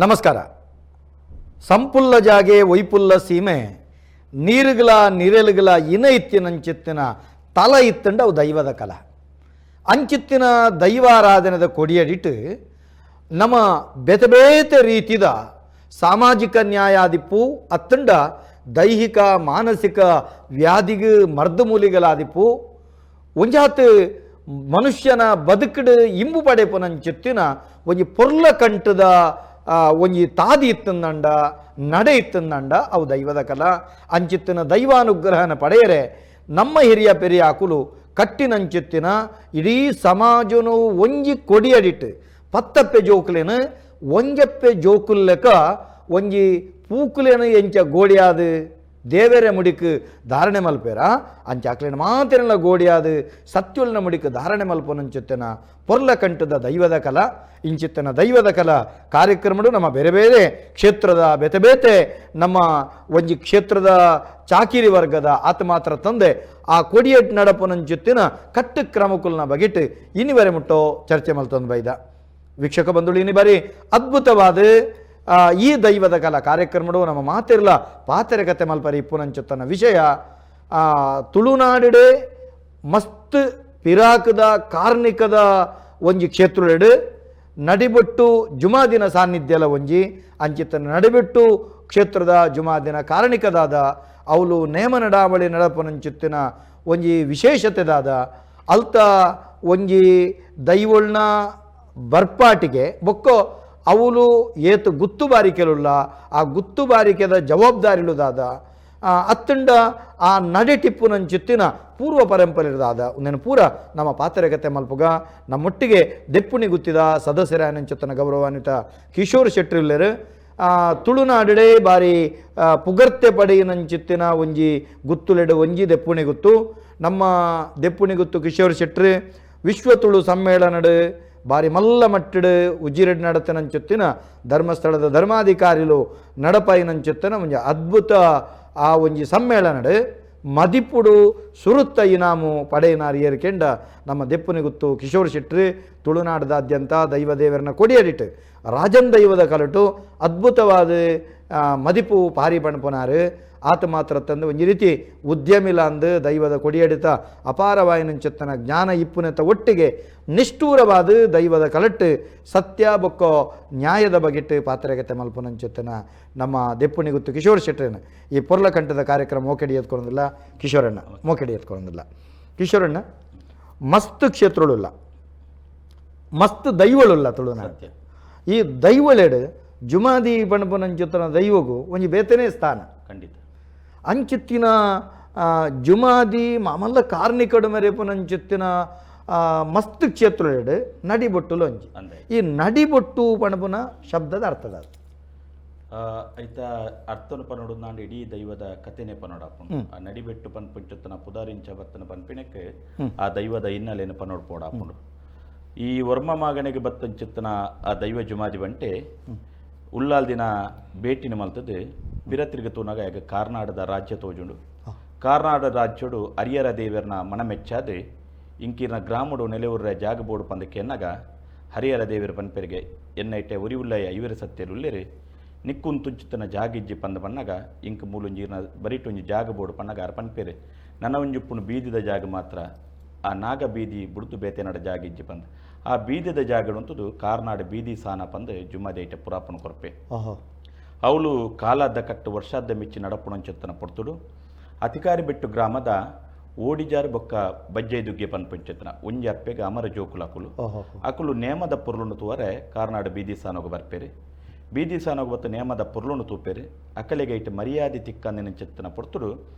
ನಮಸ್ಕಾರ. ಸಂಪುಲ್ಲ ಜಾಗೆ ಒಯ್ಪುಲ್ಲ ಸೀಮೆ ನೀರುಗಳ ನಿರೆಲುಗಳ ಇನ ಇತ್ತಿನಂಚಿತ್ತಿನ ತಲ ಇತ್ತಂಡ ಅವು ದೈವದ ಕಲ. ಅಂಚಿತ್ತಿನ ದೈವಾರಾಧನೆದ ಕೊಡಿಯಡಿಟ್ಟು ನಮ್ಮ ಬೇತೆ ಬೇತೆ ರೀತಿದ ಸಾಮಾಜಿಕ ನ್ಯಾಯಾದಿಪ್ಪು ಅತ್ತಂಡ ದೈಹಿಕ ಮಾನಸಿಕ ವ್ಯಾಧಿಗೆ ಮರ್ದು ಮೂಲಿಗಳಾದಿಪ್ಪು ಒಂಜಾತ್ ಮನುಷ್ಯನ ಬದುಕಡು ಇಂಬು ಪಡೆಪುನಂಚಿತ್ತಿನ ಒಂಜಿ ಪೊರ್ಲ ಕಂಠದ ಒಂಜಿ ತಾದಿ ಇತ್ತಂದಂಡ ನಡೆ ಇತ್ತಂದಂಡ ಅವು ದೈವದ ಕಲ. ಅಂಚಿತ್ತಿನ ದೈವಾನುಗ್ರಹನ ಪಡೆಯರೆ ನಮ್ಮ ಹಿರಿಯ ಪೆರಿಯ ಅಕುಲು ಕಟ್ಟಿನಂಚಿತ್ತಿನ ಇಡೀ ಸಮಾಜನು ಒಂಜಿ ಕೊಡಿಯಡಿಟ್ಟು ಪತ್ತಪ್ಪೆ ಜೋಕುಲೇನು ಒಂಜಪ್ಪೆ ಜೋಕುಲ್ಲೆಕ ಒಂಜಿ ಪೂಕುಲೇನು ಎಂಚ ಗೋಡಿಯಾದು ದೇವೆರೆ ಮುಡಿಕ್ ಧಾರಣೆ ಮಲ್ಪೇರ ಅಂಚ ಅಕ್ಲೇನ ಮಾತಿರಲ್ಲ ಗೋಡಿಯಾದು ಸತ್ಯುಲ್ನ ಮುಡಿಕ್ ಧಾರಣೆ ಮಲ್ಪನಂಚಿತ್ತನ ಪೊರ್ಲ ಕಂಠದ ದೈವದ ಕಲ. ಇಂಚಿತ್ತನ ದೈವದ ಕಲ ಕಾರ್ಯಕ್ರಮಡು ನಮ್ಮ ಬೇರೆ ಬೇರೆ ಕ್ಷೇತ್ರದ ಬೇತೆ ಬೇತೆ ನಮ್ಮ ಒಂಜಿ ಕ್ಷೇತ್ರದ ಚಾಕಿರಿ ವರ್ಗದ ಆತ ಮಾತ್ರ ತಂದೆ ಆ ಕೊಡಿಯಟ್ ನಡಪನಂಚಿತ್ತಿನ ಕಟ್ಟು ಕ್ರಮಕುಲ್ನ ಬಗೆಟ್ ಇನಿವರೆ ಮುಟ್ಟೋ ಚರ್ಚೆ ಮಲ್ತಂದು ಬೈದ ವೀಕ್ಷಕ ಬಂಧುಗಳು. ಇನಿ ಬಾರಿ ಅದ್ಭುತವಾದ ಈ ದೈವದ ಕಲಾ ಕಾರ್ಯಕ್ರಮಡು ನಮ್ಮ ಮಾತಿರ್ಲ ಪಾತೆರೆ ಕತೆ ಮಲ್ಪರಿ ಇಪ್ಪುನಂಚುತ್ತನ ವಿಷಯ ತುಳುನಾಡಿಡೆ ಮಸ್ತ್ ಪಿರಾಕದ ಕಾರ್ಣಿಕದ ಒಂಜಿ ಕ್ಷೇತ್ರಡು ನಡಿಬೊಟ್ಟು ಜುಮಾದಿನ ಸಾನ್ನಿಧ್ಯಲ ಒಂಜಿ ಅಂಚಿತನ ನಡಿಬಿಟ್ಟು ಕ್ಷೇತ್ರದ ಜುಮಾದಿನ ಕಾರಣಿಕದಾದ ಅವಳು ನೇಮ ನಡಾವಳಿ ನಡಪನಂಚಿತ್ತಿನ ಒಂಜಿ ವಿಶೇಷತೆದಾದ ಅಲ್ತ ಒಂಜಿ ದೈವೊಳ್ನ ಬರ್ಪಾಟಿಗೆ ಬೊಕ್ಕೋ ಅವಳು ಏತು ಗುತ್ತು ಬಾರಿಕೆಲುಲ್ಲ ಆ ಗುತ್ತು ಬಾರಿಕೆದ ಜವಾಬ್ದಾರಿಲುದಾದ ಅತ್ತಂಡ ಆ ನಡೆ ಟಿಪ್ಪುನಂಚಿತ್ತಿನ ಪೂರ್ವ ಪರಂಪರೆದಾದ ಒಂದೇನು ಪೂರ ನಮ್ಮ ಪಾತ್ರಕತೆ ಮಲ್ಪುಗ ನಮ್ಮೊಟ್ಟಿಗೆ ದೆಪ್ಪುಣಿ ಗುತ್ತಿದ ಸದಸ್ಯರ ಗೌರವಾನ್ವಿತ ಕಿಶೋರ್ ಶೆಟ್ರಿಲ್ಲೆರು. ತುಳುನಾಡಿಡೆ ಬಾರಿ ಪುಗರ್ತೆ ಪಡೆಯಿನಂಚಿತ್ತಿನ ಒಂಜಿ ಗುತ್ತುಲೆಡು ಒಂಜಿ ದೆಪ್ಪುಣಿ ಗುತ್ತು ನಮ್ಮ ದೆಪ್ಪುಣಿ ಗುತ್ತು ಕಿಶೋರ್ ಶೆಟ್ರು ವಿಶ್ವ ತುಳು ಸಮ್ಮೇಳನಡು ಬಾರಿ ಮಲ್ಲ ಮಟ್ಟಿಡು ಉಜ್ಜಿರೆಡ್ ನಡತನಂಚೊತ್ತಿನ ಧರ್ಮಸ್ಥಳದ ಧರ್ಮಾಧಿಕಾರಿಲು ನಡಪಾಯಿನಂಚೊತ್ತಿನ ಒಂಜಿ ಅದ್ಭುತ ಆ ಒಂಜಿ ಸಮ್ಮೇಳನಡು ಮದಿಪುಡು ಸುರುತ್ತ ಇನಾಮು ಪಡೆಯಿನಾರ್ ಏರ್ಕೆಂಡ ನಮ್ಮ ದೆಪ್ಪುನಿ ಗುತ್ತು ಕಿಶೋರ್ ಶೆಟ್ರು ತುಳುನಾಡದಾದ್ಯಂತ ದೈವದೇವರನ್ನ ಕೊಡಿಯಡಿಟ್ಟು ರಾಜನ್ ದೈವದ ಕಲಟು ಅದ್ಭುತವಾದ ಮದಿಪು ಪಾರಿ ಪಣಪುನಾರು. ಆತ ಮಾತ್ರ ತಂದು ಒಂಜಿ ರೀತಿ ಉದ್ಯಮಿಲ ಅಂದು ದೈವದ ಕೊಡಿಯಡಿತ ಅಪಾರವಾಯಿನಂಚೆತ್ತನ ಜ್ಞಾನ ಇಪ್ಪುನೆತ ಒಟ್ಟಿಗೆ ನಿಷ್ಠೂರವಾದ ದೈವದ ಕಲಟ್ಟು ಸತ್ಯ ಬೊಕ್ಕೋ ನ್ಯಾಯದ ಬಗೆಟ್ಟು ಪಾತ್ರೆಗತೆ ಮಲ್ಪುನಂಚೆತ್ತನ ನಮ್ಮ ದೆಪ್ಪುಣಿ ಗುತ್ತು ಕಿಶೋರ್ ಶೆಟ್ಟರನ ಈ ಪೊರ್ಲಕಂಠದ ಕಾರ್ಯಕ್ರಮ ಮೋಕೆಡಿ ಎತ್ಕೊಂಡಿಲ್ಲ. ಕಿಶೋರಣ್ಣ ಮೋಕೆಡಿ ಎತ್ಕೊಂಡಿಲ್ಲ. ಕಿಶೋರಣ್ಣ ಮಸ್ತ್ ಕ್ಷೇತ್ರಗಳಿಲ್ಲ, ಮಸ್ತ್ ದೈವಳುಲ್ಲ ತುಳುನಾಡು. ಈ ದೈವಳೆಡು ಜುಮಾದಿ ಪಣಪುನಂಚುತ್ತನ ದೈವಗೂ ಒಂಜಿ ಬೇತನೇ ಸ್ಥಾನ ಖಂಡಿತ. ಅಂಚಿತ್ತಿನ ಜುಮಾದಿ ಮಾಮಲ್ಲ ಕಾರ್ಣಿಕಡು ಮೆರೆಪುನಂಚಿತ್ತಿನ ಮಸ್ತ್ ಕ್ಷೇತ್ರಳೆಡು ನಡಿಬೊಟ್ಟುಲು ಒಂಜಿ. ಈ ನಡಿಬೊಟ್ಟು ಪಣಪುನ ಶಬ್ದದ ಅರ್ಥದ ಐತ ಅರ್ಥನು ಪನೋಡು ನಾಂಡು ಇಡೀ ದೈವದ ಕಥೆನೆ ಪನೋಡಾಪುಂಡು. ಆ ನಡಿಬೆಟ್ಟು ಪನ್ಪುಂಚುತ್ತನ ಪುದಾರಿಂಚ ಬತ್ತನ ಪನ್ಪಿನಕ್ಕೆ ಆ ದೈವದ ಹಿನ್ನೆಲೆಯನ್ನು ಪನೋಡು ಪೋಡಾಪುಂಡು. ಈ ವರ್ಮ ಮಾಗಣಿಗೆ ಬತ್ತಂಚಿತ್ತನ ಆ ದೈವ ಜುಮಾದಿ ಬಂಟೆ ಉಲ್ಲಾಲ್ ದಿನ ಭೇಟಿನ ಮಲ್ತದೆ ಬಿರತ್ರಿಗೆ ತೂನಾಗ ಈಗ ಕಾರ್ನಾಡದ ರಾಜ್ಯ ತೋಜುಂಡು. ಕಾರ್ನಾಡ ರಾಜ್ಯಡು ಹರಿಹರ ದೇವರನ ಮನಮೆಚ್ಚಾದೆ ಇಂಕಿರ್ನ ಗ್ರಾಮಡು ನೆಲೆಯೂರ ಜಾಗ ಬೋಡು ಪಂದಕ್ಕೆ ಎನ್ನಾಗ ಹರಿಹರ ದೇವರ ಪನ್ಪೆರಿಗೆ ಎನ್ನೈಟೆ ಉರಿ ಉಲ್ಲಯ್ಯ ಇವರ ಸತ್ಯರು ಉಲ್ಲೇರಿ ನಿಕ್ಕುನ್ ತುಂಚಿತನ ಜಾಗಿಜ್ಜಿ ಪಂದ ಪನ್ನಾಗ ಇಂಕ್ ಮೂಲೊಂಜಿ ಬರಿಟೊಂಜಿ ಜಾಗ ಬೋಡು ಪನ್ನಾಗ ಆರ್ ಪನ್ಪೇರೆ ನನ್ನ ಒಂಜಿ ಉಪ್ಪುನು ಬೀದಿದ ಜಾಗ ಮಾತ್ರ ಆ ನಾಗ ಬೀದಿ ಬುಡ್ತು ಬೇತೆನಡ ಜಾಗ ಇಜ್ಜಿ ಪಂದ್ ಆ ಬೀದಿದ ಜಾಗಡು ಅಂತದು ಕಾರ್ನಾಡು ಬೀದಿ ಸಾನ ಪಂದ್ ಜುಮ್ಮದೇಟ ಪುರಾಪನ ಕೊರಪೆ. ಅವಳು ಕಾಲಾದ್ದ ಕಟ್ಟು ವರ್ಷಾದ್ದ ಮಿಚ್ಚಿ ನಡಪುಣಂಚೊತ್ತನ ಪೊರ್ತುಡು ಅಧಿಕಾರಿ ಬೆಟ್ಟು ಗ್ರಾಮದ ಓಡಿಜಾರು ಬೊಕ್ಕ ಬಜ್ಜೈ ದುಗ್ಗೆ ಪನ್ಪಂಚೆತ್ತನ ಒಂಜಿ ಅಪ್ಪೆಗೆ ಅಮರ ಜೋಕುಲು ಅಕುಲು ಅಕುಲು ನೇಮದ ಪೊರ್ಲುನು ತೂವರೆ ಕಾರ್ನಾಡು ಬೀದಿ ಸಾನೋಗ ಬರ್ಪೇರು. ಬೀದಿ ಸಾನೋಗ ಬತ್ತು ನೇಮದ ಪೊರ್ಲುನು ತೂಪೇರು ಅಕಲೆಗೆ ಇಟ್ಟು ಮರ್ಯಾದೆ ತಿಕ್ಕಂದಿನ ಚೆತ್ತನ ಪೊರ್ತುಡು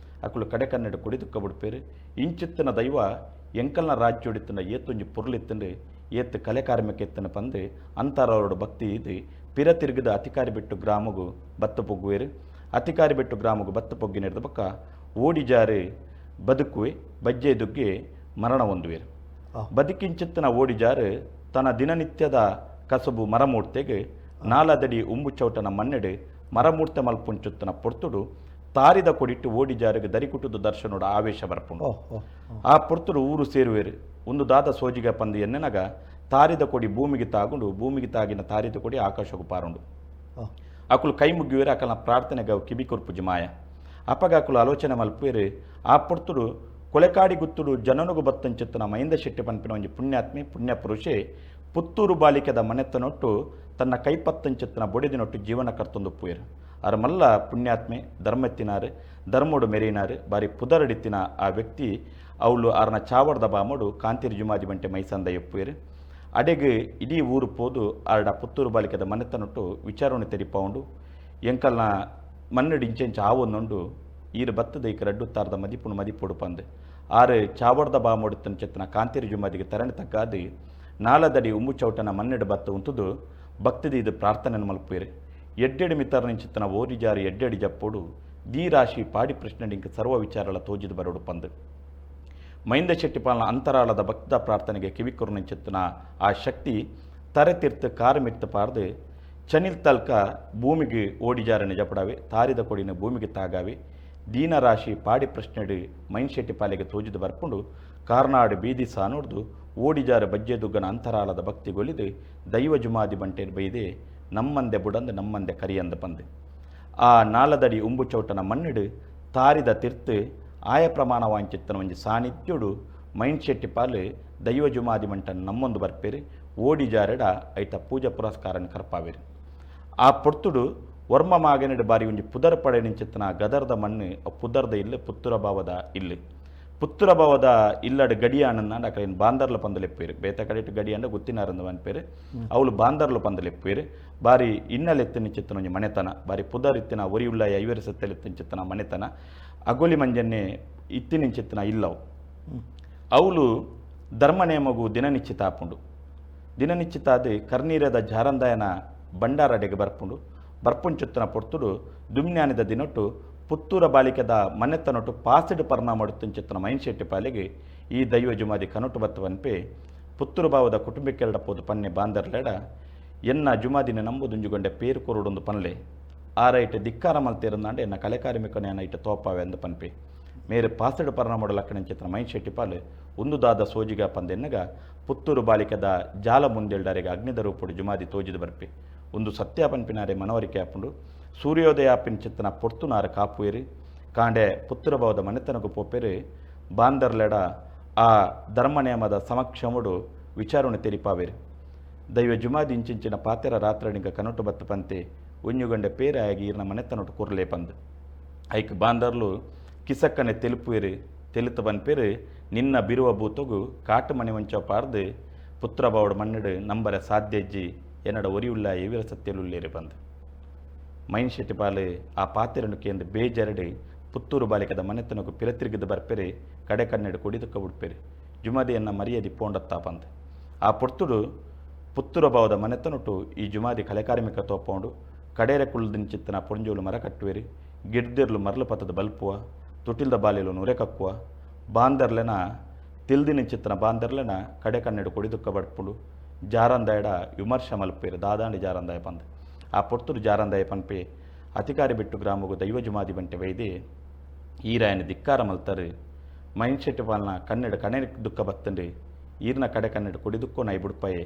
ಅಕುಲು ಕಡೆ ಕನ್ನಡ ಕೊಡಿ ತುಕ್ಕ ಬಿಡ್ಪೇರು. ಇಂಚಿತ್ತನ ದೈವ ಎಂಕಲ್ನ ರಾಜ್ಯೋಡಿತ್ತನ ಏತೊಂಜಿ ಪೊರ್ಲಿತ್ತಂಡು ಏತ್ತು ಕಲೆ ಕಾರ್ಮಿಕ ಎತ್ತನ ಪಂದು ಅಂತಾರವರೋಡು ಭಕ್ತಿ ಇದು ಪಿರ ತಿರುಗಿದ ಅಧಿಕಾರಿ ಬಿಟ್ಟು ಗ್ರಾಮಗು ಬತ್ತ ಪೊಗ್ಗುವೇರು. ಅಧಿಕಾರಿ ಬಿಟ್ಟು ಗ್ರಾಮಗು ಬತ್ತ ಪೊಗ್ಗಿನ ಪಕ್ಕ ಓಡಿಜಾರು ಬದುಕುವೆ ಬಜ್ಜೆ ದುಗ್ಗೆ ಮರಣ ಹೊಂದುವೇರು. ಬದುಕಿಂಚಿತ್ತನ ಓಡಿಜಾರು ತನ್ನ ದಿನನಿತ್ಯದ ಕಸಬು ಮರಮೂರ್ತೆಗೆ ನಾಲದಡಿ ಉಂಬು ಚೌಟನ ಮಣ್ಣೆಡು ಮರಮೂರ್ತೆ ಮಲ್ಪುಂಚುತ್ತನ ಪೊರ್ತುಡು ತಾರಿದ ಕೊಡಿಟ್ಟು ಓಡಿಜಾರಿಗೆ ದರಿಕುಟುದು ದರ್ಶನೋಡ ಆವೇಶ ಬರ್ಪುಂಡು. ಆ ಪೊರ್ತುಡು ಊರು ಸೇರುವೇರು. ಒಂದು ದಾದ ಸೋಜಿಗ ಪಂದು ಎನ್ನೆನಗ ತಾರಿದ ಕೊಡಿ ಭೂಮಿಗೆ ತಾಗುಂಡು ಭೂಮಿಗೆ ತಾಗಿನ ತಾರಿದ ಕೊಡಿ ಆಕಾಶకు ಪಾರುಂಡು. ಅಕುಲು ಕೈ ಮುಗ್ಗಿವೇರು, ಅಕಲ್ನ ಪ್ರಾರ್ಥನೆಗೆ ಕಿಬಿ ಕೊರ್ಪುಜಿ ಮಾಯ. ಅಪಗ ಅಕುಲು ಆಲೋಚನೆ ಮಲ್ಪುವೇರು. ಆ ಪೊರ್ತುಡು ಕೊಲೆಕಾಡಿ ಗುತ್ತುಡು ಜನನುಗು ಬತ್ತಂಚಿತ್ತನ ಮಹೇಂದ್ರ ಶೆಟ್ಟಿ ಪನ್ಪಿನ ಒಂಜಿ ಪುಣ್ಯಾತ್ಮೆ ಪುಣ್ಯ ಪುರುಷೆ ಪುತ್ತೂರು ಬಾಲಿಕೆದ ಮನೆತನೊಟ್ಟು ತನ್ನ ಕೈಪತ್ತಂಚಿತ್ತನ ಬೊಡಿದಿನೊಟ್ಟು ಜೀವನ ಕರ್ತೊಂದು ಪುಯರು. ಅರ ಮಲ್ಲ ಪುಣ್ಯಾತ್ಮೆ ಧರ್ಮತ್ತಿನಾರು ಧರ್ಮೋಡು ಮೆರೀನಾರು ಬಾರಿ ಪುದರಡಿತ್ತಿನ ಆ ವ್ಯಕ್ತಿ ಅವಳು ಆರ್ನ ಚಾವಡ್ದ ಬಾಮೋಡು ಕಾಂತಿರಿ ಜುಮಾದಿ ಬಂಟೆ ಮೈಸಂದ ಎಪ್ಪುಯರು. ಅಡೆಗ್ ಇಡೀ ಊರು ಪೋದು ಆರ್ಡ ಪುತ್ತೂರು ಬಾಲಿಕೆದ ಮನೆತನೊಟ್ಟು ವಿಚಾರಣೆ ತೆರಿಪಾವುಂಡು. ಎಂಕಲ್ನ ಮಣ್ಣು ಇಂಚೆಂಚ ಆವೊಂದುಂಡು ಈರು ಬತ್ತದ ಈಕ ರಡ್ಡು ತಾರದ ಮದಿಪುಣು ಮದಿಪುಡು ಪಂದು ಆರು ಚಾವಡ್ದ ಬಾಮೋಡುತ್ತನ ಚೆತ್ತನ ಕಾಂತಿರಿ ಜುಮಾದಿಗೆ ತರಣಿ ತಗ್ಗಾದು ನಾಲದಡಿ ಉಮ್ಮು ಚೌಟನ ಮನ್ನೆಡು ಬತ್ತ ಉಂತುದು ಭಕ್ತಿದ ಇದು ಪ್ರಾರ್ಥನೆ ಮಲ್ಪುಯರು. ಎಡ್ಡೆಡಿ ಮಿತ್ತರನಿಂಚಿತ್ತನ ಓರಿಜಾರಿ ಎಡ್ಡೆಡಿ ಜಪ್ಪೋಡು ದೀ ರಾಶಿ ಪಾಡಿ ಪ್ರಶ್ನೆ ಸರ್ವ ವಿಚಾರಗಳ ತೋಜಿದ ಬರೋಡು ಪಂದು. ಮೈಂದ ಶೆಟ್ಟಿಪಾಲನ ಅಂತರಾಳದ ಭಕ್ತ ಪ್ರಾರ್ಥನೆಗೆ ಕಿವಿಕೊರು ನಿಂಚಿತ್ತನ ಆ ಶಕ್ತಿ ತರೆ ತೀರ್ತು ಕಾರು ಮಿತ್ತು ಪಾರ್ದು ಚನಿಲ್ ತಲ್ಕ ಭೂಮಿಗೆ ಓಡಿಜಾರ ನಿಜಪಡಾವೆ ತಾರಿದ ಕೊಡಿನ ಭೂಮಿಗೆ ತಾಗಾವೆ ದೀನರಾಶಿ ಪಾಡಿ ಪ್ರಶ್ನೆಡು ಮೈನ್ ಶೆಟ್ಟಿಪಾಲಿಗೆ ತೋಜಿದು ಬರ್ಪುಂಡು ಕಾರ್ನಾಡು ಬೀದಿ ಸಾನೋಡ್ದು ಓಡಿಜಾರ ಬಜ್ಜೆ ದುಗ್ಗನ ಅಂತರಾಳದ ಭಕ್ತಿಗೊಲಿದು ದೈವ ಜುಮಾದಿ ಬಂಟೆ ಬೈದೆ ನಮ್ಮಂದೆ ಬುಡಂದು ನಮ್ಮಂದೆ ಕರಿಯಂದ ಪಂದು. ಆ ನಾಲದಡಿ ಉಂಬು ಚೌಟನ ಮಣ್ಣಿಡು ತಾರಿದ ತಿರ್ತು ಆಯ ಪ್ರಮಾಣ ವಾಂಚಿತ್ತನ ಒಂಜಿ ಸಾನ್ನಿಧ್ಯೋಡು ಮೈನ್ ಶೆಟ್ಟಿಪಾಲು ದೈವ ಜುಮಾದಿ ಮಂಟನ್ ನಮ್ಮೊಂದು ಬರ್ಪೇರು ಓಡಿಜಾರೆಡ ಐತ ಪೂಜಾ ಪುರಸ್ಕಾರನ ಕರ್ಪಾವೇರು. ಆ ಪೊರ್ತುಡು ವರ್ಮ ಮಾಗನೆಡು ಬಾರಿ ಒಂಜಿ ಪುದರ್ ಪಡೆ ನಿಂಚಿತ್ತನ ಗದರ್ದ ಮಣ್ಣು ಪುದರ್ದ ಇಲ್ಲು ಪುತ್ತೂರ ಭಾವದ ಇಲ್ಲು ಪುತ್ತೂರ ಭಾವದ ಇಲ್ಲಡು ಗಡಿಯಾನನ್ನ ಅಕಲಿನ ಬಾಂದರ್ಲ ಪಂದಲೆಪ್ಪೇರು ಬೇತ ಕಡೆಟ್ ಗಡಿಯಂಡ ಗುತ್ತಿನಾರಂದ ಪೇರು ಅವಳು ಬಾಂದರ್ಲ ಪಂದಲೆಪ್ಪೇರು. ಬಾರಿ ಇನ್ನಲೆತ್ತು ನಿಂಚಿತ್ತನ ಒಂಜಿ ಮನೆತನ ಬಾರಿ ಪುದರ್ ಇತ್ತಿನ ಒರಿಯುಳ್ಳ ಐವರ ಸತ್ತೆಲೆತ್ತು ನಿಂಚಿತ್ತನ ಮನೆತನ ಅಗೋಲಿ ಮಂಜನ್ನೆ ಇತ್ತಿ ನಿಂಚಿತ್ತನ ಇಲ್ಲವು. ಅವಳು ಧರ್ಮ ನೇಮಗು ದಿನನಿಶ್ಚಿತ ಆಪುಂಡು. ದಿನನಿಶ್ಚಿತ ಅದು ಕರ್ನೀರದ ಜಾರಂದಾಯನ ಬಂಡಾರಡೆಗೆ ಬರ್ಪುಂಡು. ಬರ್ಪುಂಚುತ್ತನ ಪೊರ್ತುಡು ದುಮ್ನಾನಿದ ದಿನೊಟ್ಟು ಪುತ್ತೂರ ಬಾಲಿಕೆದ ಮನೆತನೊಟ್ಟು ಪಾಸಿಡು ಪರಿಣಾಮ ಮೈನ್ ಶೆಟ್ಟಿ ಪಾಲಿಗೆ ಈ ದೈವ ಜುಮಾದಿ ಕನೊಟ್ಟು ಬತ್ತವನ್ಪೆ ಪುತ್ತೂರು ಭಾವದ ಕುಟುಂಬಕ್ಕೆರಡ ಪೋದು ಪನ್ನೆ ಬಾಂದರ್ಲೆಡ ಎನ್ನ ಜುಮಾದಿನ ನಂಬುದುಂಜುಗೊಂಡೆ ಪೇರು ಕೊರಡೊಂದು ಪನ್ಲೆ ಆರೈಟ್ ಧಿಕ್ಕಾರ ಮಲ್ತೇರಂದಾಂಡೆ ಎನ್ನ ಕಲೆಕಾರ್ಮಿಕನ ಐಟ ತೋಪಾವೆ ಅಂದ ಪನ್ಪೆ ಮೇರೆ ಪಾಸಡು ಪರಿಣಾಮಡು ಲಕ್ಕಣಂಚಿತ್ತನ ಮೈನ್ ಶೆಟ್ಟಿ ಪಾಲು ಉಂದುದಾದ ಸೋಜಿಗ ಪಂದೆನ್ನಗ ಪುತ್ತೂರು ಬಾಲಿಕೆದ ಜಾಲ ಮುಂದೆಲ್ಡರೆಗೆ ಅಗ್ನಿದ ರೂಪುಡು ಜುಮಾದಿ ತೋಜಿದ ಬರ್ಪೆ ಒಂದು ಸತ್ಯ ಪನ್ಪಿನಾರೆ ಮನವರಿಕೆ ಆಪುಂಡು. ಸೂರ್ಯೋದಯ ಪಿಂಚಿತ್ತನ ಪೊರ್ತುನಾರ ಕಾಪುವೇರು ಕಾಂಡೆ ಪುತ್ತೂರ ಭಾವದ ಮನೆತನకు ಪೋಪೇರು ಬಾಂದರ್ಲೆಡ ಆ ಧರ್ಮ ನಿಯಮದ ಸಮಕ್ಷಮುಡು ವಿಚಾರಣೆ ತೆರಿಪಾವೇರು. ದೈವ ಜುಮಾದಿ ಇಂಚಿಂಚಿನ ಪಾತೆರ ರಾತ್ರಣಿಗ ಕನೊಟ್ಟು ಬತ್ತು ಪಂತೆ ಒಂಜುಗಂಡೆ ಪೇರಾಗಿ ಈರ್ನ ಮನೆತನೊಟ್ಟು ಕುರ್ಲೆ ಪಂದು ಐಕ್ ಬಾಂದರ್ಲು ಕಿಸಕ್ಕನೆ ತೆಲುಪುವೇರು ತೆಲುತ ಪನ್ಪೇರು ನಿನ್ನ ಬಿರುವ ಬೂತೊಗು ಕಾಟು ಮಣಿ ವಂಚ ಪಾರ್ದು ಪುತ್ರ ಬಾವಡು ಮಣ್ಣಡು ನಂಬರ ಸಾಧ್ಯಜ್ಜಿ ಎನ್ನಡ ಒರಿಯುಳ್ಳ ಎವಿರ ಸತ್ಯಲುಲ್ಲೇರು ಬಂದು. ಮೈನ್ ಶೆಟ್ಟಿಪಾಲು ಆ ಪಾತೆರನು ಕೇಂದ್ರ ಬೇಜರಡು ಪುತ್ತೂರು ಬಾಲಿಕದ ಮನೆತನకు ಪಿರತಿರುಗಿದ ಬರ್ಪೆರೆ ಕಡೆ ಕನ್ನಡ ಕೊಡಿದುಕ್ಕ ಬಿಡ್ಪೆರೆ ಜುಮಾದಿಯನ್ನ ಮರ್ಯಾದೆ ಪೋಂಡತ್ತಾ ಬಂದು. ಆ ಪೊರ್ತುಡು ಪುತ್ತೂರ ಭಾವದ ಮನೆತನೊಟ್ಟು ಈ ಜುಮಾದಿ ಕಲೆಕಾರ್ಮಿಕ ತೋಪೌಂಡು ಕಡೇರ ಕುಳ್ದಿನ ಚಿತ್ತನ ಪೊಂಜೋಲು ಮರ ಕಟ್ಟುವೆರು ಗಿಡ್ದಿರ್ಲು ಮರಳು ಪತ್ತದ ಬಲ್ಪುವ ತುಟಿಲ್ದ ಬಾಲಿಲು ನುರೆ ಕಕ್ಕುವ ಬಾಂದರ್ಲೆನ ತಿಲ್ದಿನ ಚಿತ್ತನ ಬಾಂದರ್ಲೆನ ಕಡೆ ಕನ್ನಡ ಕೊಡಿದುಕ್ಕ ಬಡ್ಪುಂಡು ಜಾರಂದಾಯಡ ವಿಮರ್ಶೆ ಮಲ್ಪೇರು ದಾದಾಂಡಿ ಜಾರಂದಾಯ ಪಂದ್. ಆ ಪೊರ್ತುಡು ಜಾರಂದಾಯ ಪನ್ಪೆ ಅಧಿಕಾರಿ ಬಿಟ್ಟು ಗ್ರಾಮಗು ದೈವ ಜುಮಾದಿ ಬಂಟೆ ವೈದೆ ಈರಾಯನ ಧಿಕ್ಕಾರ ಮಲ್ತರು ಮೈನ್ ಶೆಟ್ಟಿ ಪಾಲನ ಕನ್ನಡ ಕಣೆ ದುಃಖ ಬತ್ತಂಡು ಈರ್ನ ಕಡೆ ಕನ್ನಡ ಕೊಡಿದುಕ್ಕೋ ನಾಯಿ ಬುಡ್ಪಾಯೆ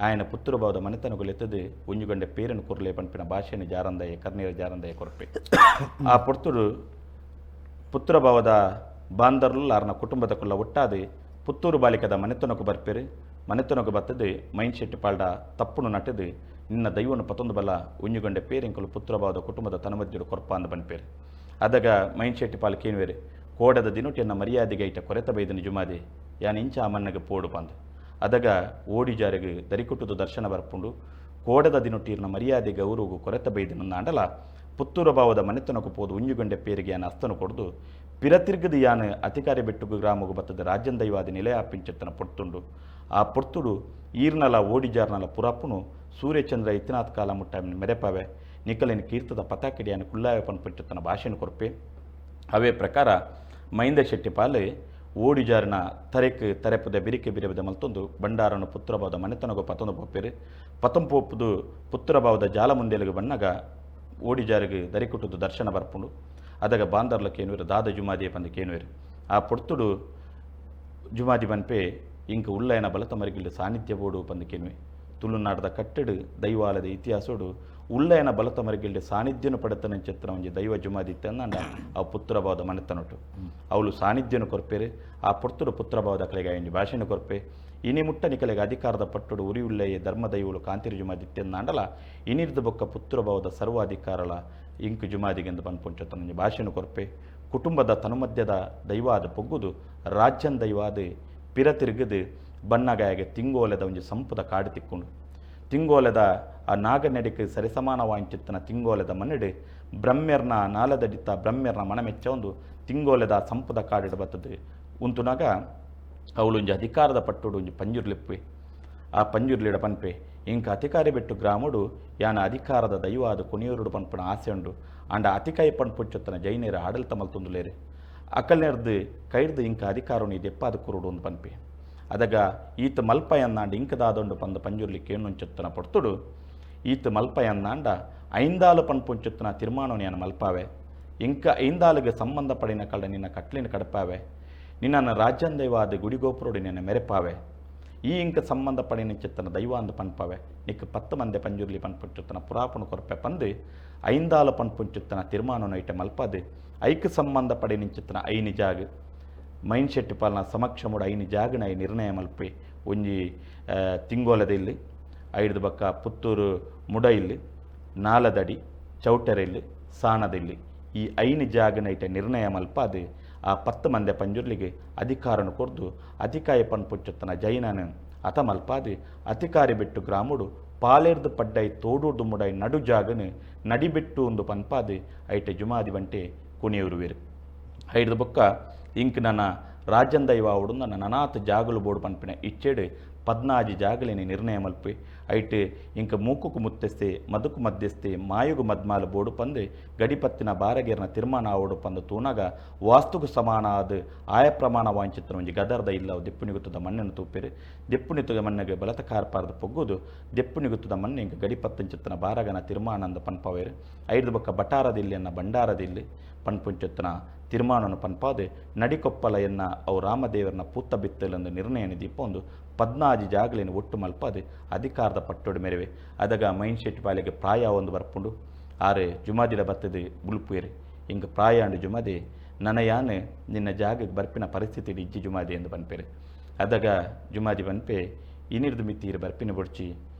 ఆయన ಪುತ್ತೂರು ಭಾವದ ಮನೆತನಗುಲೆತ್ತದು ಒಂಜುಗಂಡೆ ಪೇರನ್ನು ಕುರ್ಲೆ ಪನ್ಪಿನ ಭಾಷೆಯನ್ನು ಜಾರಂದಾಯ ಕರ್ನೀರ ಜಾರಂದಾಯ ಕೊರಪೆ. ಆ ಪೊರ್ತುಡು ಪುತ್ರ ಭಾವದ ಬಾಂದರ್ಲು ಆರ್ನ ಕುಟುಂಬದ ಕುಲ್ಲ ಒಟ್ಟಾದು ಪುತ್ತೂರು ಬಾಲಿಕದ ಮನೆತನಕು ಬರ್ಪೇರು ಮನೆತನಕು ಬತ್ತದು ಮೈನ್ ಶೆಟ್ಟಿ ಪಾಲ್ಡ ತಪ್ಪುನು ನಟದು ನಿನ್ನ ದೈವನು ಪತ್ತೊಂದು ಬಲ ಒಂಜುಗಂಡೆ ಪೇರೆಂಕಲು ಪುತ್ರ ಭಾವದ ಕುಟುಂಬದ ತನಮದ್ಯಡು ಕೊರ್ಪ ಅಂದ ಬನ್ಪೇರು. ಅದಗ ಮೈನ್ ಶೆಟ್ಟಿ ಪಾಲ್ ಕೇನುವೇರು ಕೋಡದ ದಿನೊಟ್ಟಿಯನ್ನ ಮರ್ಯಾದೆಗೆ ಐಟ ಕೊರೆತ ಬೈದನು ಜುಮಾದಿ ಯಾನ್ ಇಂಚ ಆ ಮನ್ನಗೆ ಪೋಡು ಪಂದು. ಅದಗ ಓಡಿಜಾರಿಗೆ ದರಿಕುಟ್ಟುದು ದರ್ಶನ ಬರ್ಪುಂಡು ಕೋಡದ ದಿನೊಟ್ಟಿರ್ನ ಮರ್ಯಾದೆ ಗೌರವಗು ಕೊರೆತ ಬೈದನು ನಾಂಡಲ ಪುತ್ತೂರ ಭಾವದ ಮನೆತನಕು ಪೋದು ಉಂಜುಗಂಡೆ ಪೇರಿಗೆ ಯಾನ ಅಸ್ತನು ಕೊಡ್ದು ಪಿರತಿರ್ಗದು ಯಾನ ಅಧಿಕಾರಿ ಬೆಟ್ಟುಗು ಗ್ರಾಮಗು ಬತ್ತದ ರಾಜ್ಯಂ ದೈವಾದಿ ನಿಲಯ ಪಿಂಚತ್ತನ ಪೊರ್ತುಂಡು. ಆ ಪೊರ್ತುಡು ಈರ್ನಲ ಓಡಿಜಾರ್ನಲ ಪುರಪ್ಪುನು ಸೂರ್ಯಚಂದ್ರ ಇತ್ತಿನಾಥ್ ಕಾಲ ಮುಟ್ಟ ಮೆರೆಪಾವೆ ನಿಕಲಿನ ಕೀರ್ತದ ಪತಾಕಿಡಿಯಾನ ಕುಲ್ಲಾಯ ಪನ್ಪಂಚತ್ತನ ಭಾಷೆನ ಕೊರ್ಪೆ. ಅವೇ ಪ್ರಕಾರ ಮೈಂದ ಶೆಟ್ಟಿ ಪಾಲೆ ಓಡಿಜಾರಿನ ತರೆಕ್ ತರೆಪದ ಬಿರಿಕೆ ಬಿರೆಬದ ಮಲ್ತೊಂದು ಬಂಡಾರನು ಪುತ್ರಭಾವದ ಮನೆತನಗು ಪತೊಂದು ಪೋಪೇರು ಪತಂಪೋಪುದು ಪುತ್ರಭಾವದ ಜಾಲ ಮುಂದೆಲಗು ಬಣ್ಣಗ ಓಡಿಜಾರಿಗೆ ದರಿಕುಟ್ಟುದು ದರ್ಶನ ಬರ್ಪುಂಡು. ಅದಗ ಬಾಂದರ್ಲ ಕೇನುವೇರು ದಾದ ಜುಮಾದಿಯ ಪಂದ ಕೇನುವೇರು. ಆ ಪೊರ್ತುಡು ಜುಮಾದಿ ಬನ್ಪೆ ಇಂಕ ಉಲ್ಲಯನ ಬಲತ ಮರಿಗಿಲ್ಲು ಸಾನ್ನಿಧ್ಯ ಬೋಡು ಪಂದ ಕೇನುವೆ. ತುಳುನಾಡದ ಕಟ್ಟೆಡು ದೈವಾಲದ ಇತಿಹಾಸೋಡು ಉಲ್ಲಯನ ಬಲತ ಮರಿಗಿಲ್ಡೆ ಸಾನ್ನಿಧ್ಯನು ಪಡೆತನಂಚಿತ್ತಿನ ಒಂಜಿ ದೈವ ಜುಮಾದಿ ಅಂದಾಂಡ ಅವು ಪುತ್ರಭಾವದ ಮನೆತನೊಟು ಅವಳು ಸಾನ್ನಿಧ್ಯನು ಕೊರ್ಪೇರು ಆ ಪೊರ್ತುಡು ಪುತ್ರಭಾವದ ಕಲೆಗೆ ಒಂಜಿ ಭಾಷೆನು ಕೊರ್ಪೆ ಇನಿ ಮುಟ್ಟ ನಿಕಲೆಗೆ ಅಧಿಕಾರದ ಪಟ್ಟುಡು ಉರಿ ಉಲ್ಲಯ ಧರ್ಮ ದೈವಳು ಕಾಂತಿರಿ ಜುಮಾದಿತ್ತೆ ಅಂದಾಂಡಲ ಇನಿರ್ದ ಬೊಕ್ಕ ಪುತ್ರಭಾವದ ಸರ್ವಾಧಿಕಾರಲ ಇಂಕು ಜುಮಾದಿಗೆಂದು ಪನ್ಪುಂಚತನ ಒಂಜಿ ಭಾಷೆನು ಕೊರ್ಪೆ ಕುಟುಂಬದ ತನುಮಧ್ಯದ ದೈವಾದ ಪೊಗ್ಗುದು ರಾಜ್ಯನ್ ದೈವಾದ ಪಿರ ತಿರುಗದು ಬಣ್ಣಗಾಯಗೆ ತಿಂಗೋಲೆದ ಒಂಜಿ ಸಂಪುದ ಕಾಡು ತಿಕ್ಕೊಂಡು ತಿಂಗೋಲೆದ ಆ ನಾಗನೆಡಿಕೆ ಸರಿಸಮಾನ ವಾಂಚಿತ್ತನ ತಿಂಗೋಲೆದ ಮನ್ನಿಡು ಬ್ರಹ್ಮೆರ್ನ ನಾಲದಡಿತ ಬ್ರಹ್ಮೆರ್ನ ಮನಮೆಚ್ಚ ಒಂದು ತಿಂಗೋಲೆದ ಸಂಪುದ ಕಾಡಿಡ ಬತ್ತದು ಉಂತುನಾಗ ಅವಳು ಒಂಜಿ ಅಧಿಕಾರದ ಪಟ್ಟುಡು ಒಂಜಿ ಪಂಜುರ್ಲಿಪ್ಪೆ ಆ ಪಂಜುರ್ಲಿಡ ಪನ್ಪೆ ಇಂಕ ಅಧಿಕಾರಿ ಬೆಟ್ಟು ಗ್ರಾಮಡು ಯಾನ ಅಧಿಕಾರದ ದೈವಾದ ಕೊನೆಯೂರುಡು ಪನ್ಪನ ಆಸೆ ಉಂಡು ಆಂಡ ಅತಿಕಾಯಿ ಪನ್ಪುಂಚೊತ್ತನ ಜೈನೇರ ಆಡಳಿತ ಮಲ್ತೊಂದುಲೇರು ಅಕಲ್ನೆರ್ದು ಕೈರ್ದು ಇಂಕ ಅಧಿಕಾರನು ಇದೆಪ್ಪಾದ ಕುರುಡು ಒಂದು ಪನ್ಪೆ ಅದಗ ಈತ ಮಲ್ಪಯನ್ನಾಂಡ ಇಂಕದಾದೊಂಡು ಪಂದ ಪಂಜುರ್ಲಿ ಕೇನುಂಚೊತ್ತನ ಪೊರ್ತುಡು ಈತ ಮಲ್ಪಯನ್ನಾಂಡ ಐಂದಾಲು ಪನ್ಪುಂಚೊತ್ತನ ತೀರ್ಮಾನೋನಿಯನ ಮಲ್ಪಾವೆ ಇಂಕ ಐಂದಾಲಿಗೆ ಸಂಬಂಧಪಡಿನ ಕಳ್ಳ ನಿನ್ನ ಕಟ್ಲಿನ ಕಡಪಾವೆ ನಿನ್ನ ರಾಜ್ಯಂದೈವಾದ ಗುಡಿಗೋಪುರೋಡು ನಿನ್ನ ಮೆರೆಪಾವೆ ಈ ಇಂಕ ಸಂಬಂಧಪಡಿನ ಚಿತ್ತನ ದೈವ ಅಂದು ಪನ್ಪಾವೆ ನಿಕ್ಕ 10 ಮಂದೆ ಪಂಜುರ್ಲಿ ಪನ್ಪುಂಚೊತ್ತನ ಪುರಾಪುಣ ಕೊರಪೆ ಪಂದು ಐಂದಾಲು ಪನ್ಪುಂಚೊತ್ತನ ತೀರ್ಮಾನೋನ ಇಟ ಮಲ್ಪಾದೆ ಐಕ್ ಸಂಬಂಧಪಡಿನ ಚಿತ್ತನ ಐನಿ ಜಾಗ ಮೈನ್ ಶೆಟ್ಟಿ ಪಾಲನ ಸಮಕ್ಷಮುಡು ಐನಿ ಜಾಗನ I ನಿರ್ಣಯ ಮಲ್ಪೆ ಒಂಜಿ ತಿಂಗೋಲದ ಇಲ್ಲಿ ಐದು ಬಕ್ಕ ಪುತ್ತೂರು ಮುಡ ಇಲ್ಲಿ ನಾಲದಡಿ ಚೌಟರೆಲ್ಲಿ ಸಾಣದಿಲ್ಲಿ ಈ ಐನು ಜಾಗನ ಇಟ ನಿರ್ಣಯ ಮಲ್ಪಾದು ಆ 10 ಮಂದೆ ಪಂಜುರ್ಲಿಗೆ ಅಧಿಕಾರನು ಕೊರ್ದು ಅಧಿಕಾಯ ಪನ್ಪುಂಚೊತ್ತನ ಜೈನನು ಅತ ಮಲ್ಪಾದು ಅಧಿಕಾರಿ ಬಿಟ್ಟು ಗ್ರಾಮುಡು ಪಾಲೇರ್ದು ಪಡ್ಡೈ ತೋಡೂರ್ದು ಮುಡೈ ನಡು ಜಾಗನು ನಡಿಬೆಟ್ಟು ಒಂದು ಪನ್ಪಾದು ಐಟೆ ಜುಮಾದಿ ಬಂಟೆ ಕುಣಿಯೂರುವಿರು ಐದು ಬೊಕ್ಕ ಇಂಕ್ ನನ್ನ ರಾಜಂದೈವ ಅವಡು ನನ್ನ ನನಾತ್ ಜಾಗಲು ಬೋಡು ಪನ್ಪಿನ ಇಚ್ಚೆಡು 14 ಜಾಗಲಿನ ನಿರ್ಣಯ ಮಲ್ಪಿ ಐಟ್ ಇಂಕ ಮೂಕುಕು ಮುತ್ತೆಸ್ತೆ ಮದುಕು ಮಧ್ಯಸ್ಥೆ ಮಾಯುಗು ಮದ್ಮಾಲ ಬೋಡು ಪಂದು ಗಡಿಪತ್ತಿನ ಬಾರಗೇರ್ನ ತೀರ್ಮಾನ ಆವಡು ಪಂದು ತೂನಾಗ ವಾಸ್ತುಕು ಸಮಾನ ಆದ ಆಯ ಪ್ರಮಾಣ ವಾಂಚಿತನ ಒಂಜಿ ಗದರ್ದ ಇಲ್ಲ ದೆಪ್ಪುನಿಗುತ್ತದ ಮಣ್ಣನ್ನು ತೂಪೆರು ದೆಪ್ಪುನಿತ್ತದ ಮಣ್ಣಿಗೆ ಬಲತ ಕಾರ್ಪಾರದ ಪೊಗ್ಗುದು ದೆಪ್ಪುನಿಗುತ್ತದ ಮಣ್ಣು ಇಂಕ ಗಡಿಪತ್ತಂಚಿತ್ತನ ಬಾರಗನ ತೀರ್ಮಾನ ಅಂದ ಪನ್ಪವೇರು ಐದು ಬೊಕ್ಕ ಬಟಾರದಿಲ್ಲಿ ಅನ್ನ ಬಂಡಾರದಿಲ್ಲಿ ಪನ್ಪುಂಚೊತ್ತನ ತೀರ್ಮಾನವನ್ನು ಪನ್ಪಾದೆ ನಡಿಕೊಪ್ಪಲ ಎನ್ನ ಅವು ರಾಮದೇವರನ ಪೂತ್ತ ಬಿತ್ತಲೆಂದು ನಿರ್ಣಯ ದೀಪ ಒಂದು 14 ಜಾಗಲಿನ ಒಟ್ಟು ಮಲ್ಪಾದೆ ಅಧಿಕಾರದ ಪಟ್ಟೊಡು ಮೆರವೆ ಅದಗ ಮೈನ್ ಶೆಟ್ಟಿ ಪಾಲಿಗೆ ಪ್ರಾಯ ಒಂದು ಬರ್ಪುಂಡು ಆರೆ ಜುಮಾದಿಡ ಬತ್ತದೆ ಬುಲ್ಪುಯರು ಇಂಕ ಪ್ರಾಯ ಅಂಡು ಜುಮಾದಿ ನನಯಾನು ನಿನ್ನ ಜಾಗಕ್ಕೆ ಬರ್ಪಿನ ಪರಿಸ್ಥಿತಿ ಇಜ್ಜಿ ಜುಮಾದಿ ಎಂದು ಪನ್ಪೇರು ಅದಗ ಜುಮಾದಿ ಪನ್ಪೆ ಇನಿರ್ದು ಮಿತ್ತಿ ಈರು ಬರ್ಪಿನ ಬೊಡ್ಚಿ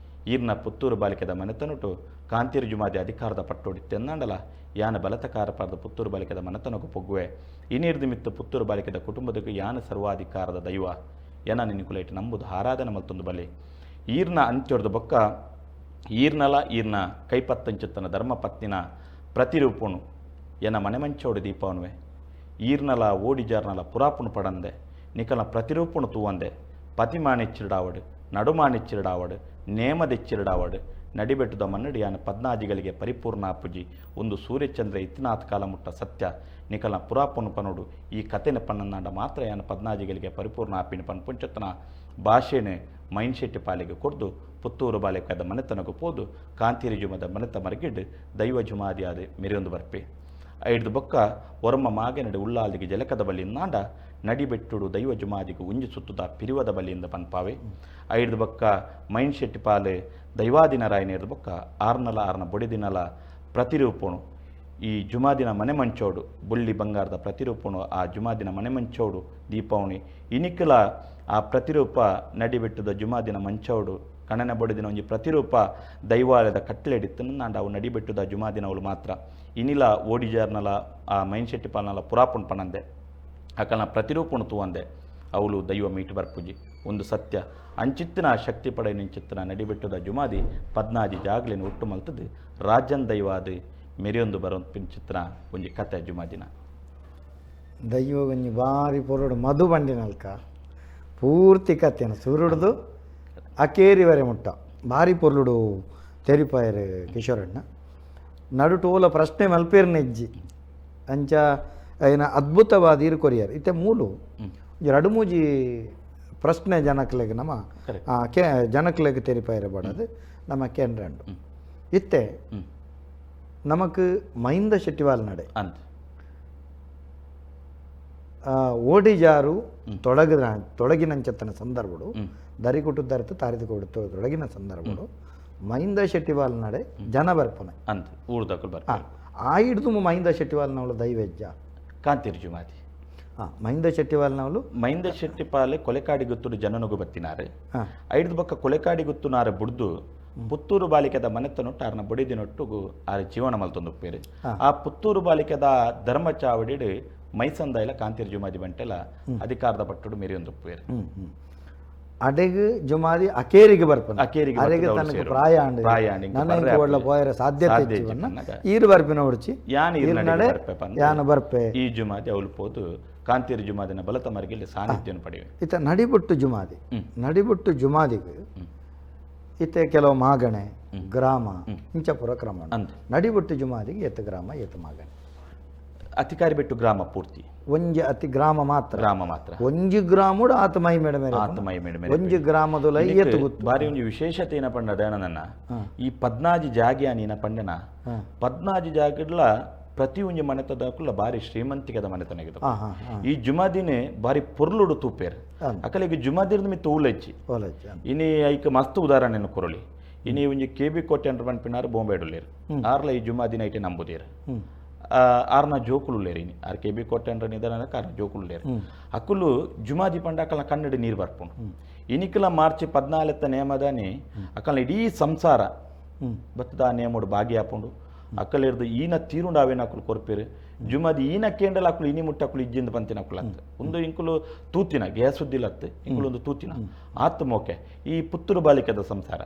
ಈರ್ನ ಪುತ್ತೂರು ಬಾಲಿಕೆದ ಮನೆತನುಟು ಕಾಂತೀರು ಜುಮಾದಿ ಅಧಿಕಾರದ ಪಟ್ಟೋಡಿ ತೆನ್ನಾಂಡಲ ಯಾನ ಬಲತಕಾರ ಪಾರದ ಪುತ್ತೂರು ಬಾಲಿಕೆದ ಮನೆತನకు ಪೊಗ್ಗುವೆ ಇನಿರ್ದು ಮಿತ್ತು ಪುತ್ತೂರು ಬಾಲಿಕೆದ ಕುಟುಂಬದಕ್ಕೆ ಯಾನ ಸರ್ವಾಧಿಕಾರದ ದೈವ ಏನ ನಿನ್ನ ನಂಬುದು ಆರಾಧನೆ ಮಲ್ತೊಂದು ಬಲೆ ಈರ್ನ ಅಂತ್ಯೊರ್ದು ಬೊಕ್ಕ ಈರ್ನಲ ಈರ್ನ ಕೈಪತ್ತಂಚುತ್ತನ ಧರ್ಮಪತ್ನಿನ ಪ್ರತಿರೂಪುಣು ಎನ ಮನೆಮಂಚೋಡು ದೀಪವನುವೆ ಈರ್ನಲ ಓಡಿಜಾರ್ನಲ ಪುರಾಪುಣು ಪಡಂದೆ ನಿಕಲ ಪ್ರತಿರೂಪುಣು ತೂವಂದೆ ಪತಿಮಾನೆಚ್ಚಿರಡಾವಡು ನಡುಮಾನೆಚ್ಚಿರಡಾವಡು ನೇಮದೆಚ್ಚಿರಡಾವಡು ನಡಿಬೆಟ್ಟದ ಮನ್ನಡಿ ಯಾನ ಪದ್ನಾಜಿಗಳಿಗೆ ಪರಿಪೂರ್ಣ ಅಪ್ಪುಜಿ ಒಂದು ಸೂರ್ಯಚಂದ್ರ ಇತ್ತಿನಾಥ್ ಕಾಲ ಮುಟ್ಟ ಸತ್ಯ ನಿಕಲ ಪುರಾಪುನು ಪನುಡು ಈ ಕತೆನ ಪನ್ನಂದಾಂಡ ಮಾತ್ರ ಯಾನ ಪದ್ನಾಜಿಗಳಿಗೆ ಪರಿಪೂರ್ಣ ಆಪಿನ ಪನ್ಪುಂಚತನ ಭಾಷೆನೆ ಮೈನ್ಶೆಟ್ಟಿ ಪಾಲಿಗೆ ಕೊಡ್ದು ಪುತ್ತೂರು ಬಾಲಿಕದ ಮನೆತನకు ಪೋದು ಕಾಂತೀರಿ ಜುಮದ ಮನೆತ ಮರಗಿಡ್ ದೈವ ಜುಮಾದಿಯಾದ ಮೆರೆಯೊಂದು ಬರ್ಪೆ ಐಡ್ದು ಬೊಕ್ಕ ಒರಮ ಮಾಗನಡೆ ಉಳ್ಳಾಲಿಗೆ ಜಲಕದ ಬಳಿ ನಾಂಡ ನಡಿಬೆಟ್ಟುಡು ದೈವ ಜುಮಾದಿಗೆ ಉಂಜಿ ಸುತ್ತುದ ಪಿರಿವದ ಬಲಿಯಿಂದ ಪನ್ಪಾವೆ ಐಡ್ದು ಬೊಕ್ಕ ಮೈನ್ಶೆಟ್ಟಿ ಪಾಲೆ ದೈವಾದಿನ ರಾಯನೇರ್ದು ಬೊಕ್ಕ ಆರ್ನಲ ಆರ್ನ ಬೊಡಿದಿನಲ ಪ್ರತಿರೂಪಣು ಈ ಜುಮಾದಿನ ಮನೆ ಮಂಚೋಡು ಬುಳ್ಳಿ ಬಂಗಾರದ ಪ್ರತಿರೂಪಣು ಆ ಜುಮಾದಿನ ಮನೆ ಮಂಚೋಡು ದೀಪಾವಣಿ ಇನಿಕಲ ಆ ಪ್ರತಿರೂಪ ನಡಿಬೆಟ್ಟದ ಜುಮಾದಿನ ಮಂಚೋಡು ಕಣನ ಬೊಡಿದಿನ ಒಂಜಿ ಪ್ರತಿರೂಪ ದೈವಾಲಯದ ಕಟ್ಲೆಡಿತ್ತು ನಾಂಡ ಅವು ನಡಿಬೆಟ್ಟದ ಜುಮಾದಿನ ಅವಳು ಮಾತ್ರ ಇನಿಲ ಓಡಿಜಾರ್ನಲ ಆ ಮೈನ್ಶೆಟ್ಟಿ ಪಾಲ್ನಲ ಪುರಾಪುಣ್ ಪಣಂದೆ ಅಕಲ್ನ ಪ್ರತಿರೂಪಣು ತೂವಂದೆ ಅವಳು ದೈವ ಮೀಟು ಬರ್ಪುಜಿ ಒಂದು ಸತ್ಯ ಅಂಚಿತ್ತಿನ ಶಕ್ತಿ ಪಡೆ ನಿಂಚಿತ್ತಿನ ನಡಿಬೆಟ್ಟದ ಜುಮಾದಿ ಪದ್ನಾಜಿ ಜಾಗ್ಲಿನ ಒಟ್ಟು ಮಲ್ತದು ರಾಜನ್ ದೈವಾದ ಮೆರೆಯೊಂದು ಬರೋ ಪಿಂಚಿತ್ರ ಒಂಜಿ ಕತೆ ಜುಮಾದಿನ ದೈವ ಒಂಜಿ ಬಾರಿ ಪೊರಡು ಮಧು ಬಂಡಿನಲ್ಕ ಪೂರ್ತಿ ಕತೆನ ಸುರುಡ್ದು ಅಕೇರಿವರೆ ಮುಟ್ಟ ಭಾರಿ ಪೊರ್ಲುಡು ತೆರಿಪಾಯರು ಕಿಶೋರಣ್ಣ ನಡುಟೋಲ ಪ್ರಶ್ನೆ ಮಲ್ಪೇರ್ ನೆಜ್ಜಿ ಅಂಚ ಏನ ಅದ್ಭುತವಾದ ಇರು ಕೊರಿಯರ್ ಇತ್ತೆ ಮೂಲು ಎರಡು ಮೂಜಿ ಪ್ರಶ್ನೆ ಜನಕ್ಲೆಗ್ ನಮ್ಮ ಕೆ ಜನಕ್ಲೆಗ್ ತೆರಿಪಾಯರ ಬಡದು ನಮ್ಮ ಕೇಂದ್ರಂಡು ಇತ್ತೆ ನಮಕ್ ಮಹಿಂದ ಶೆಟ್ಟಿವಾಲ್ ನಡೆ ಅಂತ ಓಡಿಜಾರು ತೊಡಗಿನಂಚತ್ತನ ಸಂದರ್ಭಡು ದರಿಕುಟ್ಟುದ್ದರ್ಥ ತಾರಿದು ಕೊಡುತ್ತೊಳಗಿನ ಸಂದರ್ಭಗಳು ಮಹಿಂದ ಶೆಟ್ಟಿವಾಲ್ ನಡೆ ಜನ ಬರ್ಪನೆ ಅಂತ ಊರ್ದಕ್ಕಲು ಬರ್ಪ ಆ ಹಿಡ್ದು ಮಹಿಂದ ಶೆಟ್ಟಿವಾಲ್ನವಳು ದೈವೆಜ್ಜ ಕಾಂತಿರ್ ಜುಮಾದಿ ಮಹಿಂದ ಶೆಟ್ಟಿವಾಲ್ನವಳು ಮಹಿಂದ ಶೆಟ್ಟಿಪಾಲೆ ಕೊಲೆಕಾಡಿ ಗುತ್ತುಡು ಜನನುಗು ಬತ್ತಿನಾರೆ ಐದು ಬಕ್ಕ ಕೊಲೆಕಾಡಿ ಗುತ್ತುನಾರೆ ಬುಡ್ದು ಪುತ್ತೂರು ಬಾಲಿಕೆದ ಮನೆತನೊಟ್ಟು ಆರ್ನ ಬಡಿದಿನೊಟ್ಟುಗು ಆರೆ ಜೀವನ ಮಲ್ತೊಂದು ಪೇರು ಆ ಪುತ್ತೂರು ಬಾಲಿಕೆದ ಧರ್ಮ ಚಾವಡಿಡು ಮೈಸಂದಾಯಿಲ ಕಾಂತಿರ್ ಜುಮಾದಿ ಬಂಟೆಲ ಅಧಿಕಾರದ ಪಟ್ಟುಡು ಮೆರಿಯೊಂದು ಪೇರು ಅಡೆಗ್ ಜುಮಾದಿ ಅಕೇರಿಗೆ ಬರ್ಪನ ಅಕೇರಿಗೆ ಅರೆಗೆ ತನಕ ಪ್ರಾಯ ಆಂಡ್ ನನ್ನ ಒಳ್ಳೆ ಪೋಯರ ಸಾಧ್ಯತೆ ಇಜ್ಜಿವನ್ನ ಈರು ಬರ್ಪಿನ ಉಡ್ಚಿ ಯಾನ್ ಈರು ನಡೆ ಯಾನ ಬರ್ಪೆ ಈ ಜುಮಾದಿ ಅವಳು ಪೋದು ಕಾಂತೀರ್ ಜುಮಾದಿನ ಬಲತ ಮರ್ಗಿಲ್ಲಿ ಸಾನ್ನಿಧ್ಯವನ್ನು ಪಡೆಯುವೆ ಇತ ನಡಿಬುಟ್ಟು ಜುಮಾದಿ ನಡಿಬುಟ್ಟು ಜುಮಾದಿಗೆ ಇತ್ತೆ ಕೆಲವು ಮಾಗಣೆ ಗ್ರಾಮ ಇಂಚಪುರ ಕ್ರಮ ನಡಿಬುಟ್ಟು ಜುಮಾದಿಗೆ ಏತ ಗ್ರಾಮ ಏತ ಮಾಗಣೆ ಅತಿಕಾರಿ ಬಿಟ್ಟು ಗ್ರಾಮ ಪೂರ್ತಿ ಒಂಜಿ ಅತಿ ಗ್ರಾಮ ಮಾತ್ರ ಗ್ರಾಮ ಮಾತ್ರ ಒಂಜಿ ಗ್ರಾಮಡು ಆತ ಮೈ ಮೇಡ ಮೇಲೆ ಆತ ಮೈ ಮೇಡ ಮೇಲೆ ಒಂಜಿ ಗ್ರಾಮದ ಏತು ಗೊತ್ತು ಬಾರಿ ಒಂಜಿ ವಿಶೇಷತೆ ಏನ ಪಂಡ ದಯಾನಂದನ್ನ ಈ ಪದ್ನಾಜಿ ಜಾಗಿಯ ನೀನ ಪಂಡನ ಪದ್ನಾಜಿ ಜಾಗಿಡ್ಲ ಪ್ರತಿ ಒಂಜಿ ಮನೆತದಕ್ಕುಲ್ಲ ಬಾರಿ ಶ್ರೀಮಂತಿಕದ ಮನೆತನಗಿದೆ ಈ ಜುಮಾದಿನೇ ಬಾರಿ ಪೊರ್ಲುಡು ತೂಪೇರ್ ಅಕಲಿಗೆ ಜುಮಾದಿರ್ದ ಮಿತ್ತ ಊಲಜ್ಜಿ ಇನಿ ಐಕ್ ಮಸ್ತ್ ಉದಾಹರಣೆಯನ್ನು ಕೊರಲಿ ಇನಿ ಒಂಜಿ ಕೆ ಬಿ ಕೋಟೆ ಅಂಡ್ರ ಪನ್ಪಿನಾರು ಬೊಂಬೆ ಉಲ್ಲೇರು ಆರ್ಲ ಈ ಜುಮಾದಿನ ಐಟೆ ನಂಬುದೇರು ಆರ್ನ ಜೋಕುಲು ಲೇರು ಇನಿ ಆರ್ ಕೆ ಬಿ ಕೋಟೆ ಅಂಡ್ರ ನಿಧಾನಕ್ಕೆ ಆರ್ನ ಜೋಕುಲು ಲೇರು ಅಕುಲು ಜುಮಾದಿ ಪಂಡ ಅಕಲ್ನ ಕನ್ನಡ ನೀರು ಬರ್ಪುಂಡು ಇನಿಕಲ ಮಾರ್ಚ್ 14 ನೇಮದಾನಿ ಅಕಲ್ನ ಇಡೀ ಸಂಸಾರ ಬತ್ತದ ಆ ನೇಮೋಡು ಭಾಗಿಯಾಪುಂಡು ಅಕ್ಕಲಿರ್ದು ಈನ ತೀರುಂಡು ಅವೇನ ಅಕುಲು ಕೊರ್ಪೇರು ಜುಮಾದಿ ಈನ ಕೇಂಡಲ ಅಕುಲು ಇನಿ ಮುಟ್ಟ ಅಕುಲು ಇಜ್ಜಿಂದ ಪಂತಿನ ಅಕುಲು ಅತ್ತ ಒಂದು ಇಂಕುಲು ತೂತಿನ ಗ್ಯಾಸುದ್ದಿಲತ್ತೆ ಇಂಕುಲು ಒಂದು ತೂತಿನ ಆತ್ ಮೋಕೆ ಈ ಪುತ್ತೂರು ಬಾಲಿಕದ ಸಂಸಾರ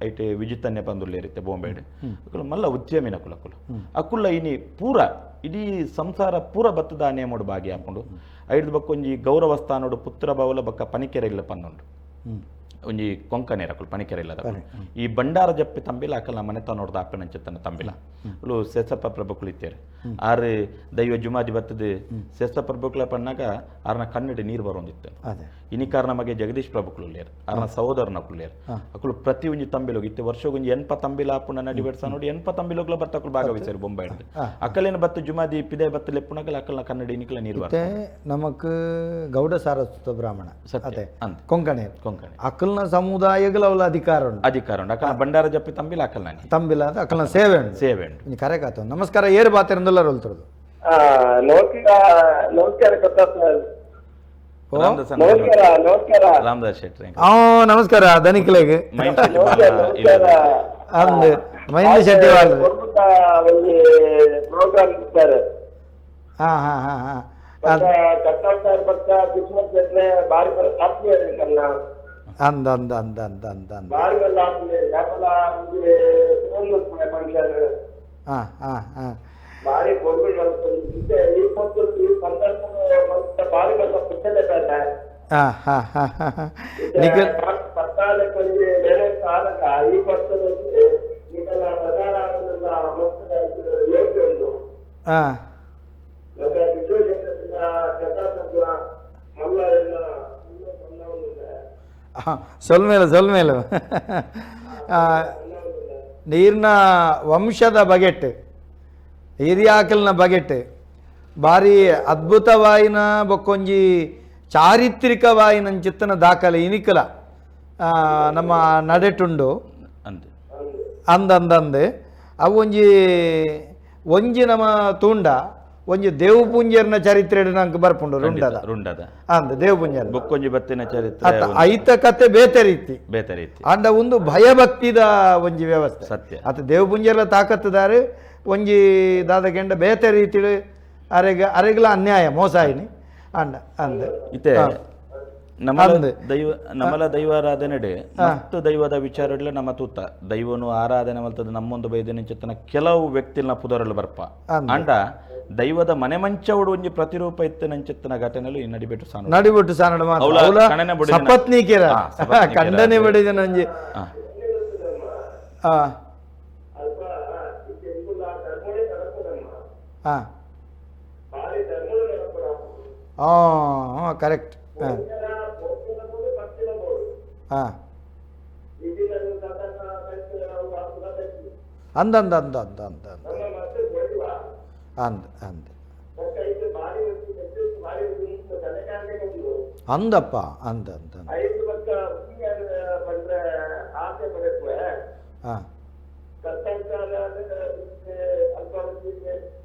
ಐಟೆ ವಿಜಿತನ್ಯ ಪಂದುಲ್ಲೇರಿತ್ತೆ ಬೊಂಬೆಡ್ ಅಕುಲು ಮಲ್ಲ ಉದ್ಯಮಿನ ಅಕುಲು ಅಕುಲು ಅಕುಲ ಇನಿ ಪೂರ ಇಡೀ ಸಂಸಾರ ಪೂರ ಬತ್ತದ ನೇಮೋಡು ಭಾಗಿ ಹಾಕೊಂಡು ಐದು ಬಕ್ಕೊಂಜಿ ಗೌರವ ಸ್ಥಾನೋಡು ಪುತ್ರ ಬಾವಲ ಬಕ್ಕ ಪನಿಕೆರೆ ಇಲ್ಲ ಪನ್ನುಂಡು ಒಂಜಿ ಕೊಂಕನೇರ ಅಕುಲು ಪನಿಕೆರೆ ಇಲ್ಲದ ಈ ಬಂಡಾರ ಜಪ್ಪಿ ತಂಬಿಲ ಅಕಲ್ನ ಮನೆತನೋಡ್ದ ಅಪ್ಪನಂಚಿತ್ತನ ತಂಬಿಲ ಅಲ್ಲೂ ಸೇಸಪ್ಪ ಪ್ರಭುಕುಲು ಇತ್ತೇರು ಆರು ದೈವ ಜುಮಾದಿ ಬತ್ತದ ಸೇಸ ಪ್ರಭುಕುಲ ಪನ್ನಾಗ ಆರ್ನ ಕನ್ನಡಿ ನೀರು ಬರೋಂದಿತ್ತು ಇನಿ ಕಾರಣ ಮಗೆ ಜಗದೀಶ್ ಪ್ರಭುಕುಲು ಲೇರು ಆರ್ನ ಸಹೋದರನ ಅಕುಲು ಅಕುಲು ಪ್ರತಿ ಒಂಜಿ ತಂಬಿಲೋಗಿ ಇತ್ತೆ ವರ್ಷಗೊಂಜಿ ಎನ್ಪ ತಂಬಿಲ ಆಪುನ ನಡಿಬೆಡ್ಸ ನೋಡಿ ಎನ್ಪ ತಂಬಿಲೋಗ್ಲ ಬತ್ತ ಅಕುಲು ಭಾಗವಹಿಸಾರು ಬೊಂಬೈ ಅಕಲೇನ ಬತ್ತು ಜುಮಾದಿ ಪಿದೆ ಬತ್ತು ಲೆಪ್ಪುನಗಲ ಅಕಲ್ನ ಕನ್ನಡಿ ನಿಕಲ ನೀರು ಬರ್ತದೆ ನಮಕ್ ಗೌಡ ಸಾರಸ್ವತ ಬ್ರಾಹ್ಮಣ ಅದೇ ಕೊಂಕಣಿ ಕೊಂಕಣಿ ಅಕಲ್ನ ಸಮುದಾಯಗಳ ಅವಳ ಅಧಿಕಾರ ಉಂಟು ಅಧಿಕಾರ ಉಂಟು ಅಕಲ್ನ ಬಂಡಾರ ಜಪ್ಪಿ ತಂಬಿಲ ಅಕಲ್ನ ತಂಬಿಲ ಅಂತ ಅಕಲ್ನ ಸೇವೆ ಉಂಟು ಸೇವೆ ಉಂಟು ಕರೆ ಕಾತು ನಮಸ್ಕಾರ ಏರು ಬಾತಿರಂದುಲ್ಲ ರೋಲ್ತಿರೋದು ನಮಸ್ಕಾರ ನಮಸ್ಕಾರ ನಮಸ್ಕಾರ ರಾಮದಾಸ್ ಶೆಟ್ಟಿ ನಮಸ್ಕಾರ ದನಿಕ್ಲೆಗ್ ಅಂದ್ ಮಹಿಂದ ಶೆಟ್ಟಿ వాళ్ళు ಪ್ರೋಗ್ರಾಮ್ ಸರ್ ಹಾ ಹಾ ಹಾ ಹಾ ಅಂದ ಅಂದ ಅಂದ ಅಂದ ಅಂದ ಅಂದ ಹಾ ಹಾ ಹಾ ಹಾ ಹಾ ಹಾ ಹಾ ನಿಖಿಲ್ ಹಾ ಸೊಲ್ಮೇಲೆ ಸೊಲ್ಮೇಲೆ ನೀರಿನ ವಂಶದ ಬಗೆಟ್ ಹಿರಿಯಾಕಲ್ನ ಬಗೆಟ್ ಭಾರಿ ಅದ್ಭುತವಾಯಿನ ಬೊಕ್ಕೊಂಜಿ ಚಾರಿತ್ರಿಕವಾಯಿನ ಚಿತ್ತನ ದಾಖಲೆ ಇನಿಕಲ ನಮ್ಮ ನಡೆಟುಂಡು ಅಂದಂದಂದು ಅವು ಒಂಜಿ ಒಂಜಿ ನಮ್ಮ ತೂಂಡ ಒಂಜಿ ದೇವಪುಂಜರ್ನ ಚರಿತ್ರೆ ನಂಗೆ ಬರ್ಪುಂಡು ರುಂಡದ ರುಂಡದ ಅಂದ ದೇವಪುಂಜರ್ ಬೊಕ್ಕೊಂಜಿ ಬತ್ತಿನ ಚರಿತ್ರೆ ಐತ ಕತೆ ಬೇತೆ ರೀತಿ ಬೇತೆ ರೀತಿ ಅಂಡ ಒಂದು ಭಯಭಕ್ತಿದ ಒಂಜಿ ವ್ಯವಸ್ಥೆ ಸತ್ಯ ಅತ ದೇವಪುಂಜರ್ಲ ತಾಕತ್ತುದಾರೆ ಒಂಜಿ ದಾದ ಕೆಂಡ ಬೇತೆ ರೀತಿ ಅರೆಗ ಅರೆಗ್ಲ ಅನ್ಯಾಯ ಮೋಸ ಆಯ್ನಿ ಅಂಡ ಅಂದ ಇತ್ತೆ ನಮ್ಮಲ ದೈವಾರಾಧನೆ ಮತ್ತು ದೈವದ ವಿಚಾರಗಳ ನಮ್ಮ ತೂತ ದೈವನು ಆರಾಧನೆ ಮಲ್ತದ ನಮ್ಮೊಂದು ಬೈದನ ಚಿತ್ತನ ಕೆಲವು ವ್ಯಕ್ತಿನ ಪುದರಲು ಬರ್ಪ ಅಂಡ ದೈವದ ಮನೆ ಮಂಚವಡು ಒಂಜಿ ಪ್ರತಿರೂಪ ಇತ್ತು ನಂಚಿತ್ತನ ಘಟನೆಲು ಈ ನಡಿಬಿಟ್ಟು ಸಾನು ನಡಿಬಿಟ್ಟು ಸಾನಡು ಮಾತ್ರ ಸಪತ್ನೀಕೆರ ಖಂಡನೆ ಬಡಿದ ನಂಜಿ ಆ ಆ ಆ ಕರೆಕ್ಟ್ ಹಾಂ ಅಂದ ಅಂದ ಅಂದ ಅಂದ ಅಂದ ಅಂದ ಅಂದ ಅಂದ ಅಂದಪ್ಪ ಅಂದ ಅಂದ ಪಂಡ್ರೆ ಆಸೆ ಪಡೆಪುವೆ. ಹಾ. ಕರ್ತಂಕಾರ ಅಲ್ಪ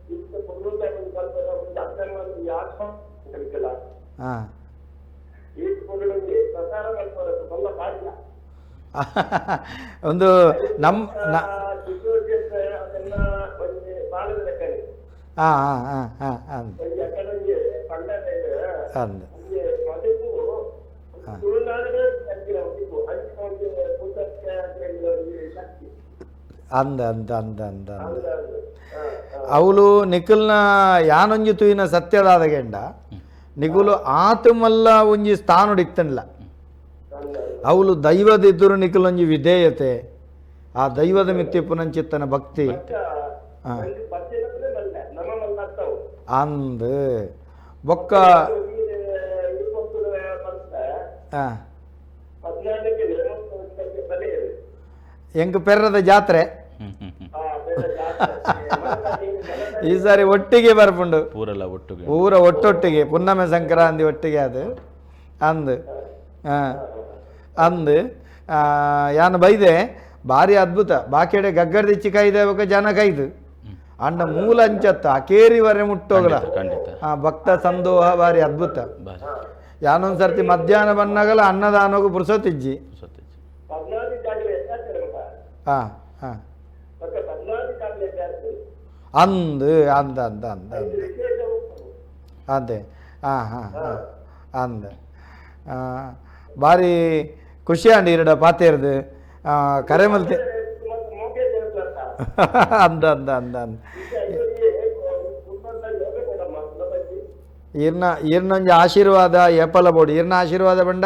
ಇತ್ತ ಪೊರ್ಲುದ ಒಂಜಿ ಕಲ್ಪದ ಒಂಜಿ ಅರ್ಥನ ಒಂಜಿ ಆತ್ಮ ಕಲಿಕಲ. ಹಾ. ಈ ಪೊರ್ಲುಂಜಿ ಪ್ರಸಾರ ಮಲ್ಪರ ಮಲ್ಲ ಕಾರ್ಯ. ಒಂದು ನಮ್ಮ ಅದೆಲ್ಲ ಒಂಜಿ ಬಾಳದ ಲೆಕ್ಕನೆ. ಹಾ ಹಾ ಹಾ ಹಾ ಅಂದ್. ಒಂಜಿ ಅಕಡೊಂಜಿ ಪಂಡದ ಅಂದ್. ಒಂಜಿ ಮದಿಪು ತುಳುನಾಡಿನ ಅಂಚಿನ ಮದಿಪು ಅಂಚಿನ ಒಂಜಿ ಪುಸ್ತಕ ಒಂಜಿ ಶಕ್ತಿ. ಅಂದ್ ಅಂದ್ ಅಂದ್ ಅಂದ್ ಅಂದ್. ಅಂದ್ ಅಂದ್. ಹಾ, ಹಾ. ಅವಳು ನಿಖಲ್ನ ಯಾನೊಂಜಿ ತೂಯಿನ ಸತ್ಯದಾದ ಗೆಂಡ ನಿಗುಲು ಆತಮಲ್ಲ ಒಂಜಿ ಸ್ಥಾನಡ್ ಇತ್ತನ್ಲ. ಅಂದ್ ಅಂದ್. ಅವಳು ದೈವದ ಎದುರು ನಿಖಲೊಂಜಿ ವಿಧೇಯತೆ, ಆ ದೈವದ ಮಿತ್ತಿ ಪುನಂಚಿತ್ತನ ಭಕ್ತಿ. ಹಾ. ಒಂಜಿ ಬತ್ತಿನಂದ್ರೆ ಮಲ್ಲ ನಮ್ಮ ಮಲ್ಲ ಅರ್ಥವು. ಅಂದ್ ಬೊಕ್ಕ ಈ ಪೊರ್ತುಡು ಬಂತ ಆ, 14ಕ್ಕೆ ಬಲಿ ಇದೆ. ಎಂಕ್ ಪೆರ್ರದ ಜಾತ್ರೆ ಹ್ಮ್ ಹ್ಮ್ ಹ್ಮ್. ಆ, ಬೇರೆ ಜಾತ್ರೆ. ಈ ಸಾರಿ ಒಟ್ಟಿಗೆ ಬರ್ಪುಂಡು. ಪೂರೆಲ್ಲ ಒಟ್ಟುಗೆ. ಊರ ಒಟ್ಟೊಟ್ಟಿಗೆ ಪುನ್ನಮೆ ಸಂಕ್ರಾಂತಿ ಒಟ್ಟಿಗೆ ಅದು ಅಂದ್. ಆ, ಅಂದ್. ಆ, ಯಾನ್ ಬೈದೆ ಭಾರಿ ಅದ್ಭುತ ಬಾಕಿಡೆ ಗಗ್ಗರದಿಚ್ಚಿ ಕೈದೆ ಬೊಕ ಜನ ಕೈದು ಅಂಡ ಮೂಲ ಅಂಚತ್ತ ಅಕೇರಿವರೆ ಮುಟ್ಟೋಗಲ. ಖಂಡಿತ, ಖಂಡಿತ. ಆ ಭಕ್ತ ಸಂದೋಹ ಭಾರಿ ಅದ್ಭುತ. ಬಾರಿ. ಯಾನೊಂದು ಸರ್ತಿ ಮಧ್ಯಾಹ್ನ ಬಂದಾಗಲ ಅನ್ನದಾನೋಗು ಪುರ್ಸೊತ್ತಿಜ್ಜಿ. ಸತ್ಯ. 14 ಜಾಗಲೆ ಎತ್ತಾಗ್ತದೆ ಮಗ. ಹಾ ಹಾ. ಮತ್ತೆ 14 ಜಾಗಲೆ ಎತ್ತಾಗ್ತದೆ. ಅಂದ್ ಅಂದ್ ಅಂದ್ ಅಂದ್ ಅಂದ್. ವಿಶೇಷ ಉಂಟು. ಅದೇ ಹಾ ಹಾ ಹಾ ಅಂದ್. ಆ, ಭಾರಿ ಖುಷಿ ಅಂಡ್ ಇರಡ ಪಾತೇರ್ದು ಕರೆ ಮಲ್ತೆ. ಮತ್ತೆ ಮೋಕೆ ಜನಪ್ಲತ್ತ. ಅಂದ ಅಂದ ಅಂದ ಅಂದ. ಕುಟುಂಬದ ಯೋಗ ಕೊಡಮ್ಮ ಸುಲಭಜಿ. ಈರ್ನ ಈರ್ನೊಂಜಿ ಆಶೀರ್ವಾದ ಏಪಲ ಬೋಡು. ಈರ್ನ ಆಶೀರ್ವಾದ ಬಂಡ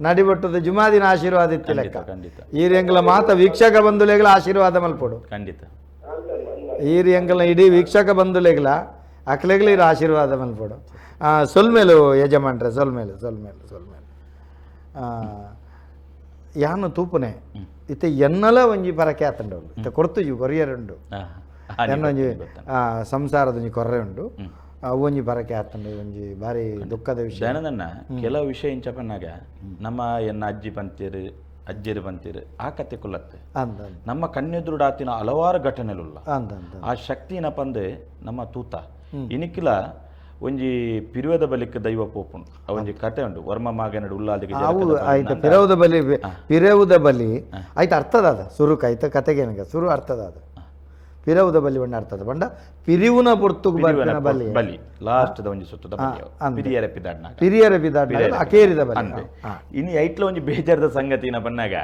ನಡಿಬಟ್ಟದ ಜುಮಾದಿನ ಆಶೀರ್ವಾದ ಇತ್ತಿ ಲೆಕ್ಕ. ಖಂಡಿತ, ಖಂಡಿತ. ಈರ್ ಎಂಗ್ಲ ಮಾತ ವೀಕ್ಷಕ ಬಂಧುಲೆಗ್ಲ ಆಶೀರ್ವಾದ ಮಲ್ಪೊಡು. ಖಂಡಿತ. ಅಂದಮ್ಮ ಅಂದ. ಈರ್ ಎಂಗ್ಲ ಇಡೀ ವೀಕ್ಷಕ ಬಂಧುಲೆಗ್ಲ ಅಕ್ಲೆಗ್ಲ ಈರ್ ಆಶೀರ್ವಾದ ಮಲ್ಪೊಡು. ಸೊಲ್ಮೇಲು ಯಜಮಾನ್ರೆ, ಸೊಲ್ಮೇಲು ಸೊಲ್ಮೇಲು ಸೊಲ್ಮೇಲು. ಯಾನು ತೂಪುನೆ ಇತ್ತೆ ಎನ್ನಲ ಒಂಜಿ ಪರಕೆ ಆತಂಡವ್ಲು ಇತ್ತೆ ಕೊರ್ತುಜಿ ಕೊರಿಯರುಂಡು. ಆ, ಆ, ಎನ್ನೊಂಜಿ ಗೊತ್ತ. ಸಂಸಾರದ ಒಂಜಿ ಕೊರ್ರೆ ಉಂಡು, ಅವು ಒಂಜಿ ಪರಕೆ ಆತಂಡು. ಒಂಜಿ ಭಾರಿ ದುಃಖದ ವಿಷಯ. ದಯಾನಂದಣ್ಣ, ಕೆಲವು ವಿಷಯ ಇಂಚ ಪನ್ನಾಗ ನಮ್ಮ ಎನ್ನ ಅಜ್ಜಿ ಪಂತೀರು ಅಜ್ಜಿರು ಪಂತೀರು ಆ ಕತೆ ಕುಲ್ಲತ್ತೆ. ಅಂದ ಅಂದ. ನಮ್ಮ ಕಣ್ಣೆದುರುಡಾತಿನ ಹಲವಾರು ಘಟನೆಲುಲ್ಲ. ಅಂದ ಅಂದ. ಆ ಶಕ್ತಿನ ಪಂದೆ ನಮ್ಮ ತೂತ ಇನಿಕ್ಕಿಲ ಒಂಜಿ ಪಿರುವದ ಬಲಿಕ್ ದೈವ ಪೋಪುಂಡು. ಆ ಒಂಜಿ ಕತೆ ಉಂಡು ವರ್ಮ ಮಾಗನಡು ಉಲ್ಲಾದಿಗೆ ಅವು ಜಲಕದ ಬಲಿ ಆಯ್ತು ನಂದ. ಪಿರವುದ ಬಲಿ, ಪಿರವುದ ಬಲಿ ಆಯ್ತು ಅರ್ಥದಾದ ಸುರುಕ್ ಆಯ್ತು ಕತೆಗೇನಗ ಸುರು ಅರ್ಥದಾದ ಪಿರವುದ ಬಲಿ ಬಣ್ಣ ಅರ್ಥದ ಬಣ್ಣ ಪಿರಿವುನ ಪೊರ್ತುಗು ಪಿರಿವನ ಬರ್ಪಿನ ಬಲಿ. ಬಲಿ ಲಾಸ್ಟ್ the ಒಂಜಿ ಸುತ್ತದ ಬಲಿ ಅವು. ಅಂದ್. ಪಿರಿಯರ ಪಿದಾಡ್ನಾಗ. ಪಿರಿಯರ ಬಿದಾಡ್ನಾಗ ಪಿರಿಯರ ಅಕೇರಿದ ಬಲಿ. ಅಂದೆ. ಹಾ. ಇನಿ ಐಟ್ಲ ಒಂಜಿ ಬೇಜಾರದ ಸಂಗತಿನ ಬನ್ನಾಗ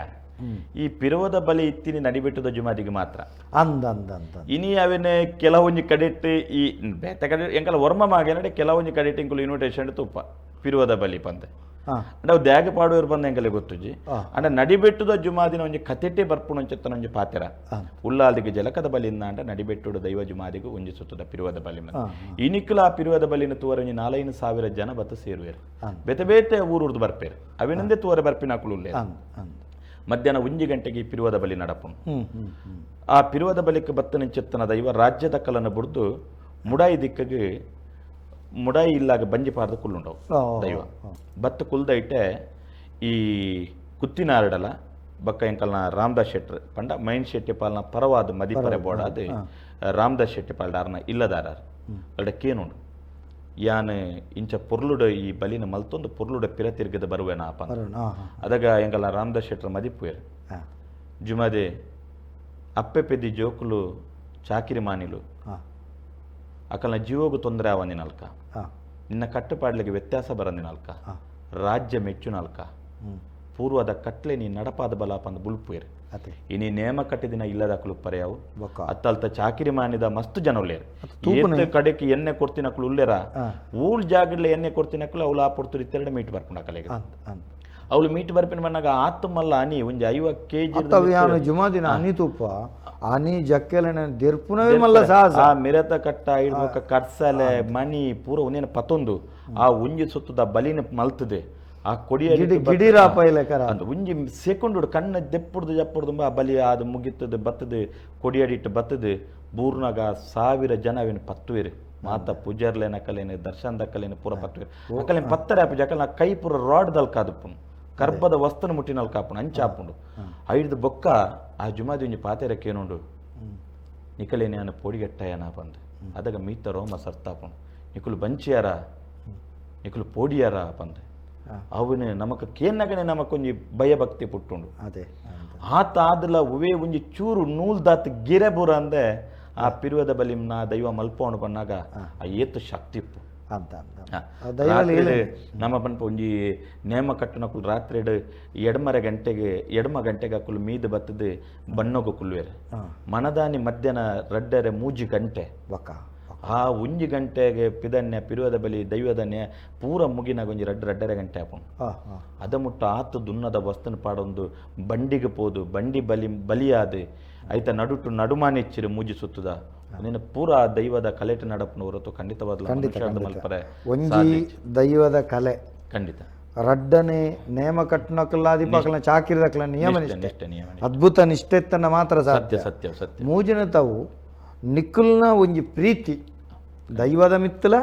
ಈ ಪಿರುವದ ಬಲಿ ಇತ್ತಿನಿ ನಡಿಬೆಟ್ಟದ ಜುಮಾದಿಗೆ ಮಾತ್ರ. ಅಂದ ಅಂದ ಅಂದ. ಇನಿ ಅವೇನೆ ಕೆಲವೊಂಜಿ ಕಡೆಟ್ ಈ ಬೇತೆ ಕಡೆ ಎಂಕಲ ವರ್ಮ ಮಾಗೇನಡೆ ಕೆಲವೊಂಜಿ ಕಡೆಟ್ ಇಂಕುಲು ಇನ್ವಿಟೇಷನ್ ತುಪ್ಪ ಪಿರುವದ ಬಲಿ ಪಂದೆ. ಹಾ. ಅಂಡ ಅವು ದ್ಯಾಗ ಪಾಡುವರು ಬಂದ ಎಂಕಲೆ ಗೊತ್ತುಜಿ. ಆ. ಅಂಡ ನಡಿಬೆಟ್ಟುದ ಜುಮಾದಿನ ಒಂಜಿ ಕತೆಟೆ ಬರ್ಪುಣ ಒಂಚೆತ್ತನ ಒಂಜಿ ಪಾತೆರ. ಆ. ಉಲ್ಲಾಲ್ದಿಗೆ ಜಲಕದ ಬಲಿ ಅಂಡ ನಡಿಬೆಟ್ಟುಡು ದೈವ ಜುಮಾದಿಗೆ ಒಂಜಿ ಸುತ್ತದ ಪಿರುವದ ಬಲಿ ಮಂದೆ. ಆ, ಇನಿಕ್ಲ ಆ ಪಿರುವದ ಬಲಿನ ತೂವರ ಒಂಜಿ 4-5 ಸಾವಿರ ಜನ ಬತ್ತ ಸೇರುವೆರು. ಆ. ಬೇತೆ ಬೇತೆ ಊರುರ್ದು ಬರ್ಪೇರು ಅವಿನಂದೇ ತೂವರೆ ಬರ್ಪಿನ ಉಲ್ಲೇರು. ಅಂದ ಅಂದ. ಮಧ್ಯಾಹ್ನ 1 ಗಂಟೆಗೆ ಈ ಪಿರುವದ ಬಲಿ ನಡಪುನು. ಹ್ಮ್ ಹ್ಮ್ ಹ್ಮ್. ಆ ಪಿರುವದ ಬಲಿಕ್ ಬತ್ತನ ಚೆತ್ತನ ದೈವ ರಾಜ್ಯದ ಕಲನ ಬುಡ್ದು ಮುಡಾಯಿ ದಿಕ್ಕಗೆ ಮುಡಾಯಿ ಇಲ್ಲಾಗ ಬಂಜಿ ಪಾರ್ದ ಕುಲ್ಲುಂಡವು ಓ, ದೈವ. ಓ. ಬತ್ತ ಕುಲ್ದ ಇಟ್ಟೆ ಈ ಕುತ್ತಿನಾರಡಲ ಬಕ್ಕ ಎಂಕಲ್ನ ರಾಮದಾಸ್ ಶೆಟ್ರ್ ಪಂಡ ಮೈನ್ ಶೆಟ್ಟಿ ಪಾಲ್ನ ಪರವಾದ ಮದಿಪರೆ ಬೋಡಾದ ರಾಮದಾಸ್ ಶೆಟ್ಟಿ ಪಾಲ್ಡಾರ್ನ ಇಲ್ಲದಾರ ಅಲ್ಡ ಕೇನುಂಡು ಯಾನ್ ಇಂಚ ಪೊರ್ಲುಡ ಈ ಬಲಿನ ಮಲ್ತೊಂದು ಪೊರ್ಲುಡ ಪಿರ ತಿರ್ಗದ ಬರುವೆನ ಪಂದ. ಬರೋಣ. ಹಾ ಹಾ. ಅದಾಗ ಎಂಕಲ್ನ ರಾಮದಾಸ್ ಶೆಟ್ರ್ ಮದಿಪುವೆರ್. ಹಾ. ಜುಮಾದೆ ಅಪ್ಪೆ ಪೆದ್ದಿ ಜೋಕುಲು ಚಾಕಿರಿ ಮಾನಿಲು ಹಾ. ಅಕಲ್ನ ಜೀವೋಗು ತೊಂದರೆ ಆವಂದಿನಲ್ಕ, ಹಾ. ನಿನ್ನ ಕಟ್ಟುಪಾಡ್ಲಿಗೆ ವ್ಯತ್ಯಾಸ ಬರಂದಿನಲ್ಕ, ಹಾ. ರಾಜ್ಯ ಮೆಚ್ಚುನಲ್ಕ, ಹ್ಮ್. ಪೂರ್ವದ ಕಟ್ಲೆ ನೀ ನಡಪಾದ ಬಲಾಪಂದ ಬುಲ್ಪುವೆರ್. ಅತೆ. ಇನಿ ನೇಮ ಕಟ್ಟಿದಿನ ಇಲ್ಲದಕಲು ಪರ್ಯಾವು ಬೊಕ್ಕ ಅತ್ತಲ್ತ ಚಾಕಿರಿ ಮಾನಿದ ಮಸ್ತ್ ಜನ ಉಲ್ಲೇರು. ತೂಪುನೆ. ಏತ್ ಕಡೆಕ್ ಎಣ್ಣೆ ಕೊಡ್ತಿನಕುಲು ಉಲ್ಲೇರ. ಹಾ. ಊಳ್ ಜಾಗಡ್ಲೆ ಎಣ್ಣೆ ಕೊಡ್ತಿನಕುಲು ಅವಳು ಆ ಪೊರ್ತುಡು ಇತ್ತೆರಡು ಮೀಟ್ ಬರ್ಪುಂಡು ಅಕಲೆಗೆ. ಅಂದ್ ಅಂದ್. ಅವಳು ಮೀಟ್ ಬರ್ಪಿನ ಬನ್ನಾಗ ಆತ್ಮಲ್ಲ ಅನಿ ಒಂಜಿ 50 ಕೆಜಿ ಅತ್ತವು ಯಾನು ಜುಮಾದಿನ ಅನಿ ತೂಪ ಅನಿ ಜಕ್ಕೆಲನ ದೆರ್ಪುನವೇ ಮಲ್ಲ ಸಾಹಸ. ಆ ಮಿರತ ಕಟ್ಟ ಇಡ್ಬೇಕ ಕರ್ಸಲೆ ಮಣಿ ಪೂರ ಒಂದೇನ ಪತೊಂದು ಆ ಒಂಜಿ ಸುತ್ತದ ಬಲಿನ ಮಲ್ತದೆ ಆ ಕೊಡಿಯ ಗಿಡಿ ಗಿಡಿರಾಪ ಇಲ್ಲಕರ. ಅಂದ್ ಒಂಜಿ ಸೆಕೆಂಡ್ ಕಣ್ಣ ದೆಪ್ಪುಡ್ದು ಜಪ್ಪುಡ್ದು ಆ ಬಲಿ ಅದು ಮುಗಿತದೆ ಬತ್ತದೆ ಕೊಡಿಯಡಿಟ್ಟು ಬತ್ತದೆ ಬೂರ್ನಾಗ 1000 ಜನ ಅವೇನು ಪತ್ತುವೇರು. ಮಾತ ಪೂಜಾರ್ಲೇನ ಅಕಲೇನು ದರ್ಶನ ದಕ್ಕಲೇನು ಪೂರ ಪತ್ತುವೇರು. ಅಕಲೇನು ಪತ್ತರ ಆಪುಜಿ ಅಕಲ್ನ ಕೈ ಪೂರ ರಾಡ್ ದಲ್ಕಾದಪ್ಪುನು ಕರ್ಬದ ವಸ್ತುನ ಮುಟ್ಟಿನಲ್ ಕಾಪುಂಡು ಅಂಚ ಆಪುಂಡು. ಐಡ್ದು ಬೊಕ್ಕ ಆ ಜುಮಾದಿ ಒಂಜಿ ಪಾತೆರಕ್ಕೇನುಂಡು, ನಿಕಲೇನೆ ಆನ ಪೋಡಿಗಟ್ಟಯನ ಪಂದ್ ಅದಗ ಮೀತ ರೋಮ ಸರ್ತಾಪುಂಡು, ನಿಕುಲು ಬಂಚಿಯಾರ ನಿಕುಲು ಪೋಡಿಯಾರ ಪಂದ್. ಅವನು ನಮಕ ಕೇನ್ನಗನೆ ನಮಕೊಂಜಿ ಭಯಭಕ್ತಿ ಪುಟ್ಟುಂಡು. ಅದೇ ಆತ ಆದಲ ಉವೇ ಒಂಜಿ ಚೂರು ನೂಲ್ ದಾತ್ ಗಿರೆ ಬುರ ಅಂದೆ ಆ ಪಿರುವದ ಬಲಿಮ್ನ ದೈವ ಮಲ್ಪೋಣು ಪನ್ನಾಗ ಆ ಏತು ಶಕ್ತಿ ಇಪ್ಪು ಅಂತ. ನಮ್ಮ ಪನ್ಪ ಒಂಜಿ ನೇಮ ಕಟ್ಟುನಕುಲು ರಾತ್ರಿ ಎಡ್ಮರೆ ಗಂಟೆಗೆ ಎಡ್ಮ ಗಂಟೆಗೆ ಅಕುಲು ಮೀದ ಬತ್ತದು ಬಣ್ಣೊಗು ಕುಲ್ವೇರು. ಮನದಾನಿ ಮಧ್ಯಾಹ್ನ ರಡ್ಡರೆ ಮೂಜಿ ಗಂಟೆ ಬೊಕ್ಕ ಆ ಒಂಜಿ ಗಂಟೆಗೆ ಪಿದನ್ಯ ಪಿರುವದ ಬಲಿ ದೈವದನ್ಯ ಪೂರ ಮುಗಿನಾಗ ಒಂಜಿ ರಡ್ಡು ರಡ್ಡರೆ ಗಂಟೆ ಆಪುಂಡು. ಅದ ಮುಟ್ಟ ಆತು ದುನ್ನದ ವಸ್ತುನ ಪಾಡೊಂದು ಬಂಡಿಗೆ ಪೋದು ಬಂಡಿ ಬಲಿ ಬಲಿಯಾದ ಐತ ನಡುಟು ನಡುಮಾನಿಚ್ಚಿರು ಮೂಜಿ ಸುತ್ತದ ನಿನ್ನ ಪೂರ ದೈವದ ಕಲೆಟ ನಡಪುನ ಹೊರತು ಖಂಡಿತವಾದ ಮಲ್ಪರೆ ಒಂಜಿ ದೈವದ ಕಲೆ ಖಂಡಿತ. ರಡ್ಡನೆ ನೇಮ ಕಟ್ಟುನಕಲ್ಲಾದಿಪಾಕಲ ಚಾಕಿರದಕಲ ನಿಯಮ ನಿಷ್ಠೆ ಅದ್ಭುತ ನಿಷ್ಠೆತ್ತನ್ನ ಮಾತ್ರ ಸಾಧ್ಯ. ಸತ್ಯ ಸತ್ಯ. ಮೂಜಿನ ತಾವು ನಿಕ್ಕುಲ್ನ ಒಂಜಿ ಪ್ರೀತಿ ದೈವದ ಮಿತ್ತಲ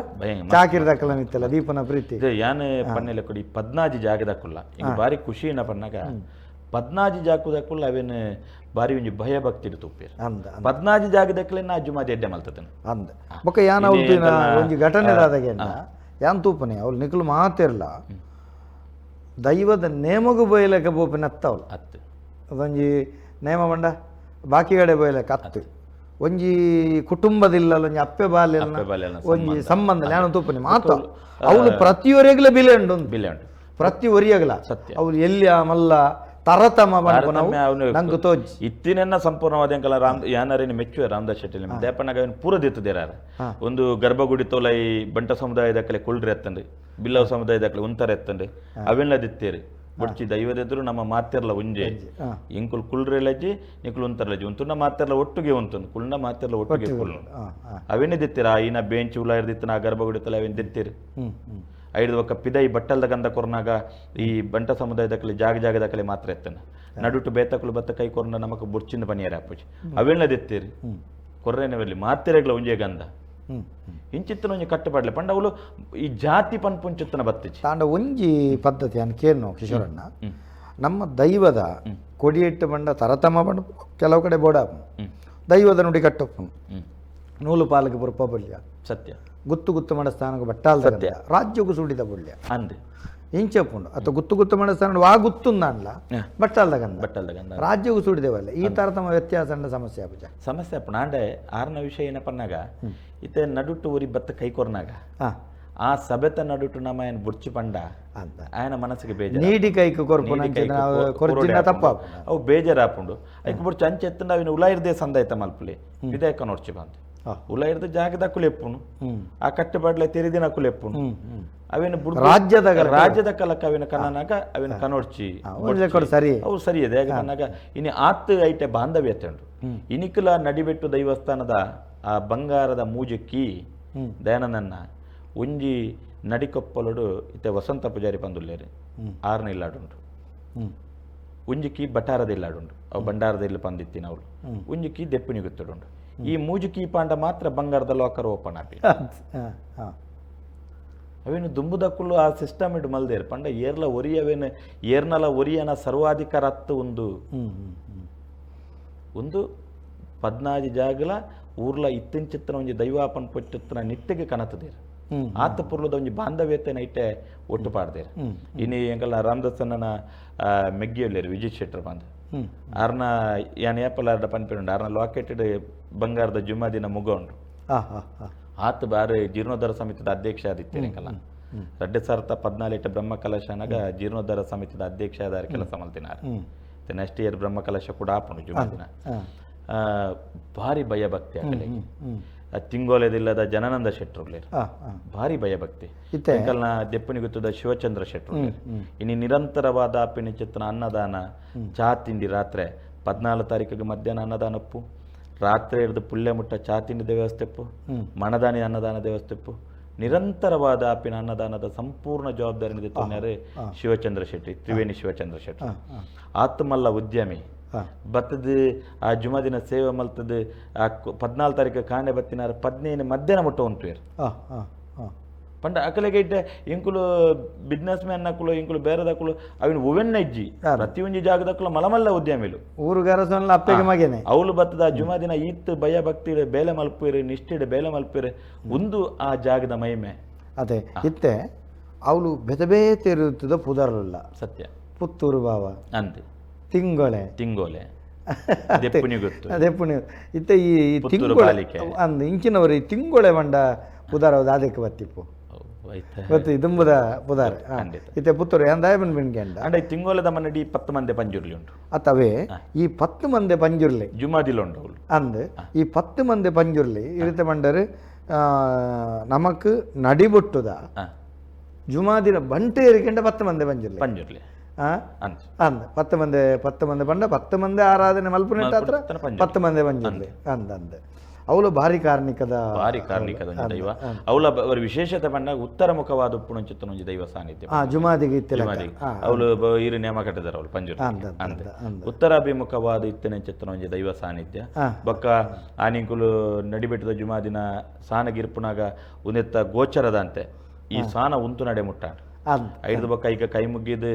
ಚಾಕಿರದಕಲ ಮಿತ್ತಲ ದೀಪನ ಪ್ರೀತಿ. ಯಾನೆ ಪನ್ನೆಲೆ ಕೊಡಿ ಪದ್ನಾಜಿ ಜಾಗದಕ್ಕುಲ್ಲ ಈಗ ಬಾರಿ ಖುಷಿ ಏನ ಪನ್ನಾಗ ಪದ್ನಾಜಿ ಜಾಕುದಕ್ಕುಲ್ಲ ಅವೇನು ಬಾರಿ ಒಂಜಿ ಭಯ ಭಕ್ತಿ ತುಪ್ಪೇರು ಅಂದ ಪದ್ನಾಜಿ ಜಾಗದಕ್ಕಲೆ ನಾ ಜುಮಾದಿ ಎಡ್ಡೆ ಮಲ್ತದನು ಅಂದ. ಬೊಕ್ಕ ಯಾನ್ ಒಂಜಿ ಘಟನೆ ದಾದಾಗೆ ಯಾನ್ ತೂಪನೆ ಅವ್ಳು ನಿಕ್ಕಲು ಮಾತಿರ್ಲ ದೈವದ ನೇಮಗು ಬಯಲಕ ಬೋಪಿನ ಅತ್ತವಳು ಅತ್ತು ಅದೊಂಜಿ ನೇಮ ಬಂಡ ಬಾಕಿ ಕಡೆ ಬಯಲಕ ಅತ್ತು ಒಂಜಿ ಕುಟುಂಬದಿಲ್ಲ ಒಂಜಿ ಅಪ್ಪೆ ಬಾಲ್ಯ ಒಂಜಿ ಸಂಬಂಧ ಯಾನು ತೂಪನೆ ಮಾತು ಅವಳು ಪ್ರತಿಯೊರೆಗ್ಲ ಬಿಲೆ ಉಂಟು ಬಿಲೆ ಉಂಟು ಪ್ರತಿ ಒರಿಯಗಲ ಸತ್ಯ. ಅವಳು ಎಲ್ಲಿ ಮಲ್ಲ ತರತಮ ನಂಗೆ ತೋಜ್ ಇತ್ತಿನೆನ್ನ ಸಂಪೂರ್ಣವಾದ ಅಂಕಲ ರಾಮ್ ಯಾನರೇನು ಮೆಚ್ಚುವೆ ರಾಮದಾಸ್ ಶೆಟ್ಟಿ ದೇಪನಾಗ ಅವನು ಪೂರ ದಿತ್ತದೇರ ಒಂದು ಗರ್ಭಗುಡಿ ತೋಲೈ ಬಂಟ ಸಮುದಾಯದ ಕಲೆ ಕುಳ್ರಿ ಎತ್ತಂಡು ಬಿಲ್ಲವ ಸಮುದಾಯದ ಕಲೆ ಉಂತರ ಎತ್ತಂಡು ಅವೆಲ್ಲ ದಿತ್ತೇರಿ ಬೊಡ್ಚಿ ದೈವದೆದುರು ನಮ್ಮ ಮಾತಿರ್ಲ ಒಂಜೆ ಇಂಕುಲ್ ಕುಳ್ರೆಲಜ್ಜಿ ನಿಕುಲ್ ಉಂತರ್ಲಜ್ಜಿ ಉಂತುಂಡ ಮಾತಿರ್ಲ ಒಟ್ಟುಗೆ ಉಂತುಂಡು ಕುಳ್ನ ಮಾತಿರ್ಲ ಒಟ್ಟುಗೆ ಕುಳ್ಳು ಅವೇನೇ ದಿತ್ತೀರ ಈನ ಬೇಂಚ್ ಉಲ ಇರ್ದಿತ್ತನ ಆ ಗರ್ಭಗುಡಿ ತೋಲ ಅವೇನು ದಿತ್ತೀರಿ. ಐದು ಒಕ್ಕ ಪಿದೈ ಬಟ್ಟಲ್ದ ಗಂಧ ಕೊರ್ನಾಗ ಈ ಬಂಟ ಸಮುದಾಯದ ಕಲೆ ಜಾಗ ಜಾಗದ ಕಲೆ ಮಾತ್ರ ಎತ್ತನ ನಡುಟು ಬೇತಕುಲು ಬತ್ತ ಕೈ ಕೊರ್ನ ನಮಕ್ ಬುರ್ಚಿನ ಪನಿಯರ ಅಪ್ಪುಜಿ ಅವೆಲ್ಲ ದಿತ್ತೀರಿ ಕೊರ್ರೇನವೆಲ್ಲಿ ಮಾತಿರೆಗ್ಲ ಒಂಜೇ ಗಂಧ ಇಂಚಿತ್ತನ ಒಂಜಿ ಕಟ್ಟುಪಾಡ್ಲೆ ಪಂಡ ಅವಳು ಈ ಜಾತಿ ಪನ್ಪುಂಚಿತ್ತನ ಬತ್ತಿಚಿ ತಾಂಡ ಒಂಜಿ ಪದ್ಧತಿ ಅನ್ ಕೇರ್ನೋ ಕಿಶೋರಣ್ಣ ನಮ್ಮ ದೈವದ ಕೊಡಿಯೆಟ್ಟು ಬಂಡ ತರತಮ ಬಂಡ ಕೆಲವು ಕಡೆ ಬೋಡ ದೈವದ ನುಡಿ ಕಟ್ಟಪ್ಪು ನೂಲು ಪಾಲಕ ಬುರ್ಪ ಬಲ್ಯ ಸತ್ಯ ಗುತ್ತು ಗುತ್ತು ಮಾಡಸ್ಥಾನಕ್ಕೆ ಬಟ್ಟಾಲ್ದ ರಾಜ್ಯಕ್ಕೂ ಸುಡಿದ ಬುಳ್ಯ ಅಂದೆ ಇಂಚಪ್ಪುಂಡು ಅಥವಾ ಗುತ್ತು ಗುತ್ತು ಮಾಡಸ್ಥಾನ ವಾ ಗುತ್ತುಂದಾಂಡ್ಲ ಬಟ್ಟಾಲ್ದ ಗಂಧ ಬಟ್ಟಲ್ದ ಗಂಧ ರಾಜ್ಯಕ್ಕೂ ಸುಡಿದೇವಲ್ಲ ಈ ತಾರತಮ ವ್ಯತ್ಯಾಸ ಅಂಡ ಸಮಸ್ಯೆ ಆಪುಜ ಸಮಸ್ಯೆ ಅಪ್ಪ ನಾಂಡೆ ಆರನ ವಿಷಯ ಏನಪ್ಪನ್ನಾಗ ಇತ್ತೆ ನಡುಟು ಊರಿ ಬತ್ತ ಕೈ ಕೊರ್ನಾಗ ಆ ಸಭೆತ ನಡುಟು ನಮ್ಮ ಏನು ಬುರ್ಚಿ ಪಂಡ ಅಂತ ఆయన మనసుకి ಬೇಜಾರು ನೀಡಿ ಕೈಕ್ ಕೊರ್ಪುನ ಕೊರ್ಚಿನ ತಪ್ಪ ಅವು ಬೇಜಾರಾಪುಂಡು ಐಕ್ ಬುರ್ಚಿ ಅಂಚೆ ಎತ್ತಂಡ ಅವಿನ ಉಲಾಯಿರ್ದೇ ಸಂದಾಯ್ತ ಮಲ್ಪುಲಿ ವಿದಾಯಕ ನೋಡ್ಚಿ ಬಂದು ಉಲಾಯಿರ್ದ ಜಾಗದ ಕುಲೆಪ್ಪುನು ಆ ಕಟ್ಟುಪಾಡ್ಲೆ ತೆರಿದಿನ ಕುಲೆಪ್ಪುನು ಅವೇನು ರಾಜ್ಯದ ರಾಜ್ಯದ ಕಲಕ ಅವಿನ ಕನ್ನನಾಗ ಅವಿನ ಕನೋಡ್ಚಿ ಸರಿ ಅವು ಸರಿ ಇದೆ ಕನ್ನಾಗ ಇನಿ ಆತ್ ಐಟೆ ಬಾಂಧವ್ಯ ಉಂಡು ಇನಿಕುಲ ನಡಿಬೆಟ್ಟು ದೈವಸ್ಥಾನದ ಆ ಬಂಗಾರದ ಮೂಜಕ್ಕಿ ದಯಾನಂದನ್ನ ಒಂಜಿ ನಡಿಕೊಪ್ಪಲುಡು ಇತ್ತೆ ವಸಂತ ಪೂಜಾರಿ ಪಂದುಲ್ಲೇರು ಆರ್ನ ಇಲ್ಲಾಡುಂಡು ಒಂಜಿ ಕೀ ಬಟಾರದ ಇಲ್ಲಾಡುಂಡು ಅವು ಬಂಡಾರದ ಇಲ್ಲ ಪಂದಿತ್ತಿನ ಅವಳು ಒಂಜಿ ಕೀ ದೆಪ್ಪುನಿ ಗೊತ್ತುಂಡು ಈ ಮೂಜು ಕೀ ಪಾಂಡ ಮಾತ್ರ ಬಂಗಾರದ ಲಾಕರ್ ಓಪನ್ ಆಪಿ ಅವೇನು ದುಂಬುದಕ್ಕುಲ್ಲು ಆ ಸಿಸ್ಟಮ್ ಇಡು ಮಲ್ದೇರು ಪಂಡ ಏರ್ಲ ಒರಿಯವೇನು ಏರ್ನಲ ಒರಿಯನ ಸರ್ವಾಧಿಕಾರ ಅತ್ತು ಒಂದು ಒಂದು ಪದ್ನಾಜಿ ಜಾಗಲ ಊರ್ಲ ಇತ್ತಿಂಚಿತ್ತನ ಒಂಜಿ ದೈವಾಪನ್ ಪೊಚ್ಚುತ್ತನ ನಿಟ್ಟಿಗೆ ಕನತದೇರು ಆತ ಪುರ್ಲದ ಒಂಜಿ ಬಾಂಧವ್ಯತೆನ ಇಟ್ಟೆ ಒಟ್ಟು ಪಾಡ್ದೇರು ಇನಿ ಎಂಕಲ್ನ ರಾಮದಾಸಣ್ಣನ ಮೆಗ್ಗಿಯಲ್ಲೇರು ವಿಜಯ್ ಶೆಟ್ಟರ್ ಬಂದು ಆರ್ನ ಯಾನ್ ಏಪಲ್ ಆರ್ಡ ಪನ್ಪಿನುಂಡು ಆರ್ನ ಲಾಕೆಟೆಡ್ ಬಂಗಾರದ ಜುಮಾದಿನ ಮುಗ ಉಂಡು ಆತ ಬಾರಿ ಜೀರ್ಣೋದ್ಧಾರ ಸಮಿತಿದ ಅಧ್ಯಕ್ಷ ಆದಿತ್ತೇನೆ ಎಂಕಲ್ನ 2014 ಬ್ರಹ್ಮ ಕಲಶನಾಗ ಜೀರ್ಣೋದ್ಧಾರ ಸಮಿತಿದ ಅಧ್ಯಕ್ಷ ಆದಾರ ಕೆಲಸ ಮಲ್ತಿನಾರ ನೆಕ್ಸ್ಟ್ ಇಯರ್ ಬ್ರಹ್ಮ ಕಲಶ ಕೂಡ ಆಪುಂಡು ಜುಮಾದಿನ ಭಾರಿ ಭಯಭಕ್ತಿ ಆಗಲಿ ತಿಂಗೋಲೆದಿಲ್ಲದ ಜನಾನಂದ ಶೆಟ್ಟರು ಭಾರಿ ಭಯಭಕ್ತಿ ಎಂಕಲ್ನ ದೆಪ್ಪುನಿ ಗೊತ್ತದ ಶಿವಚಂದ್ರ ಶೆಟ್ಟರು ಇನ್ನು ನಿರಂತರವಾದ ಅಪ್ಪಿನ ಚಿತ್ರನ ಅನ್ನದಾನ ಚಾ ತಿಂಡಿ ರಾತ್ರಿ 14 ತಾರೀಕಿಗೆ ಮಧ್ಯಾಹ್ನ ಅನ್ನದಾನಪ್ಪು ರಾತ್ರಿ ಹಿಡಿದು ಪುಲ್ಲೆ ಮುಟ್ಟ ಚಾ ತಿಂಡಿ ದೇವಸ್ಥೆಪ್ಪು ಮಣದಾನಿ ಅನ್ನದಾನ ದೇವಸ್ಥೆಪ್ಪು ನಿರಂತರವಾದ ಅಪ್ಪಿನ ಅನ್ನದಾನದ ಸಂಪೂರ್ಣ ಜವಾಬ್ದಾರಿ ತಿನ್ನಾರೆ ಶಿವಚಂದ್ರ ಶೆಟ್ಟಿ ತ್ರಿವೇಣಿ ಶಿವಚಂದ್ರ ಶೆಟ್ಟಿ ಆತ್ಮಲ್ಲ ಉದ್ಯಮಿ ಬತ್ತದ ಆ ಜುಮಾದಿನ ಸೇವೆ ಮಲ್ತದ ಆ 14 ತಾರೀಕು ಕಾಂಡೆ ಬತ್ತಿನಾರ 15 ಮಧ್ಯಾಹ್ನ ಮುಟ್ಟ ಉಂಟು. ಪಂಡ ಅಕಲೆಗೆ ಇಟ್ಟೆ ಇಂಕುಲು ಬಿಸ್ನೆಸ್ ಮ್ಯಾನ್ ನಕುಲು ಇಂಕುಲು ಬೇರೆದಕುಲು ಅವಿನ ಒವೆನ್ನ ಇಜ್ಜಿ ಪ್ರತಿಯೊಂಜಿ ಜಾಗದಕ್ಕುಲು ಮಲಮಲ್ಲ ಉದ್ಯಮಿಲು ಊರುಗಾರ ಅಪ್ಪೆಗೆ ಮಗೇನೆ ಅವಳು ಬತ್ತದ ಜುಮಾ ದಿನ ಈತ್ ಭಯ ಭಕ್ತಿ ಬೇಲೆ ಮಲ್ಪೇರು ನಿಷ್ಠೆಡ್ ಬೇಲೆ ಮಲ್ಪೇರು ಒಂದು ಆ ಜಾಗದ ಮಹಿಮೆ. ಅದೇ ಇತ್ತೆ ಅವಳು ಬೆತೆ ಬೇತೆ ಇರುತ್ತದ ಪುದರ್ಲ ಸತ್ಯ ಪುತ್ತೂರು ಬಾವ ಅಂತೆ ತಿಂಗೊಳೆ ತಿಂಗೋಲೆ ದೆಪ್ಪುನಿ ಗೊತ್ತು ದೆಪ್ಪುನಿ ಇತ್ತೆ ಈ ಪುತ್ತೂರು ತಿಂಗೊಳೆ ಬಾಲಿಕೆ. ಅಂದ್ ಇಂಚಿನವರು ಈ ತಿಂಗೊಳೆ ಬಂಡ ಪುದರ್ ದಾದಕ್ಕೆ ಬತ್ತಿಪ್ಪು ಗೊತ್ತು ಇದುಂಬುದ ಪುದಾರ್. ಖಂಡಿತ. ಇತ್ತೆ ಪುತ್ತೂರು ಎಂದಾಯ ಬಿನ್ಕೆಂಡ ಅಂಡ ಈ ತಿಂಗೋಲೆದ ಮನ್ನಡಿ 10 ಮಂದೆ ಪಂಜುರ್ಲಿ ಉಂಟು. ಅತ್ತವೇ ಈ 10 ಮಂದೆ ಪಂಜುರ್ಲಿ ಜುಮಾದಿಲ ಉಂಟು ಅವಳು. ಅಂದ್ ಈ 10 ಮಂದೆ ಪಂಜುರ್ಲಿ ಇರುತ್ತೆ ಬಂಡರು ನಮಕ್ ನಡಿಬೊಟ್ಟುದ ಜುಮಾದಿನ ಬಂಟೆ ಏರಿಕೆಂಡ 10 ಮಂದೆ ಪಂಜುರ್ಲಿ ಪಂಜುರ್ಲಿ ಅಂದ್ ಅಂದ್ 10 ಮಂದೆ 10 ಮಂದೆ ಬಂಡ 10 ಮಂದೆ ಆರಾಧನೆ ಮಲ್ಪುನೆಟ್ಟ ಹತ್ರ ಮಲ್ಪುನೆಟ್ಟ 10 ಮಂದೆ ಪಂಜುರ್ಲಿ ಅಂದ್ ಅಂದ್ ಅವಳು ಭಾರಿ ಕಾರ್ಣಿಕದ ಭಾರಿ ಕಾರ್ಣಿಕದ ಒಂಜಿ ದೈವ. ಅವಳ ವಿಶೇಷತೆ ಪಂಡ ಉತ್ತರ ಮುಖವಾದ ಉಪ್ಪುನಂಚಿತ್ತನ ಒಂಜಿ ದೈವ ಸಾನ್ನಿಧ್ಯ. ಜುಮಾದಿಗೆ ಇತ್ತಿಲ್ಲ. ಅವಳು ಈರು ನೇಮ ಕಟ್ಟಿದಾರ ಅವಳು ಪಂಜುರ್ಲಿ ಅಂದ್ ಅಂದ್ ಅಂದ್ ಉತ್ತರಾಭಿಮುಖವಾದ ಇತ್ತನೆಂಚಿತ್ತನ ಒಂಜಿ ದೈವ ಸಾನ್ನಿಧ್ಯ. ಬೊಕ್ಕ ಆನಿಂಕುಲು ನಡಿಬೆಟ್ಟದ ಜುಮಾದಿನ ಸಾನಗಿರ್ಪುನಾಗ ಉಂದೆತ್ತ ಗೋಚರದಂತೆ ಈ ಸಾನ ಉಂತು ನಡೆ ಮುಟ್ಟಾಂಡ್. ಅಂದ್ ಐದು ಬೊಕ್ಕ ಈಗ ಕೈ ಮುಗಿದು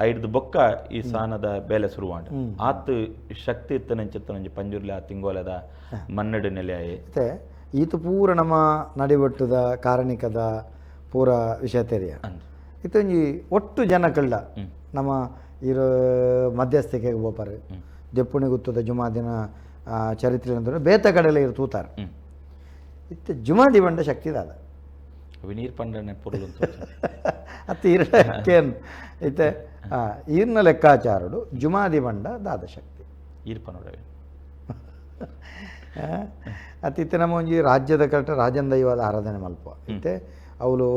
ಐದು ಬೊಕ್ಕ ಈ ಸಾನದ ಬೇಲೆ ಶುರುವಾಂಡ್. ಆತ್ ಶಕ್ತಿ ಇತ್ತನೆಂಚಿತ್ತನ ಒಂಜಿ ಪಂಜುರ್ಲಿ ಆ ತಿಂಗೋಲದ ಮನ್ನಡು ನೆಲೆಯಾಯಿ. ಮತ್ತೆ ಈತ ಪೂರ ನಮ್ಮ ನಡಿಬೊಟ್ಟುದ ಕಾರಣಿಕದ ಪೂರ ವಿಷಯ ತೆರಿಯ. ಇತ್ತೊಂಜಿ ಒಟ್ಟು ಜನಕಳ್ಳ ನಮ್ಮ ಇರೋ ಮಧ್ಯಸ್ಥಿಕೆಗೆ ಬೋಪಾರು ದೆಪ್ಪುಣಿ ಗುತ್ತದ ಜುಮಾದಿನ ಚರಿತ್ರೆ ಅಂದ್ರೆ ಬೇತ ಕಡೆಲೆ ಇರು ತೂತಾರೆ. ಇತ್ತ ಜುಮಾದಿ ಬಂಡ ಶಕ್ತಿ ದಾದ ನೀರು ಪಂಡನೆ ಪೊರ್ಲು ಅತ್ತ ಇರಕೇನ್ ಇತ್ತೆ ಈರ್ನ ಲೆಕ್ಕಾಚಾರಡು ಜುಮಾದಿ ಬಂಡ ದಾದ ಶಕ್ತಿ ಈರ್ಪನೋಡವೆ. ಅತ್ತ ಇತ್ತೆ ನಮ್ಮ ಒಂಜಿ ರಾಜ್ಯದ ಕಟ್ಟ ರಾಜನ್ ದೈವದ ಆರಾಧನೆ ಮಲ್ಪ ಇತ್ತೆ ಅವಳು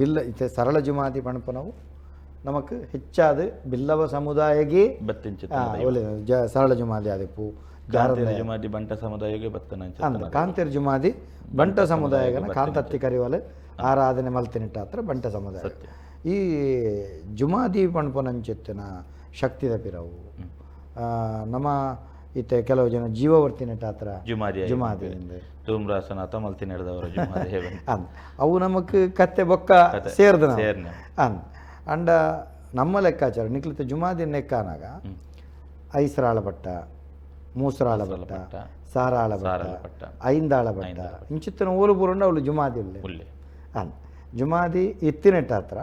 ಬಿಲ್ಲ ಇತ್ತೆ ಸರಳ ಜುಮಾದಿ ಪಣಪನವು ನಮಕ್ ಹೆಚ್ಚಾದ ಬಿಲ್ಲವ ಸಮುದಾಯಗೆ ಒಳ್ಳೆ ಸರಳ ಜುಮಾದಿ ಆದಿಪ್ಪು ಜುಮಾದಿ ಬಂಟ ಸಮುದಾಯಗೆ ಬತ್ತನ ಅಂದ ಕಾಂತೇರ್ ಜುಮಾದಿ ಬಂಟ ಸಮುದಾಯಗನ ಕಾಂತತ್ತಿ ಕರಿವಲೆ ಆರಾಧನೆ ಮಲ್ತಿನಿಟ್ಟ ಹತ್ರ ಬಂಟ ಸಮುದಾಯ. ಈ ಜುಮಾದಿ ಪಣಪನಂಚಿತ್ತಿನ ಶಕ್ತಿದ ಪಿರವು ನಮ್ಮ ಇತ್ತೆ ಕೆಲವು ಜನ ಜೀವವರ್ತಿ ನೆಟ್ಟ ಜುಮಾದಿ ಜುಮಾದಿ ತೂಮ್ರಾಸನ ತಮಲ್ತಿ ನಡೆದವರು ಜುಮಾದಿ ಅಂದ್ ಅವು ನಮಕ್ ಕತ್ತೆ ಬೊಕ್ಕ ಸೇರ್ದ ಅಂದ್ ಅಂಡ ನಮ್ಮ ಲೆಕ್ಕಾಚಾರ ನಿಕ್ಲಿತ ಜುಮಾದಿ ನೆಕ್ಕಾನಾಗ ಐಸರಾಳ ಪಟ್ಟ ಮೂಸರಾಳ ಪಟ್ಟ ಸಾರಾಳ ಪಟ್ಟ ಐಂದಾಳ ಪಟ್ಟ ಇಂಚಿತ್ತಿನ ಊರು ಪೂರುಂಡ ಅವಳು ಜುಮಾದಿ ಉಲ್ಲೆ ಅಂದ್ ಜುಮಾದಿ ಇತ್ತಿನೆಟ್ಟ ಹತ್ರ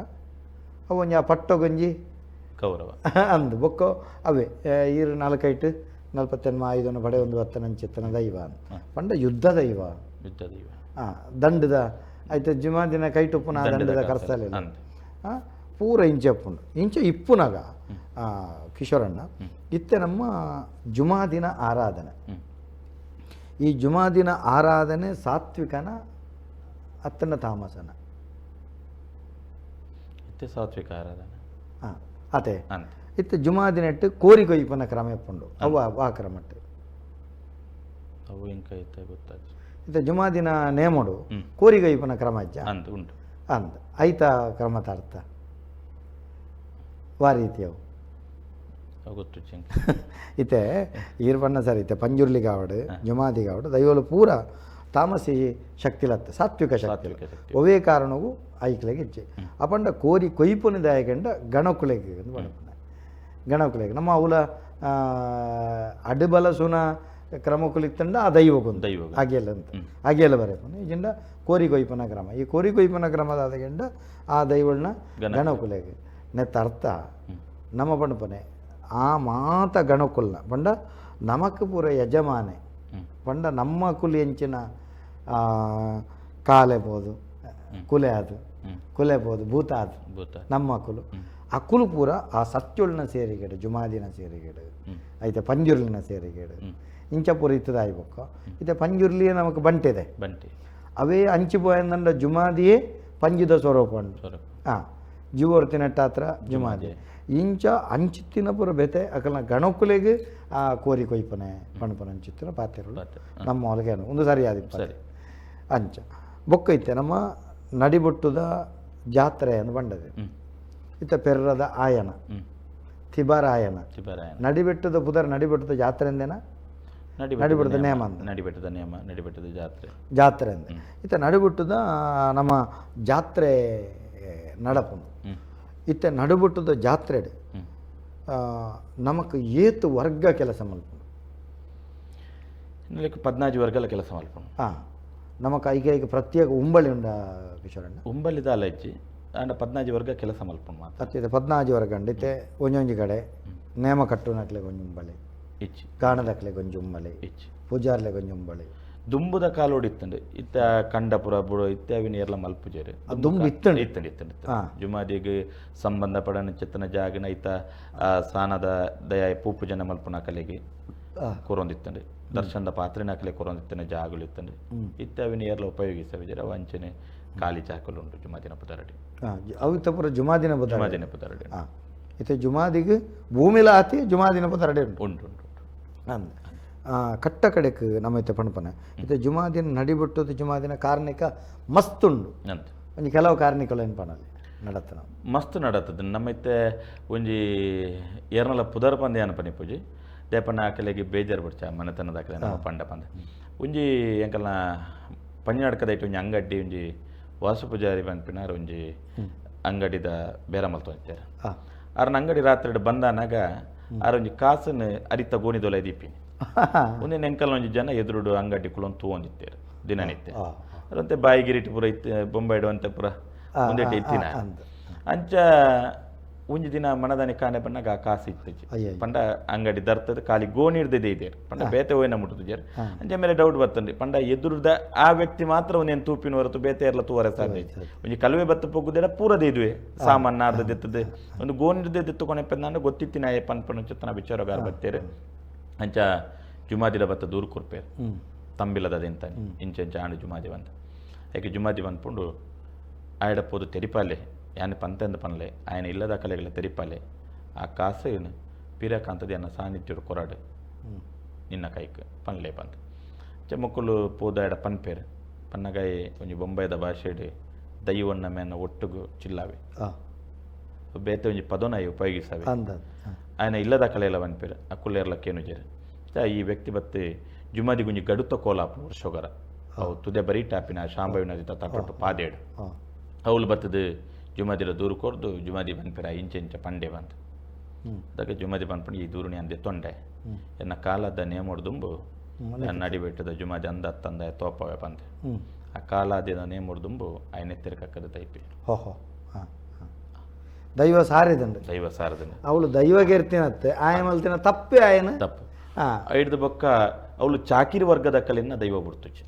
ಅವು ಒಂಜಿ ಆ ಪಟ್ಟೊಗೊಂಜಿ ಗೌರವ ಅಂದ್ ಬೊಕ್ಕ ಅವೇ ಈರು ನಾಲ್ಕೈಟು ನಲ್ವತ್ತೆನ್ಮ ಐದನ್ನು ಪಡೆ ಒಂದು ಹತ್ತನಂಚಿತ್ತನ ದೈವ ಅಂತ ಪಂಡ ಯುದ್ಧ ದೈವ ಯುದ್ಧ ದೈವ ದಂಡದ ಆಯ್ತು ಜುಮಾದಿನ ಕೈಟುಪ್ಪುನ ದಂಡದ ಕರ್ಸಲಿಲ್ಲ ಪೂರ ಇಂಚ ಅಪ್ಪುಂಡು ಇಂಚ ಇಪ್ಪುನಾಗ ಕಿಶೋರಣ್ಣ ಇತ್ತೆ ನಮ್ಮ ಜುಮಾದಿನ ಆರಾಧನೆ. ಈ ಜುಮಾದಿನ ಆರಾಧನೆ ಸಾತ್ವಿಕನ ಅತ್ತನ ತಾಮಸನ ಇತ್ತೆ ಸಾತ್ವಿಕ ಆರಾಧನೆ ಅದೇ ಇತ್ತೆ ಜುಮಾದಿನೆಟ್ಟು ಕೋರಿ ಕೊಯ್ಪನ ಕ್ರಮ ಎಪ್ಪುಂಡು ಅವು ಆ ಕ್ರಮಟ್ಟು ಅವು ಇಂಕ ಇತ್ತೆ ಗೊತ್ತಾಯ್ತು. ಇತ್ತೆ ಜುಮಾದಿನ ನೇಮಡು ಕೋರಿ ಕೊಯ್ಪನ ಕ್ರಮ ಅಜ್ಜ ಅಂದ್ ಉಂಟು ಅಂದ್ ಐತ ಕ್ರಮದ ಅರ್ಥ ವಾ ರೀತಿ ಅವು ಗೊತ್ತು. ಇತ್ತೆ ಈರ್ಪಣ್ಣ ಸರ್ ಇತ್ತೆ ಪಂಜುರ್ಲಿ ಕಾವಡು ಜುಮಾದಿ ಕಾವಡು ದೈವಲು ಪೂರ ತಾಮಸಿ ಶಕ್ತಿಲತ್ತ ಸಾತ್ವಿಕ ಶಕ್ತಿ ಒವೇ ಕಾರಣವು ಐಕ್ಲೆಗೆ ಇಜ್ಜೆ ಅಪಂಡ ಕೋರಿ ಕೊಯ್ಪುನ ದಾಯಕಂಡ ಗಣಕುಲೆಗೆ ಅಂತ ಪಣಪುನ ಗಣಕುಲೆಗೆ ನಮ್ಮ ಅವಲ ಅಡುಬಲ ಸುನ ಕ್ರಮಕುಲಿತ್ತಂಡ ಆ ದೈವಗೊಂದು ದೈವ ಅಗೆಲ್ ಅಂತ ಅಗೆಲ್ ಬರೆಪುನ ಈಜಿಂಡ ಕೋರಿ ಕೊಯ್ಪನ ಕ್ರಮ. ಈ ಕೋರಿ ಕೊಯ್ಪನ ಕ್ರಮದ ಆದಗೆಂಡ ಆ ದೈವಳ್ನ ಗಣಕುಲೆಗೆ ನೆತ್ತ ಅರ್ಥ ನಮ್ಮ ಪಣಪನೆ ಆ ಮಾತ ಗಣಕುಲ್ನ ಪಂಡ ನಮಕ್ ಪೂರ ಯಜಮಾನೆ ಪಂಡ ನಮ್ಮ ಕುಲಿ ಎಂಚಿನ ಕಾಲೆ ಬೋದು ಕುಲೆ ಅದು ಕುಲೆ ಬೋದು ಭೂತ ಅದು ನಮ್ಮ ಕುಲು ಆ ಕುಲು ಪೂರ ಆ ಸತ್ಯೊಳ್ನ ಸೇರಿಗೇಡು ಜುಮಾದಿನ ಸೇರಿಗೇಡು ಐತೆ ಪಂಜುರ್ಲಿನ ಸೇರಿಗೇಡು ಇಂಚ ಪೂರ ಇತ್ತದ ಆಯ್ಬೊಕ್ಕ ಇತ್ತೆ ಪಂಜುರ್ಲಿಯೇ ನಮಕ್ ಬಂಟಿದೆ ಬಂಟಿ ಅವೇ ಅಂಚಿ ಪೋಯಂದಂಡ ಜುಮಾದಿಯೇ ಪಂಜುದ ಸ್ವರೂಪ ಉಂಟು. ಹಾಂ ಜೀವರ್ತಿನೆಟ್ಟ ಹತ್ರ ಜುಮಾದಿ ಇಂಚ ಅಂಚಿತ್ತಿನ ಪೂರ ಬೇತೆ ಅಕಲ್ನ ಗಣಕುಲೆಗ್ ಆ ಕೋರಿ ಕೊಯ್ಪನೆ ಪಣಪನೆ ಅಂಚಿತ್ತಿನ ಪಾತೆರುಳು ನಮ್ಮ ಒಳಗೆ ಒಂದು ಸರಿಯಾದ ಸರಿ ಅಂಚ ಬೊಕ್ಕ ಇತ್ತೆ ನಮ್ಮ ನಡಿಬೊಟ್ಟುದ ಜಾತ್ರೆ ಅಂದ್ ಬಂಡದೆ ಇತ್ತ ಪೆರ್ರದ ಆಯನ ತಿಬಾರ ಆಯನ ನಡಿಬೆಟ್ಟದ ಪುದರ್ ನಡಿಬೆಟ್ಟದ ಜಾತ್ರೆ ಅಂದೇನ ನಡಿಬಿಟ್ಟದ ನೇಮ ಅಂದ. ನಡಿಬೆಟ್ಟದ ನೇಮ, ನಡಿಬೆಟ್ಟದ ಜಾತ್ರೆ. ಜಾತ್ರೆ ಅಂದ. ಇತ್ತೆ ನಡುಬಿಟ್ಟದ ನಮ್ಮ ಜಾತ್ರೆ ನಡಪುಂಡು. ಇತ್ತೆ ನಡುಬಿಟ್ಟದ ಜಾತ್ರೆಡ್ ನಮಕ್ ಏತ್ ವರ್ಗ ಕೆಲಸ ಮಲ್ಪುಂಡು? 14 ವರ್ಗಲ ಕೆಲಸ ಮಲ್ಪುಂಡು. ನಮಕ್ ಐಕೆ ಐಕೆ ಪ್ರತ್ಯೇಕ ಉಂಬಳಿ ಉಂಡ ಕಿಶೋರಣ್ಣ? ಉಂಬಳಿದ ಅಲಜ್ಜಿ ಆಂಡ 14 ವರ್ಗ ಕೆಲಸ ಮಲ್ಪುಂಡು ಮಾತ್ರ. ಅತ್ತೆ 14 ವರ್ಗ ಉಂಡು. ಇತ್ತೆ ಒಂಜೊಂಜಿ ಕಡೆ ನೇಮ ಕಟ್ಟುನಕ್ಲೆಗ್ ಒಂಜಿ ಉಂಬಳಿ, ಇಚ್ಚಿ ಗಾಣದಕ್ಲೆಗ್ ಒಂಜಿ ಉಂಬಳಿ, ಇಚ್ಚಿ ಪೂಜಾರ್ಲೆಗ್ ಒಂಜಿ ಉಂಬಳಿ. ದುಂಬುದ ಕಾಲೋಡು ಇತ್ತಂಡು. ಇತ್ತ ಕಂಡಪುರ ಬುಡ ಇತ್ತೆ ಅವಿನ ಏರ್ಲ ಮಲ್ಪುಜೇರು. ದುಂಬು ಇತ್ತಂಡು. ಇತ್ತಂಡು ಇತ್ತಂಡು. ಜುಮಾದಿಗ್ ಸಂಬಂಧ ಪಡನ ಚಿತ್ತನ ಜಾಗನ ಇತ್ತ ಸಾನದ ದಯ ಪೂಪು ಜನ ಮಲ್ಪುನ ಕಲೆಗೆ ಕೊರೊಂದಿತ್ತಂಡು. ದರ್ಶನದ ಪಾತ್ರೆನ ಕಲೆ ಕೊರೊಂದಿತ್ತನ ಜಾಗಲು ಇತ್ತಂಡು. ಇತ್ತ ಅವಿನ ಏರ್ಲ ಉಪಯೋಗಿಸವಿಜರ ವಂಚನೆ ಖಾಲಿ ಚಾಕಲು ಉಂಟು ಜುಮಾದಿನ ಪುದರಡಿ. ಅವು ಇತ್ತ ಪೂರ ಜುಮಾದಿನ ಪುದರಡಿ. ಜುಮಾದಿನ ಪುದರಡಿ. ಇತ್ತೆ ಜುಮಾದಿಗ್ ಭೂಮಿಲ ಆತಿ ಜುಮಾದಿನ ಪುದರಡಿ ಉಂಟು. ಉಂಟು ಉಂಟು ಉಂಟು. ಅಂದ್ ಕಟ್ಟ ಕಡೆಕ್ ನಮ್ಮ ಇತ್ತೆ ಪಣಪನ ಇತ್ತೆ ಜುಮಾದಿನ ನಡಿಬಿಟ್ಟದು ಜುಮಾದಿನ ಕಾರ್ಣಿಕ ಮಸ್ತ್ ಉಂಡು. ಒಂಜಿ ಕೆಲವು ಕಾರ್ಣಿಕలు ಏನು ಪಣಲಿ ನಡತನ ಮಸ್ತ್ ನಡತದ. ನಮ್ಮ ಇತ್ತೆ ಒಂಜಿ ಏರ್ನಲ ಪುದರ್ ಪಂದೆ ಅನ್ಪನಿ ಪೂಜಿ ದೇಪಣ್ಣ ಆಕಲೆಗೆ ಬೇಜಾರು ಬಿಡ್ಚ ಮನೆತನದ ಆಕಲೆ ನಮ್ಮ ಪಂಡ ಪಂದ ಒಂಜಿ ಎಂಕಲ್ನ ಪಂಜಾಡ್ಕದೈಟ್ ಒಂಜಿ ಅಂಗಡಿ ಒಂಜಿ ವಾಸು ಪೂಜಾರಿ ಪನ್ಪಿನಾರ್ ಒಂಜಿ ಅಂಗಡಿದ ಬೇರ ಮಲ್ತೊಂದಿತ್ತಾರೆ. ಆರ್ನ ಅಂಗಡಿ ರಾತ್ರಿ ಬಂದಾನಾಗ ಆರ್ ಒಂಜಿ ಕಾಸನ್ನು ಅರಿತ ಗೋಣಿದೊಲೆ ದೀಪಿನಿ ಒಂದಿನ ಎಂಕಲ್ನ ಒಂಜಿ ಜನ ಎದುರುಡು ಅಂಗಡಿ ಕುಲೊಂದು ತೂವೊಂದಿತ್ತೇರು ದಿನನಿತ್ಯ. ಅದಂತೆ ಬಾಯಿಗಿರಿಟ್ ಪೂರ ಇತ್ತು ಬೊಂಬೈ ಇಡುವಂತೆ ಪೂರ ಒಂದೇಟು ಇತ್ತಿನ ಅಂಚ ಒಂಜಿ ದಿನ ಮನದಾನಿ ಕಾಣೆ ಬಣ್ಣಗ ಆ ಕಾಸು ಇತ್ತಿಜಿ. ಪಂಡ ಅಂಗಡಿ ದರ್ತದ ಖಾಲಿ ಗೋಣಿ ಹಿಡ್ದಿದೆ ಇದೆ ಪಂಡ ಬೇತೆ ಹೋಯ್ನ ಮುಟ್ಟುದಿಜಾರ್. ಅಂಚ ಮೇಲೆ ಡೌಟ್ ಬರ್ತಂడి ಪಂಡ ಎದುರುದ ಆ ವ್ಯಕ್ತಿ ಮಾತ್ರ ಒಂದೇನು ತೂಪಿನ ಹೊರತು ಬೇತೆ ಎಲ್ಲ ತೂವರೆ ಸಾಧ್ಯ ಇಜ್ಜಿ. ಒಂಜಿ ಕಲುವೆ ಬತ್ತು ಪೊಗ್ಗುದೇಡ ಪೂರದ ಇದುವೆ ಸಾಮಾನು ಅರ್ಧದಿತ್ತದೆ ಒಂದು ಗೋಣಿ ಹಿಡ್ದಿತ್ತು ಕೊನೆಪ್ಪಂದ ಗೊತ್ತಿತ್ತಿನ ಪನ್ಪನ ಚಿತ್ತನ ವಿಚಾರಗಾರ ಬತ್ತೇರು. ಅಂಚ ಜುಮಾದಿರ ಬತ್ತ ದೂರ ಕೊರ್ಪೇರು ತಂಬಿಲದ ಎಂತ ಇಂಚ ಇಂಚ ಆಂಡು ಜುಮಾದಿ ಬಂತ ಏಕೆ ಜುಮಾದಿ ಬಂದ್ಪುಂಡು ಆಯಡ ಪೋದು ತೆರಿಪಾಲೆ ಯಾನೆ ಪಂತೆಂದ ಪನ್ಲೆ ఆయన ಇಲ್ಲದ ಕಲೆಗಳ ತೆರಿಪಾಲೆ ಆ ಕಾಸು ಪಿರಕಾಂತದ ಎನ್ನ ಸಾನ್ನಿಧ್ಯ ಕೊರಾಡು ನಿನ್ನ ಕೈಕ್ ಪನ್ಲೆ ಪಂತ ಚಮಕ್ಕಲು ಪೋದ ಎಡ ಪನ್ಪೇರು ಪನ್ನಗಾಯಿ ಒಂಜಿ ಬೊಂಬೈದ ಭಾಷೆಡ್ ದೈವಣ್ಣ ಮೇನ ಒಟ್ಟುಗು ಚಿಲ್ಲಾವೆ ಬೇತೆ ಒಂಜಿ ಪದೋನಾಯಿ ಉಪಯೋಗಿಸಾವೆ ఆయన ಇಲ್ಲದ ಕಲೆಯಲ್ಲ ಪನ್ಪೇರು ಅಕ್ಕುಲೇರ್ಲಕ್ಕೇನು ಜೇರು. ಈ ವ್ಯಕ್ತಿ ಬತ್ತೆ ಜುಮಾದಿ ಗುಂಜಿ ಗಡುತ್ತ ಕೋಲಾಪು ವರ್ಷೋಗರ ಅವು ತುದೆ ಬರೀ ಟಾಪಿನ ಶಾಂಭವಿ ನದಿ ತಟ್ಟೊಟ್ಟು ಪಾದೇಡು ಅವಳು ಬತ್ತದು ಜುಮಾದಿರ ದೂರು ಕೊರ್ದು ಜುಮಾದಿ ಬನ್ಪಿರ ಇಂಚೆ ಇಂಚ ಪಂಡೆ ಬಂತು. ಅದಕ್ಕೆ ಜುಮಾದಿ ಪನ್ಪಂಡು ಈ ದೂರುನಿ ಅಂದೆ ತೊಂಡೆ ಎನ್ನ ಕಾಲದ ನೇಮೋಡು ದುಂಬು ನಡಿಬೆಟ್ಟದ ಜುಮಾದಿ ಅಂದ ತಂದ ತೋಪವೆ ಪಂತೆ ಆ ಕಾಲಾದಿನ ನೇಮೋಡು ದುಂಬು ఆయన ಎತ್ತಿರ ತೈಪಿ. ದೈವ ಸಾರಿದಂಡು. ದೈವ ಸಾರದಂಡು ಅವಳು ದೈವಗೆ ಇರ್ತೀನತ್ತೆ ಆಯ ಮಲ್ತಿನ ತಪ್ಪೆ ಆಯನ ತಪ್ಪು ಐಡ್ದ ಬೊಕ್ಕ ಅವಳು ಚಾಕಿರಿ ವರ್ಗದ ಕಲಿನ ದೈವ ಬಿಡ್ತುಚಿ.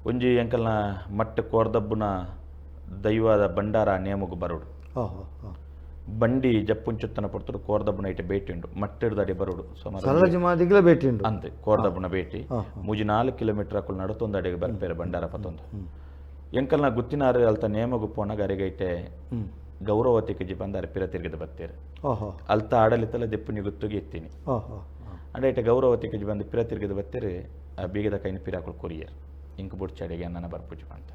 ಒಂಜಿ ಎಂಕಲ್ನ ಮಟ್ಟ ಕೋರ್ದಬ್ಬುನ ದೈವದ ಭಂಡಾರ ನೇಮಗು ಬರೋಡು ಬಂಡಿ ಜಪ್ಪುಂಚುತ್ತನ ಪೊರ್ತುಡು ಕೋರ್ದಬ್ಬುನ ಐಟೆ ಭೇಟಿ ಉಂಡು ಮಟ್ಟಿಡ್ದಡಿ ಬರೋಡು ಸುಮಾರು ಜುಮಾದಿಗ್ಲ ಭೇಟಿ ಉಂಡು ಅಂತೆ ಕೋರ್ದಬ್ಬುನ ಭೇಟಿ 3-4 ಕಿಲೋಮೀಟರ್ ಅಕುಲು ನಡತೊಂದು ಅಡಿಗೆ ಬರ್ಪೇರೆ ಭಂಡಾರ ಪತ್ತೊಂದು. ಎಂಕಲ್ನ ಗುತ್ತಿನಾರು ಅಲ್ತ ನೇಮಗು ಪೋನಾಗ ಅರಿಗೈಟೆ ಗೌರವತಿ ಕಿಜಿ ಬಂದ ಅರೆ ಪಿರ ತಿರುಗಿದ ಬತ್ತೇರು ಅಲ್ತ ಆಡಲಿತ್ತಲ್ಲ ದೆಪ್ಪುನಿ ಗುತ್ತುಗೆ ಎತ್ತೀನಿ ಅಂಡೈಟೆ ಗೌರವತಿ ಕಿಜಿ ಬಂದು ಪಿರ ತಿರುಗಿದ ಬತ್ತೇರು ಆ ಬೀಗದ ಕೈನ ಪಿರಾಕುಲು ಕೊರಿಯರ್ ಇಂಕ್ ಬುಡ್ಚಾಡಿಗೆ ಅನ್ನನ ಬರ್ಪುಜಿ ಅಂತ.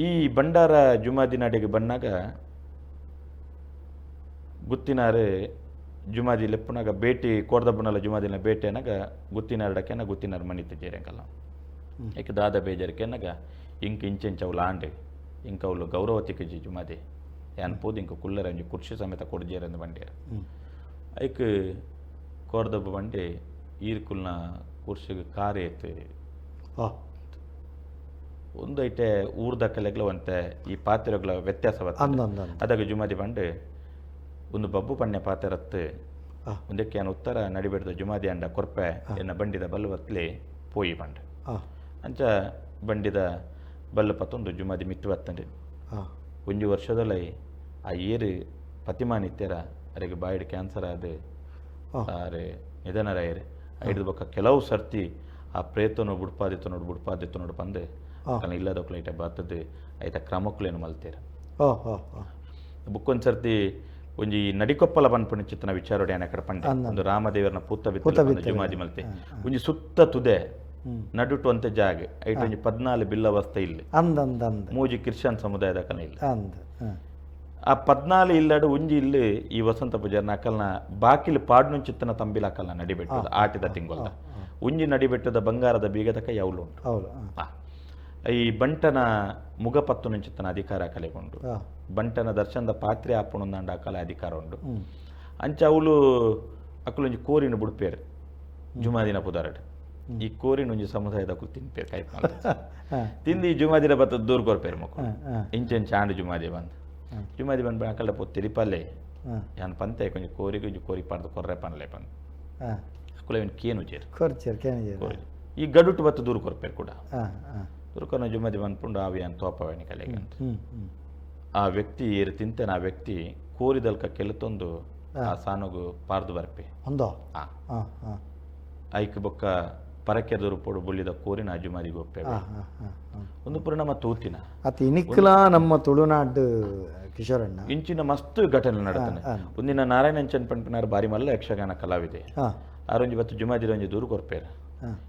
ಈ ಭಂಡಾರ ಜುಮಾದಿ ನಾಡಿಗೆ ಬಣ್ಣಾಗ ಗುತ್ತಿನಾರು ಜುಮಾದಿ ಲೆಪ್ಪುನಾಗ ಭೇಟಿ ಕೋರ್ದಬ್ಬನಲ್ಲ ಜುಮಾದಿನ ಭೇಟಿ ಅನ್ನಾಗ ಗುತ್ತಿನಾರಡಕ್ಕೆನ ಗುತ್ತಿನಾರು ಮನಿತ ಜೇರಂಕಲ್ಲ ಏಕೆ ದಾದ ಬೇಜಾರಿಕೆನ್ನಾಗ ಇಂಕ್ ಇಂಚೆಂಚ ಅವಳು ಆಂಡೆ ಇಂಕ ಅವಳು ಗೌರವತಿ ಕೆಜಿ ಜುಮಾದಿ ಯಾನ್ ಪೋದು ಇಂಕ ಕುಲ್ಲರ ಒಂಜಿ ಕುರ್ಚಿ ಸಮೇತ ಕೊಡ್ಜೇರಂದು ಬಂಡೇರು. ಐಕ್ ಕೋರ್ದಬ್ಬ ಬಂಡೆ ಈರ್ಕುಲ್ನ ಕುರ್ಚಿಗೆ ಕಾರ್ ಏತು ಒಂದು ಐಟೆ ಊರ್ದ ಕಲೆಗ್ಲ ಒಂತೆ ಈ ಪಾತ್ರೆಗಳ ವ್ಯತ್ಯಾಸ ಅದಾಗ ಜುಮಾದಿ ಬಂಡೆ ಒಂದು ಬಬ್ಬು ಪಣ್ಯ ಪಾತೆರತ್ತು ಒಂದಕ್ಕೆ ಏನು ಉತ್ತರ ನಡಿಬೇಡ್ದ ಜುಮಾದಿ ಅಂಡ ಕೊರ್ಪೆ ಎನ್ನ ಬಂಡಿದ ಬಲ್ಲು ಬತ್ಲೆ ಪೋಯಿ ಬಂಡೆ ಅಂಚ ಬಂಡಿದ ಬಲ್ಲು ಪತ್ತೊಂದು ಜುಮಾದಿ ಮಿತ್ತು ಬತ್ತಂಡೆ ಒಂಜಿ ವರ್ಷದಲ್ಲೈ ಆ ಏರು ಪತಿಮಾನಿತ್ಯರ ಅರೆಗೆ ಬಾಯಿಡ್ ಕ್ಯಾನ್ಸರ್ ಆದ ಅರೆ ನಿಧನರಾಯರು. ಐದು ಬೊಕ್ಕ ಕೆಲವು ಸರ್ತಿ ಆ ಪ್ರೇತನು ಬುಡ್ಪಾದಿತ್ತು ನೋಡು ಬುಡ್ಪಾದಿತ್ತು ನೋಡು ಪಂದೆ ಇಲ್ಲದೊಕ್ಲ ಐಟ ಬತ್ತದು ಐತ ಕ್ರಮಕ್ಕುಲೇನು ಮಲ್ತೇರ. ಬುಕ್ಕೊಂದು ಸರ್ತಿ ಒಂಜಿ ನಡಿಕೊಪ್ಪಲ ಪನ್ಪುನ ಚಿತ್ತನ ವಿಚಾರೋಡೆ ಆನೆ ಕಡೆ ಪಂಡೆ ಒಂದು ರಾಮದೇವರನ ಪೂತ ಬಿತ್ತಲು ಜುಮಾದಿ ಮಲ್ತೆ ಒಂಜಿ ಸುತ್ತ ತುದೆ ನಡುಟು ಅಂತ ಜಾಗೆ ಐಟ್ ಒಂಜಿ 14 ಬಿಲ್ಲ ವಸ್ತ ಇಲ್ಲಿ ಮೂಜಿ ಕ್ರಿಶ್ಚಿಯನ್ ಸಮುದಾಯದ ಕನ ಇಲ್ಲ. ಆ 14 ಇಲ್ಲಡು ಒಂಜಿ ಇಲ್ಲು ಈ ವಸಂತ ಪೂಜಾರ್ನ ಅಕಲ್ನ ಬಾಕಿಲು ಪಾಡ್ನುಂಚಿತ್ತನ ತಂಬಿಲ ಅಕಲ್ನ ನಡಿಬೆಟ್ಟದ ಆಟಿದ ತಿಂಗೊಲ್ದ ಒಂಜಿ ನಡಿಬೆಟ್ಟದ ಬಂಗಾರದ ಬೀಗದಕ ಯಾವ್ಲು ಉಂಟು. ಈ ಬಂಟನ ಮುಗಪತ್ತು నుంಚಿತ್ತನ ಅಧಿಕಾರ ಕಲೆಗೊಂಡು ಬಂಟನ ದರ್ಶನದ ಪಾತ್ರೆ ಆಪುಣಂದಾಂಡ ಅಕಲ ಅಧಿಕಾರ ಉಂಡು. ಅಂಚ ಅವಳು ಅಕಲೊಂಜಿ ಕೋರಿನ ಬುಡ್ಪೇರು ಜುಮಾದಿನ ಪುದಾರಡ್. ಈ ಕೋರಿನ ಒಂಜಿ ಸಮುದಾಯದ ಅಕುಲು ತಿನ್ಪೇರು ಕೈ ತಿಂದು ಈ ಜುಮಾದಿನ ಬತ್ತದ ದೂರ ಕೊರ್ಪೇರು ಮಕ್ಕಳು. ಇಂಚೆಂಚ ಆಂಡು ಜುಮಾದಿ ಬಂದು ಜುಮಾದಿ ಬಂದು ಅಕಲ್ಡ ಪೋ ತೆರಿಪಲ್ಲೆ ಯಾನ್ ಪಂತೆ ಕೊಂಚ ಕೋರಿಗೆ ಒಂಜಿ ಕೋರಿ ಪಾಡ್ದು ಕೊರ್ರೆ ಪನ್ಲೆ ಪಂದ್ ಅಕುಲ ಇವನ್ ಕೇನು ಚೇರು ಕೋರಿ ಈ ಗಡುಟು ಬತ್ತ ದೂರ ಕೊರ್ಪೇರು ಕೂಡ ದೂರ ಕೊರ್ನ ಜುಮಾದಿ ಬಂದ್ಪುಂಡು ಆವಿ ಯಾನ್ ತೋಪವೇಣಿ ಕಲೆಗೆ ಅಂತ. ಆ ವ್ಯಕ್ತಿ ಏರು ತಿಂತೇನೆ ಆ ವ್ಯಕ್ತಿ ಕೋರಿದಲ್ಕ ಕೆಲತೊಂದು ಆ ಸಾನಗು ಪಾರ್ದು ಬರ್ಪೆ ಐಕ್ ಬೊಕ್ಕ ಪರಕೆ ದೊರಪೋಡು ಬುಳ್ಳಿದ ಕೋರಿನ ಅಜುಮಾದಿಗೆ ಒಪ್ಪೆ ಒಂದು ಪೂರ್ಣ ತೂತಿನ ಅತಿ ಇನಿಕ್ಲ ನಮ್ಮ ತುಳುನಾಡು ಕಿಶೋರಣ್ಣ ಇಂಚಿನ ಮಸ್ತ್ ಘಟನೆ ನಡತಾನೆ. ಒಂದಿನ ನಾರಾಯಣಂಚನ್ ಪಂಪಿನಾರು ಬಾರಿ ಮಲ್ಲ ಯಕ್ಷಗಾನ ಕಲಾವಿದೆ ಆರೊಂಜಿ ಬತ್ತು ಜುಮಾದಿರೊಂಜಿ ದೂರು ಕೊರ್ಪೇರು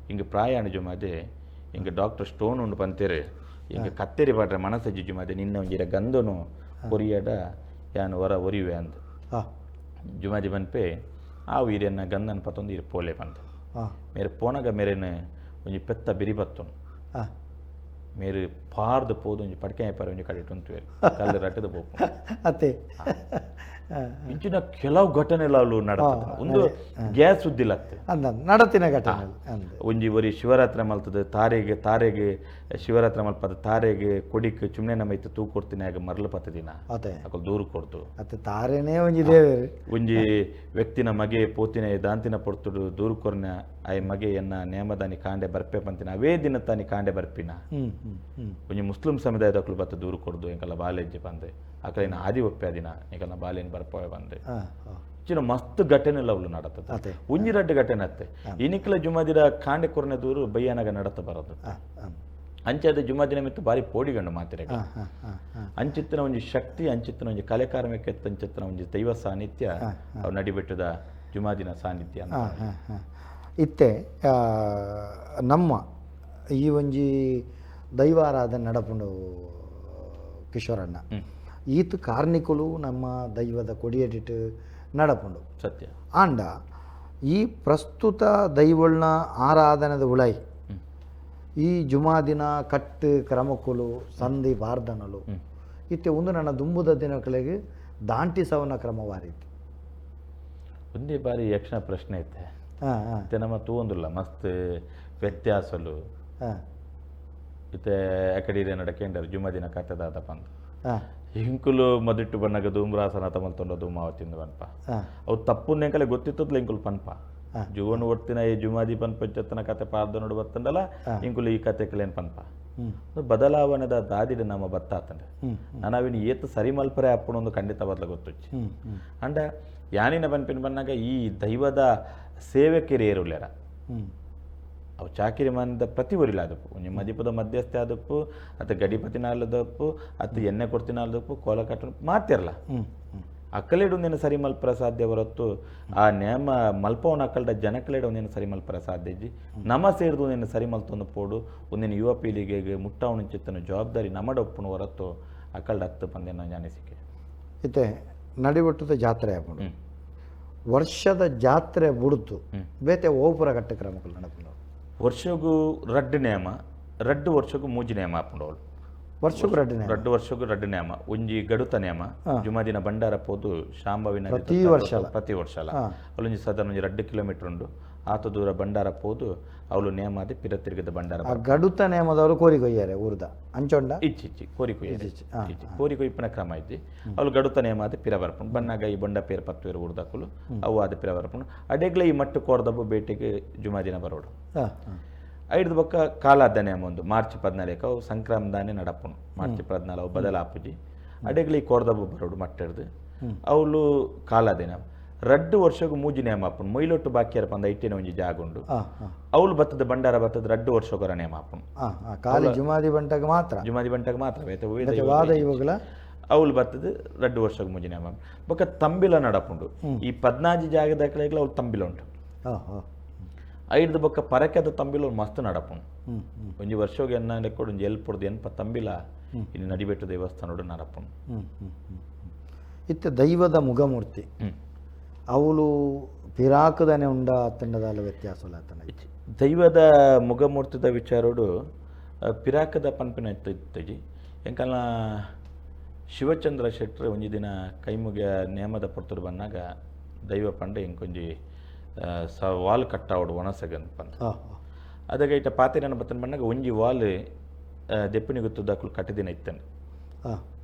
ಹಿಂಗೆ ಪ್ರಾಯಾಣ ಜುಮಾದೆ ಹಿಂಗೆ ಡಾಕ್ಟರ್ ಸ್ಟೋನ್ ಉಂಡು ಪಂತೇರು ಹಿಂಗೆ ಕತ್ತೇರಿ ಪಾಡ್ರೆ ಮನಸ್ಸಜ್ಜಿ ಜುಮಾದೆ ನಿನ್ನ ಒಂಜಿರ ಗಂಧನು ಕೊರಿಯಡ ಯಾನು ಹೊರ ಒರಿವೆ ಅಂದ್ ಜುಮಾದಿ ಪನ್ಪೆ ಆ ವೀರ್ಯನ ಗಂಧನ ಪತ್ತೊಂದು ಇರು ಪೋಲೆ ಪಂದು ಮೇರೆ ಪೋನಗ ಮೇರೇನು ಒಂಜಿ ಪೆತ್ತ ಬಿರಿ ಬತ್ತುನು ಮೇರು ಪಾರ್ದು ಪೋದು ಒಂಜಿ ಪಡ್ಕೆ ಪಾರ ಒಂಜಿ ಕಡೆ ಉಂತುವೇರು ಕಲ್ಲು ರಟ್ಟದ ಪೋಪು ಅತ್ತೆ. ಇಂಚಿನ ಕೆಲವು ಘಟನೆಗಳು ನಡತದೆ. ಒಂದು ಗ್ಯಾಸ್ ಉದ್ದಿಲ್ಲ ನಡತಿನ ಘಟನೆ ಒಂಜಿ ಒರಿ ಶಿವರಾತ್ರಿ ಮಲ್ತದ ತಾರೆಗೆ ತಾರೆಗೆ ಶಿವರಾತ್ರಿ ಮಲ್ಪದ ತಾರೆಗೆ ಕೊಡಿಕ್ ಚುಮ್ನೆ ನಮ್ಮ ಇತ್ತು ತೂ ಕೊಡ್ತೀನಿ ಆಗ ಮರಳು ಪತ್ತ ದಿನ ಅಕಲ್ ದೂರು ಕೊಡ್ತು ಅತ್ತೆ ತಾರೇನೇ ಒಂಜಿ ದೇವೇರು ಒಂಜಿ ವ್ಯಕ್ತಿನ ಮಗೆ ಪೋತಿನ ದಾಂತಿನ ಪೊರ್ತುಡು ದೂರು ಕೊರ್ನ ಆಯ್ ಮಗೆ ಎನ್ನ ನೇಮದಾನಿ ಕಾಂಡೆ ಬರ್ಪೆ ಪಂತಿನ ಅವೇ ದಿನ ತಾನಿ ಕಾಂಡೆ ಬರ್ಪಿನ ಒಂಜಿ ಮುಸ್ಲಿಂ ಸಮುದಾಯದಕ್ಕಲು ಬತ್ತ ದೂರು ಕೊಡ್ದು ಎಂಕಲ್ಲ ಬಾಲೆಜ್ಜೆ ಬಂದೆ ಆಕಲಿನ ಆದಿ ಒಪ್ಪೆ ದಿನ ಎಂಕಲ್ನ ಬಾಲೆನ್ ಬರ್ಪವೆ ಬಂದೆ ಚಿನ್ನ ಮಸ್ತ್ ಘಟನೆ ಅವಳು ನಡತದೆ. ಒಂಜಿ ರಡ್ಡು ಘಟನೆ ಅತ್ತೆ ಇನಿಕ್ಲ ಜುಮಾದಿರ ಕಾಂಡೆ ಕೊರ್ನೆ ದೂರು ಬಯ್ಯನಾಗ ನಡತ ಬರೋದು ಅಂಚಾದ ಜುಮಾದಿನ ಮಿತ್ತು ಬಾರಿ ಪೋಡಿಗಂಡು ಮಾತಿರ ಅಂಚಿತ್ತಿನ ಒಂಜಿ ಶಕ್ತಿ ಅಂಚಿತ್ತಿನ ಒಂಜಿ ಕಲೆ ಕಾರ್ಮಿಕ ಅಂಚಿತ್ತಿನ ಒಂಜಿ ದೈವ ಸಾನ್ನಿಧ್ಯ ಅವು ನಡಿಬೆಟ್ಟದ ಜುಮಾದಿನ ಸಾನ್ನಿಧ್ಯ ಇತ್ತೆ ನಮ್ಮ ಈ ಒಂಜಿ ದೈವಾರಾಧನೆ ನಡಪುಂಡು ಕಿಶೋರಣ್ಣ ಈತ ಕಾರ್ಣಿಕಲು ನಮ್ಮ ದೈವದ ಕೊಡಿಯಡಿಟ್ಟು ನಡಪುಂಡು ಸತ್ಯ. ಆಂಡ ಈ ಪ್ರಸ್ತುತ ದೈವಳ್ನ ಆರಾಧನೆದ ಉಳೈ ಈ ಜುಮಾದಿನ ಕಟ್ಟು ಕ್ರಮಕ್ಕುಲು ಸಂಧಿ ಬಾರ್ದನಲು ಇತ್ತೆ ಒಂದು ನನ್ನ ದುಂಬುದ ದಿನಗಳಿಗೆ ದಾಂಟಿಸವನ ಕ್ರಮವಾರೀತಿ. ಒಂದೇ ಬಾರಿ ಯಕ್ಷಣ ಪ್ರಶ್ನೆ ಐತೆ ಇತ್ತೆ ನಮ್ಮ ತೂವೊಂದುಲ್ಲ ಮಸ್ತ್ ವ್ಯತ್ಯಾಸಲು ಇತ್ತೆ ಅಕಡೆ ನಡಕೆಂಡರು ಜುಮಾದಿನ ಕತೆದಾದ ಪಂದು ಇಂಕುಲು ಮದಿಟ್ಟು ಬಣ್ಣಗ ಧೂಮ್ರಾಸನ ತಮಲ್ತೊಂಡ ಧೂಮಾವ ತಿಂದು ಪನ್ಪ ಅವು ತಪ್ಪು ಎಂಕಲೆ ಗೊತ್ತಿತ್ತದ್ಲ ಇಂಕುಲು ಪನ್ಪ ಜುವನು ಒಡ್ತಿನ ಈ ಜುಮಾದಿ ಪನ್ಪ ಚತ್ತನ ಕತೆ ಪಾರ್ದ ನೋಡು ಬತ್ತಂಡಲ ಇಂಕುಲು ಈ ಕತೆ ಕಲೇನ್ ಪನ್ಪ ಬದಲಾವಣೆದ ದಾದಿಡ ನಮ್ಮ ಬತ್ತಾತಂಡ ನಾನು ಅವಿನ ಏತು ಸರಿ ಮಲ್ಪರೆ ಅಪ್ಪಣೊಂದು ಖಂಡಿತ ಬದಲ ಗೊತ್ತುಚ್ಚಿ. ಅಂಡ ಯಾನಿನ ಪನ್ಪಿನ ಬನ್ನಾಗ ಈ ದೈವದ ಸೇವಕಿರಿ ಏರುಲ್ಲೇರ ಅವು ಚಾಕಿರಿ ಮನದ ಪ್ರತಿ ಊರಿಲ್ಲ ಅದಪ್ಪು ಒಂಜಿ ಮದಿಪದ ಮಧ್ಯಸ್ಥೆ ಆದಪ್ಪು ಅತ್ತ ಗಡಿಪತಿನಾಲದಪ್ಪು ಅತ್ತ ಎಣ್ಣೆ ಕೊಡ್ತಿನಾಲದಪ್ಪು ಕೋಲ ಕಟ್ಟ ಮಾತಿರಲ್ಲ ಅಕ್ಕಲೇಡು ಒಂದಿನ ಸರಿ ಮಲ್ಪರ ಸಾಧ್ಯ ಹೊರತು ಆ ನೇಮ ಮಲ್ಪವನ ಅಕ್ಕಲ್ಡ ಜನಕಲೇಡು ಒಂದಿನ ಸರಿ ಮಲ್ಪರ ಸಾಧ್ಯ ಇಜ್ಜಿ ನಮ ಸೇರಿದು ಒಂದಿನ ಸರಿ ಮಲ್ತೊಂದು ಪೋಡು ಒಂದಿನ ಯುವ ಪೀಳಿಗೆಗೆ ಮುಟ್ಟಾವಣ ಚಿತ್ತನ ಜವಾಬ್ದಾರಿ ನಮಡ ಒಪ್ಪುನ ಹೊರತು ಅಕ್ಕಲ್ಡ ಹತ್ತು ಪಂದೆನ ಅನಿಸಿಕೆ. ಇತ್ತೆ ನಡಿಬಟ್ಟದ ಜಾತ್ರೆ ಆಪುಂಡು ವರ್ಷದ ಜಾತ್ರೆ ಬುಡ್ತು ಬೇತೆ ಓಪುರ ಕಟ್ಟ ಕ್ರಮಕ್ಕಲು ನಡಪುಂಡು. ವರ್ಷಗೂ ರಡ್ಡು ನೇಮ ರಡ್ಡು ವರ್ಷಗೂ ಮೂಜಿ ನೇಮ ಆಪುಂಡು ಅವಳು ವರ್ಷಕ್ಕೂ ರಡ್ಡು ನೇಮ ರಡ್ಡು ವರ್ಷಕ್ಕೂ ರಡ್ಡು ನೇಮ ಒಂಜಿ ಗಡುತ ನೇಮ ಜುಮಾದಿನ ಭಂಡಾರ ಪೋದು ಶಾಂಭವಿನ ಪ್ರತಿ ವರ್ಷ ಪ್ರತಿ ವರ್ಷ ಅಲ್ಲ ಅವಳೊಂಜಿ ಸಾಧಾರಣ ಒಂಜಿ 2 ಕಿಲೋಮೀಟರ್ ಉಂಡು ಆತ ದೂರ ಭಂಡಾರ ಪೋದು ಅವಳು ನೇಮ ಅದೇ ಪಿರ ತಿರುಗದ ಭಂಡಾರ. ಗಡುತ ನೇಮದವರು ಕೋರಿ ಕೊಯ್ಯಾರೆ ಊರ್ದ ಅಂಚೊಂಡ ಇಚ್ಚಿ ಇಚ್ಚಿ ಕೋರಿ ಕೊಯ್ಯಾರೆ ಇಚ್ಚಿ ಕೋರಿ ಕೊಯ್ಪನ ಕ್ರಮ ಐತಿ ಅವಳು ಗಡುತ ನೇಮ ಅದೇ ಪಿರ ಬರ್ಪುಂಡು ಬನ್ನಾಗ ಈ ಬೊಂಡ ಪೇರ್ ಪತ್ತು ಊರ್ದಕ್ಕಲು ಅವು ಅದೇ ಪಿರ ಬರ್ಪುಂಡು ಅಡೆಗ್ಲ ಈ ಮಟ್ಟು ಕೋರ್ದಬ್ಬ ಬೇಟೆಗೆ ಜುಮಾದಿನ ಬರೋಡು. ಐದು ಬೊಕ್ಕ ಕಾಲಾದ ನೇಮ ಒಂದು ಮಾರ್ಚ್ 14 ಅವು ಸಂಕ್ರಾಮದಾನೆ ನಡಪುಂಡು ಮಾರ್ಚ್ 14 ಅವು ಬದಲಾಪುಜಿ ಅಡೆಗ್ಲ ಈ ಕೋರ್ದಬ್ಬ ಬರೋಡು ಮಟ್ಟಿಡ್ದು ಅವಳು ಕಾಲಾದ ನೇಮ ರಡ್ಡು ವರ್ಷಕ್ಕೂ ಮೂಜಿ ನೇಮ ಆಪುಂಡು ಮೊಯ್ಲೊಟ್ಟು ಬಾಕಿಯರ ಪಂದ ಇಟ್ಟಿನ ಒಂಜಿ ಜಾಗ ಉಂಡು ಅವಳು ಬತ್ತದ ಭಂಡಾರ ಬತ್ತದ ರಡ್ಡು ವರ್ಷಕ್ಕೊರ ನೇಮ ಆಪುಂಡು ಖಾಲಿ ಜುಮಾದಿ ಬಂಟಗ ಮಾತ್ರ ಜುಮಾದಿ ಬಂಟಗ ಮಾತ್ರ ಅವಳು ಬತ್ತದ ರಡ್ಡು ವರ್ಷಕ್ಕೆ ಮೂಜಿ ನೇಮ ಬೊಕ್ಕ ತಂಬಿಲ ನಡಪುಂಡು ಈ 14 ಜಾಗದ ಅವಳು ತಂಬಿಲ ಉಂಟು. ಐದು ಬೊಕ್ಕ ಪರಕೆದ ತಂಬಿಲ ಮಸ್ತ್ ನಡಪುಂಡು ಒಂಜಿ ವರ್ಷಗೆ ಎನ್ನ ಲೆಕ್ಕೊಡು ಒಂಜಿ ಎಲ್ಪೊಡ್ದು ಎನ್ಪ ತಂಬಿಲ ಇಲ್ಲಿ ನಡಿಬೆಟ್ಟು ದೇವಸ್ಥಾನೋಡು ನಡಪುಂಡು. ಇತ್ತೆ ದೈವದ ಮುಗಮೂರ್ತಿ ಅವಳು ಪಿರಾಕದನೆ ಉಂಡ ಅತ್ತಂಡದಾಲ ವ್ಯತ್ಯಾಸ ದೈವದ ಮುಗಮೂರ್ತಿದ ವಿಚಾರೋಡು ಪಿರಾಕದ ಪನ್ಪಿನ ಇತ್ತಜಿ. ಎಂಕಲ್ನ ಶಿವಚಂದ್ರ ಶೆಟ್ರು ಒಂಜಿ ದಿನ ಕೈಮುಗಿಯ ನೇಮದ ಪೊರ್ತುಡು ಬಂದಾಗ ದೈವ ಪಂಡೆ ಇಂಕೊಂಜಿ ಸ ವಾಲ್ ಕಟ್ಟಾವಡು ಒಣಸಗಂತ ಪಂಡ ಅದಕ್ಕೆ ಇಟ್ಟ ಪಾತಿರನ ಬತ್ತನ ಬಂದಾಗ ಒಂಜಿ ವಾಲ್ ದೆಪ್ಪಿನಿ ಗೊತ್ತದಾಕಲು ಕಟ್ಟಿದಿನ ಇತ್ತನು.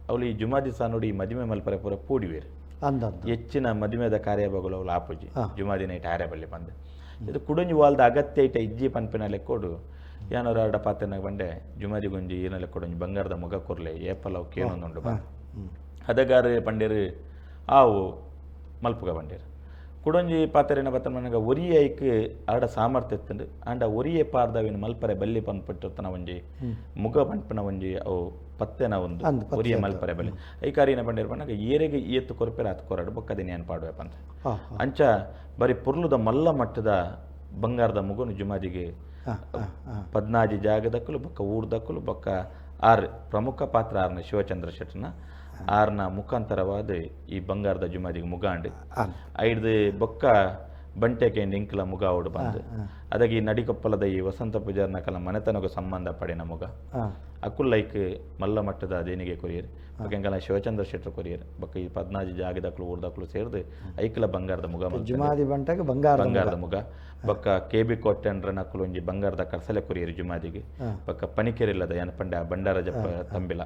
ಅವಳು ಈ ಜುಮಾದಿ ಸಹ ನೋಡಿ ಈ ಮದುವೆ ಮಲ್ಪರೆ ಪೂರ ಪೂಡಿವೇರು ಹೆಚ್ಚಿನ ಮದುವೆದ ಕಾರ್ಯಭಾಗಗಳು ಅವಳು ಆಪುಜಿ ಜುಮಾದಿನ ಇಟ್ಟ ಆರ್ಯ ಬಲ್ಲಿ ಬಂದೆ ಇದು ಕುಡೊಂಜಿ ವಾಲ್ದ ಅಗತ್ಯ ಇಟ್ಟ ಇಜ್ಜಿ ಪನ್ಪಿನ ಲೆಕ್ಕೋಡು ಯಾನೋರು ಆಡ ಪಾತೆನಾಗ ಬಂಡೆ ಜುಮಾದಿ ಗುಂಜಿ ಏನ ಲೆಕ್ಕೋಡು ಬಂಗಾರದ ಮುಗ ಕೊರ್ಲೆ ಏಪಲ್ ಅವು ಕೇನೊಂದುಂಡು ಬಂದೆ ಅದಗಾರು ಪಂಡೇರು ಆವು ಮಲ್ಪುಗ ಬಂಡೇರು ಕುಡೊಂಜಿ ಪಾತೆರೇನ ಬತ್ತನ ಮನಗ ಒರಿಯ ಐಕ್ ಆಡ ಸಾಮರ್ಥ್ಯ ಇತ್ತಂಡು ಆಂಡ ಒರಿಯೆ ಪಾರ್ದವಿನ ಮಲ್ಪರೆ ಬಲ್ಲಿ ಪನ್ಪಿಟ್ಟನ ಒಂಜಿ ಮುಗ ಪನ್ಪಿನ ಒಂಜಿ ಅವು ಪತ್ತೆನ ಒಂದು ಒರಿಯ ಮಲ್ಪರೆ ಬಲ್ಲಿ ಐಕಾರಿನ ಬಂಡೇರು ಪನ್ನಾಗ ಏರೆಗೆ ಏತ್ತು ಕೊರ್ಪೆರ ಆತ್ ಕೊರಡು ಬೊಕ್ಕದಿನ ಏನು ಪಾಡುವೆ ಪಂತ ಅಂಚ ಬರೀ ಪುರ್ಲುದ ಮಲ್ಲ ಮಟ್ಟದ ಬಂಗಾರದ ಮುಗನು ಜುಮಾದಿಗೆ ಪದ್ನಾಜಿ ಜಾಗದಕ್ಕಲು ಬೊಕ್ಕ ಊರ್ದಕ್ಕಲು ಬೊಕ್ಕ ಆರ್ ಪ್ರಮುಖ ಪಾತ್ರ ಆರ್ನ ಶಿವಚಂದ್ರ ಶೆಟ್ಟನ ಆರ್ನ ಮುಖಾಂತರವಾದ ಈ ಬಂಗಾರದ ಜುಮಾದಿಗೆ ಮುಗಾಂಡು ಐಡ್ದು ಬೊಕ್ಕ ಬಂಟೆಕೆ ಇಂಕಲ ಮುಗ ಅವಡು ಬಂದು ಅದಾಗ ಈ ನಡಿಕೊಪ್ಪಲದ ಈ ವಸಂತ ಪೂಜಾರ್ನ ಕಲ ಮನೆತನಗೂ ಸಂಬಂಧ ಪಡಿನ ಮುಗ ಅಕುಲ್ಲೈಕ್ ಮಲ್ಲ ಮಟ್ಟದ ದೇಣಿಗೆ ಕೊರಿಯರ್ ಬೊಕ್ಕ ಶಿವಚಂದ್ರ ಶೆಟ್ಟರು ಕೊರಿಯರ್ ಬೊಕ್ಕ ಈ ಪದ್ನಾಜಿ ಜಾಗದಕ್ಲು ಊರ್ದಕ್ಲು ಸೇರ್ದು ಐಕ್ಲ ಬಂಗಾರದ ಮುಗ ಜುಮಾದಿ ಬಂಟೆಗೆ ಬಂಗಾರದ ಮುಗ ಬೊಕ್ಕ ಕೆ ಬಿ ಕೋಟೆಂಡ್ರನ ಅಕುಲು ಒಂಜಿ ಬಂಗಾರದ ಕರ್ಸಲೆ ಕೊರಿಯರ್ ಜುಮಾದಿಗೆ ಬೊಕ್ಕ ಪನಿಕೆರಿಲ್ಲದ ಏನಪಂಡೆ ಆ ಬಂಡಾರ ಜಪ್ಪ ತಂಬಿಲ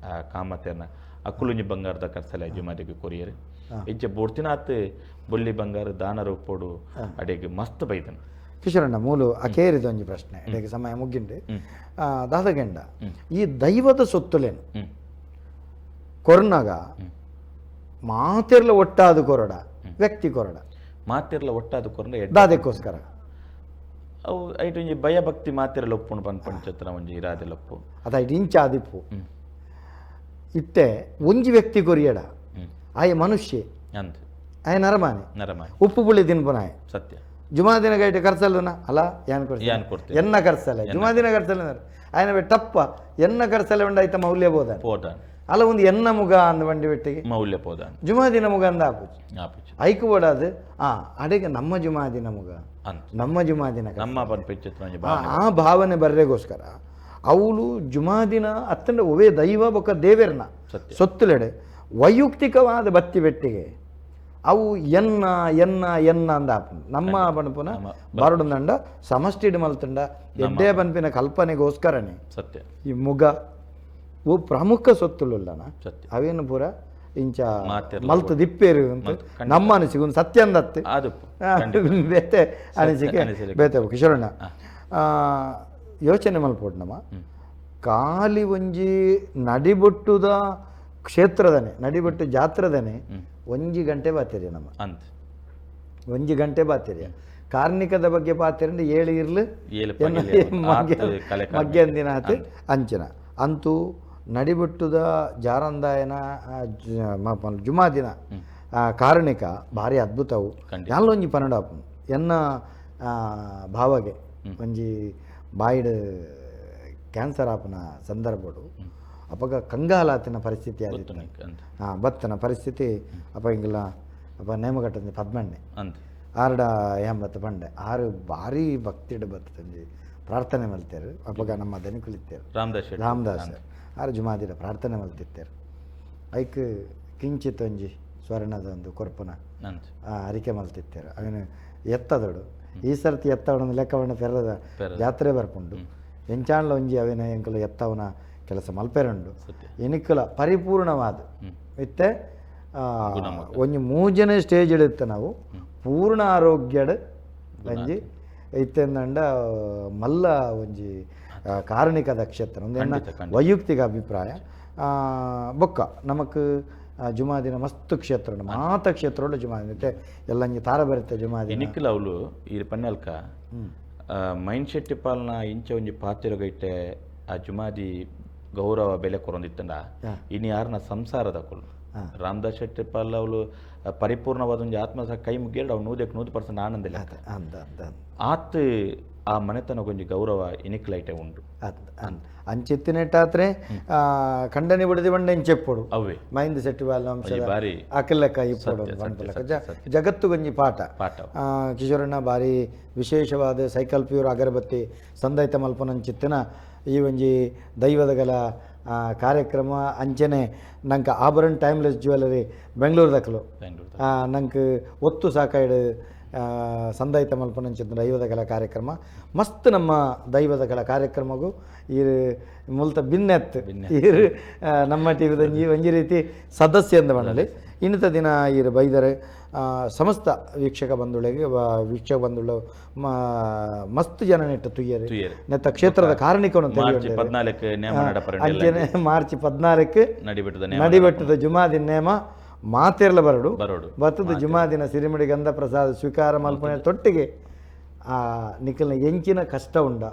ಆ ಕಾಮತೇರ್ನ ಅಕ್ಕುಲುಂಜಿ ಬಂಗಾರದ ಕರ್ಸಲೆ ಜುಮಾದಿಗೆ ಕೊರಿಯರ್ ಇಜ್ಜೆ ಬೋಡ್ತಿನಾತ್ ಬೊಲ್ಲಿ ಬಂಗಾರ ದಾನ ರೂಪೋಡು ಅಡೆಗೆ ಮಸ್ತ್ ಬೈದನು. ಕಿಶೋರಣ್ಣ ಮೂಲು ಅಕೇರಿದ ಒಂಜಿ ಪ್ರಶ್ನೆ ಅಡೆಗೆ ಸಮಯ ಮುಗ್ಗಿಂಡು ದಾದಗಂಡ ಈ ದೈವದ ಸೊತ್ತುಲೇನು ಕೊರ್ನಾಗ ಮಾತಿರ್ಲ ಒಟ್ಟಾದ ಕೊರಡ ವ್ಯಕ್ತಿ ಕೊರಡ ಮಾತಿರ್ಲ ಒಟ್ಟಾದ ಕೊರಡ ದಾದಕ್ಕೋಸ್ಕರ ಅವು ಐಟ್ ಒಂಜಿ ಭಯಭಕ್ತಿ ಮಾತಿರ್ಲ ಒಪ್ಪುಂಡು ಪನ್ಪಂಚತ್ರ ಒಂಜಿ ಇರಾದೆ ಲೊಪ್ಪು ಅದ ಇಂಚಾದಿಪ್ಪು ಇತ್ತೆ ಒಂಜಿ ವ್ಯಕ್ತಿ ಕೊರಿಯಡ ಆಯ ಮನುಷ್ಯ ಆಯ ನರಮಾನಿ ನರಮಾನಿ ಉಪ್ಪು ಪುಳಿ ತಿನ್ಪುನಾಯ ಸತ್ಯ ಜುಮಾ ದಿನ ಗೈಟ್ ಕರ್ಸಲ್ಲನ ಅಲ್ಲ ಏನ್ ಕೊಡ್ತೀನಿ ಎನ್ನ ಕರ್ಸಲ್ಲ ಜುಮಾ ದಿನ ಕರ್ಸಲ್ಲ ಆಯನ ಟಪ್ಪ ಎನ್ನ ಕರ್ಸಲ್ಲ ಉಂಡಾಯ್ತ ಮೌಲ್ಯ ಬೋಧ ಅಲ್ಲ ಒಂದು ಎನ್ನ ಮುಗ ಅಂದ ಬಂಡಿ ಬೆಟ್ಟಿಗೆ ಮೌಲ್ಯ ಬೋಧ ಜುಮಾ ದಿನ ಮುಗ ಅಂದ ಆಪುಜಿ ಐಕು ಬೋಡಾದು ಆ ಅಡೆಗೆ ನಮ್ಮ ಜುಮಾ ದಿನ ಮುಗ ನಮ್ಮ ಜುಮಾ ದಿನ ನಮ್ಮ ಆ ಭಾವನೆ ಬರ್ರೆಗೋಸ್ಕರ ಅವಳು ಜುಮಾದಿನ ಅತ್ತಂಡ ಒವೇ ದೈವ ಬೊಕ್ಕ ದೇವೆರ್ನ ಸೊತ್ತುಲೆಡೆ ವೈಯಕ್ತಿಕವಾದ ಬತ್ತಿ ಬೆಟ್ಟಿಗೆ ಅವು ಎನ್ನ ಎನ್ನ ಎನ್ನ ಅಂದ ನಮ್ಮ ಪಣಪುನ ಬರಡುಂದಂಡ ಸಮಷ್ಟಿಡ್ ಮಲ್ತುಂಡ ಎಡ್ಡೆ ಪನ್ಪಿನ ಕಲ್ಪನೆಗೋಸ್ಕರನೇ ಸತ್ಯ ಈ ಮುಗ ಓ ಪ್ರಮುಖ ಸೊತ್ತುಲುಲ್ಲನ ಅವೇನು ಪೂರ ಇಂಚ ಮಲ್ತು ದಿಪ್ಪೇರು ಅಂತ ನಮ್ಮ ಅನಿಸಿಕೆ ಒಂದು ಸತ್ಯ ಅಂದತ್ತೆ ಬೇತೆ ಅನಿಸಿಕೆ ಬೇತೆ ಕಿಶೋರಣ್ಣ ಯೋಚನೆ ಮಲ್ಪೋಡು ನಮ್ಮ ಖಾಲಿ ಒಂಜಿ ನಡಿಬೊಟ್ಟುದ ಕ್ಷೇತ್ರದನೆ ನಡಿಬೊಟ್ಟು ಜಾತ್ರದನೆ ಒಂಜಿ ಗಂಟೆ ಬಾತಿರಿ ನಮ್ಮ ಅಂತ ಒಂಜಿ ಗಂಟೆ ಬಾತಿರಿ ಕಾರ್ಣಿಕದ ಬಗ್ಗೆ ಪಾತಿರಂಡ ಏಳು ಇರ್ಲು ಮಗ್ಯಂದಿನ ಆತು ಅಂಚಿನ ಅಂತೂ ನಡಿಬೊಟ್ಟುದ ಜಾರಂದಾಯನ ಜುಮಾದಿನ ಕಾರಣಿಕ ಭಾರಿ ಅದ್ಭುತವು ಯಾಲೊಂಜಿ ಪನ್ನಡಾಪು ಎನ್ನ ಭಾವಗೆ ಒಂಜಿ ಬಾಯಿಡ್ ಕ್ಯಾನ್ಸರ್ ಆಪನ ಸಂದರ್ಭಡು ಅಪಗ ಕಂಗಾಲಾತಿನ ಪರಿಸ್ಥಿತಿ ಆಗಿತ್ತು ಹಾಂ ಬತ್ತನ ಪರಿಸ್ಥಿತಿ ಅಪ್ಪ ಹಿಂಗೆಲ್ಲ ಅಪ್ಪ ನೇಮಗಟ್ಟಂದು ಪದ್ಮಣ್ಣೆ ಆರ್ಡ ಎಂಬತ್ತು ಪಂಡೆ ಆರು ಭಾರಿ ಭಕ್ತಿಡ್ ಬತ್ತಂಜಿ ಪ್ರಾರ್ಥನೆ ಮಲ್ತೇರು ಅಪಗ ನಮ್ಮ ದನಿಕುಲಿತ್ತೇರು ರಾಮದಾಸ್ ರಾಮದಾಸ್ ಆರು ಜುಮಾದಿಡ ಪ್ರಾರ್ಥನೆ ಮಲ್ತಿತ್ತೇರು ಐಕ್ ಕಿಂಚಿತ್ ಒಂಜಿ ಸ್ವರ್ಣದ ಒಂದು ಕೊರ್ಪುನ ಅರಿಕೆ ಮಲ್ತಿತ್ತೇರು ಅವನು ಎತ್ತದೋಡು ಈ ಸರ್ತಿ ಎತ್ತವನ ಲೆಕ್ಕವನ್ನ ಪೆರದ ಜಾತ್ರೆ ಬರ್ಪುಂಡು ಎಂಚಾಣ್ಲ ಒಂಜಿ ಅವಿನ ಎಂಕುಲು ಎತ್ತವನ ಕೆಲಸ ಮಲ್ಪೆರುಂಡು ಎನಿಕುಲ ಪರಿಪೂರ್ಣವಾದ ಇತ್ತೆ ಒಂಜಿ ಮೂಜನೇ ಸ್ಟೇಜ್ ಇಡುತ್ತೆ ನಾವು ಪೂರ್ಣ ಆರೋಗ್ಯಡ್ ಒಂಜಿ ಇತ್ತೆಂದಂಡ ಮಲ್ಲ ಒಂಜಿ ಕಾರಣಿಕದ ಕ್ಷೇತ್ರ ಒಂದು ಎನ್ನ ವೈಯಕ್ತಿಕ ಅಭಿಪ್ರಾಯ ಬೊಕ್ಕ ನಮಕ್ ಜುಮಾದಿನ ಮಸ್ತ್ ಕ್ಷೇತ್ರ ಮಾತ ಕ್ಷೇತ್ರ ಜುಮಾದಿನ ಇತ್ತೆ ಎಲ್ಲ ತಾರ ಬರುತ್ತೆ ಜುಮಾದಿನ ನಿಖಿಲ್ ಅವಳು ಈ ಪನ್ನೆಲ್ಕ ಮೈನ್ ಶೆಟ್ಟಿ ಪಾಲ್ನ ಇಂಚ ಒಂಜಿ ಪಾತಿರಗೈಟೆ ಆ ಜುಮಾದಿ ಗೌರವ ಬೆಲೆ ಕೊರೊಂದಿತ್ತಂಡ ಇನ್ನು ಯಾರನ್ನ ಸಂಸಾರದ ಕೊಲು ರಾಮದಾಸ್ ಶೆಟ್ಟಿ ಪಾಲ್ ಅವಳು ಪರಿಪೂರ್ಣವಾದ ಒಂಜಿ ಆತ್ಮ ಸಹ ಕೈ ಮುಗಿಯಡ್ ಅವು 100% ಆನಂದ ಇಲ್ಲ ಆತ್ ಆ ಮನೆತನಗೊಂಜಿ ಗೌರವ ಇನಿಕ್ಲೈಟೆ ಉಂಡು. ಅಂಚಿತ್ತಿನೆಟ್ಟಾತ್ರೆ ಖಂಡನೆ ಬಿಡದಿ ಬಂಡೆ ಇಂಚೆಪ್ಪೊಡು ಅವೇ ಮೈಂದ ಸೆಟ್ಟಿವಾಲ್ ವಂಶದ ಬಾರಿ ಅಕಲ್ಲಕ್ಕ ಇಪ್ಪೊಡು ಜಗತ್ತು ಗೊಂಜಿ ಪಾಠ ಪಾಠ. ಕಿಶೋರಣ್ಣ ಬಾರಿ ವಿಶೇಷವಾದ ಸೈಕಲ್ ಪ್ಯೂರ್ ಅಗರಬತ್ತಿ ಸಂದೈತ ಮಲ್ಪನಂಚಿತ್ತಿನ ಈ ಒಂಜಿ ದೈವದಗಲ ಕಾರ್ಯಕ್ರಮ ಅಂಚನೆ ನಂಗೆ ಆಭರಣ ಟೈಮ್ಲೆಸ್ ಜ್ಯುವೆಲರಿ ಬೆಂಗಳೂರು ದಕಲು ನಂಗೆ ಒತ್ತು ಸಾಕಾಯ್ಡು ಸಂದೈತ ಮಲ್ಪನಂಚಿತ್ತಿನ ದೈವದಗಲ ಕಾರ್ಯಕ್ರಮ ಮಸ್ತ್ ನಮ್ಮ ದೈವದಗಲ ಕಾರ್ಯಕ್ರಮಗೂ ಈರು ಮುಲ್ತ ಬಿನ್ನೆತ್ತು ಈರು ನಮ್ಮ ಟಿ ವಿದ ಒಂಜಿ ರೀತಿ ಸದಸ್ಯ ಎಂದ ಬಣ್ಣಲಿ ಇನ್ನಿತ ದಿನ ಈರು ಬೈದರೆ ಸಮಸ್ತ ವೀಕ್ಷಕ ಬಂಧುಗಳಿಗೆ ವೀಕ್ಷಕ ಬಂಧುಗಳು ಮಸ್ತ್ ಜನ ನೆಟ್ಟ ತುಯ್ಯರು ನೆತ್ತ ಕ್ಷೇತ್ರದ ಕಾರಣಿಕವನ್ನು ಮಾರ್ಚ್ 14 ನೇಮ ಅಂಚನೆ ಮಾರ್ಚ್ 14 ನಡಿಬೆಟ್ಟದ ಜುಮಾದಿನ ನೇಮ ಮಾತೆರ್ಲ ಬರಡು ಬತ್ತದ ಜುಮಾದಿನ ಸಿರಿಮುಡಿ ಗಂಧ ಪ್ರಸಾದ ಸ್ವೀಕಾರ ಮಲ್ಪನೆ ತೊಟ್ಟಿಗೆ ಆ ನಿಖಲ್ನ ಎಂಚಿನ ಕಷ್ಟ ಉಂಡ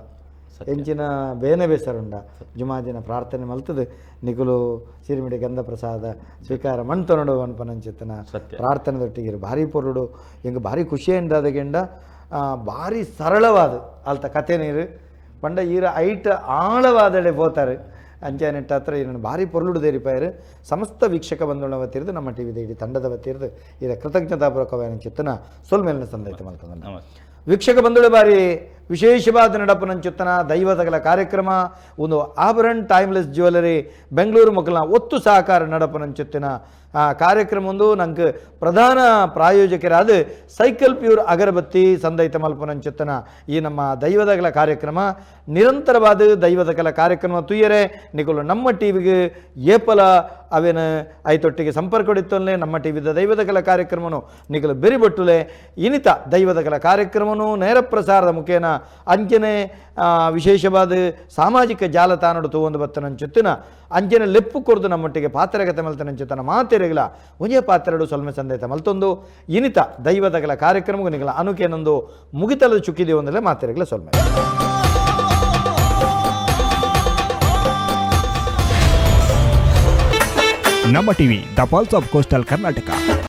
ಎಂಚಿನ ಬೇನೆ ಬೇಸರುಂಡ ಜುಮಾದಿನ ಪ್ರಾರ್ಥನೆ ಮಲ್ತದೆ ನಿಖಲು ಸಿರಿಮಿಡಿ ಗಂಧ ಪ್ರಸಾದ ಸ್ವೀಕಾರ ಮಣ್ತೊನಡು ಅನ್ಪನಂಚಿತ್ತನ ಪ್ರಾರ್ಥನೆ ದೊಟ್ಟಿಗೆ ಭಾರಿ ಪೊರುಡು ಎಂಗೆ ಭಾರಿ ಖುಷಿಯಿಂದ ಭಾರಿ ಸರಳವಾದ ಅಲ್ತ ಕತೆ ನೀರು ಪಂಡ ಈರ ಐಟ್ ಆಳವಾದಡೆ ಪೋತಾರೆ ಅಂಚೆನೆಟ್ಟ ಹತ್ರ ಇದನ್ನು ಭಾರಿ ಪೊರುಳುಡು ದೇರಿಪಾಯರು ಸಮಸ್ತ ವೀಕ್ಷಕ ಬಂಧುಗಳ ವತಿರ್ದು ನಮ್ಮ ಟಿ ವಿದ ಇಡೀ ತಂಡದ ವತಿರ್ದು ಇದರ ಕೃತಜ್ಞತಾಪೂರ್ವಕವಾದ ಚಿತ್ತನ ಸೊಲ್ಮೇಲಿನ ಸಂದೈತ ಮಲ್ತದನ್ನು. ವೀಕ್ಷಕ ಬಂಧುಗಳ ಬಾರಿ ವಿಶೇಷವಾದ ನಡಪನಂಚುತ್ತನ ದೈವದಗಲ ಕಾರ್ಯಕ್ರಮ ಒಂದು ಆಭರಣ ಟೈಮ್ಲೆಸ್ ಜ್ಯುವೆಲರಿ ಬೆಂಗಳೂರು ಮಕ್ಕಳ ಒತ್ತು ಸಹಕಾರ ನಡಪನಂಚುತ್ತಿನ ಆ ಕಾರ್ಯಕ್ರಮ ಒಂದು ನಂಗೆ ಪ್ರಧಾನ ಪ್ರಾಯೋಜಕರಾದ ಸೈಕಲ್ ಪ್ಯೂರ್ ಅಗರಬತ್ತಿ ಸಂದೈತ ಮಲ್ಪನಂಚುತ್ತನ ಈ ನಮ್ಮ ದೈವದಗಲ ಕಾರ್ಯಕ್ರಮ ನಿರಂತರವಾದ ದೈವದಗಲ ಕಾರ್ಯಕ್ರಮ ತುಯ್ಯರೆ ನಿಕಲು ನಮ್ಮ ಟಿ ವಿಗೆ ಏಪಲ ಅವೇನ ಐತೊಟ್ಟಿಗೆ ಸಂಪರ್ಕ ಹೊಡಿತಲ್ಲೇ ನಮ್ಮ ಟಿ ವಿದ ದೈವದಗಲ ಕಾರ್ಯಕ್ರಮನು ನಿಕಲು ಬೆರಿಬಟ್ಟುಲೆ ಇನಿತ ದೈವದಗಲ ಕಾರ್ಯಕ್ರಮನು ನೇರ ಪ್ರಸಾರದ ಮುಖೇನ ಅಂಚನೆ ವಿಶೇಷವಾದ ಸಾಮಾಜಿಕ ಜಾಲತಾಣಡು ತೂವೊಂದು ಬತ್ತನಂಚುತ್ತಿನ ಅಂಚನೆ ಲೆಪ್ಪು ಕೊರ್ದು ನಮ್ಮೊಟ್ಟಿಗೆ ಪಾತ್ರಗತೆ ಮಲ್ತನಂಚುತ್ತನ ಮಾತೆರೆಗಲ ಒಂಜೇ ಪಾತ್ರಡು ಸೊಲ್ಮೆ ಸಂದೇತ ಮಲ್ತೊಂದು ಇನಿತ ದೈವದಗಲ ಕಾರ್ಯಕ್ರಮಗೂ ನಿಗಲ ಅನುಕೇನೊಂದು ಮುಗಿತಲದ ಚುಕ್ಕಿದೆ ಒಂದಲೇ ಮಾತೆರೆಗಲ ಸೊಲ್ಮೆ. Namma TV, the pulse of coastal Karnataka.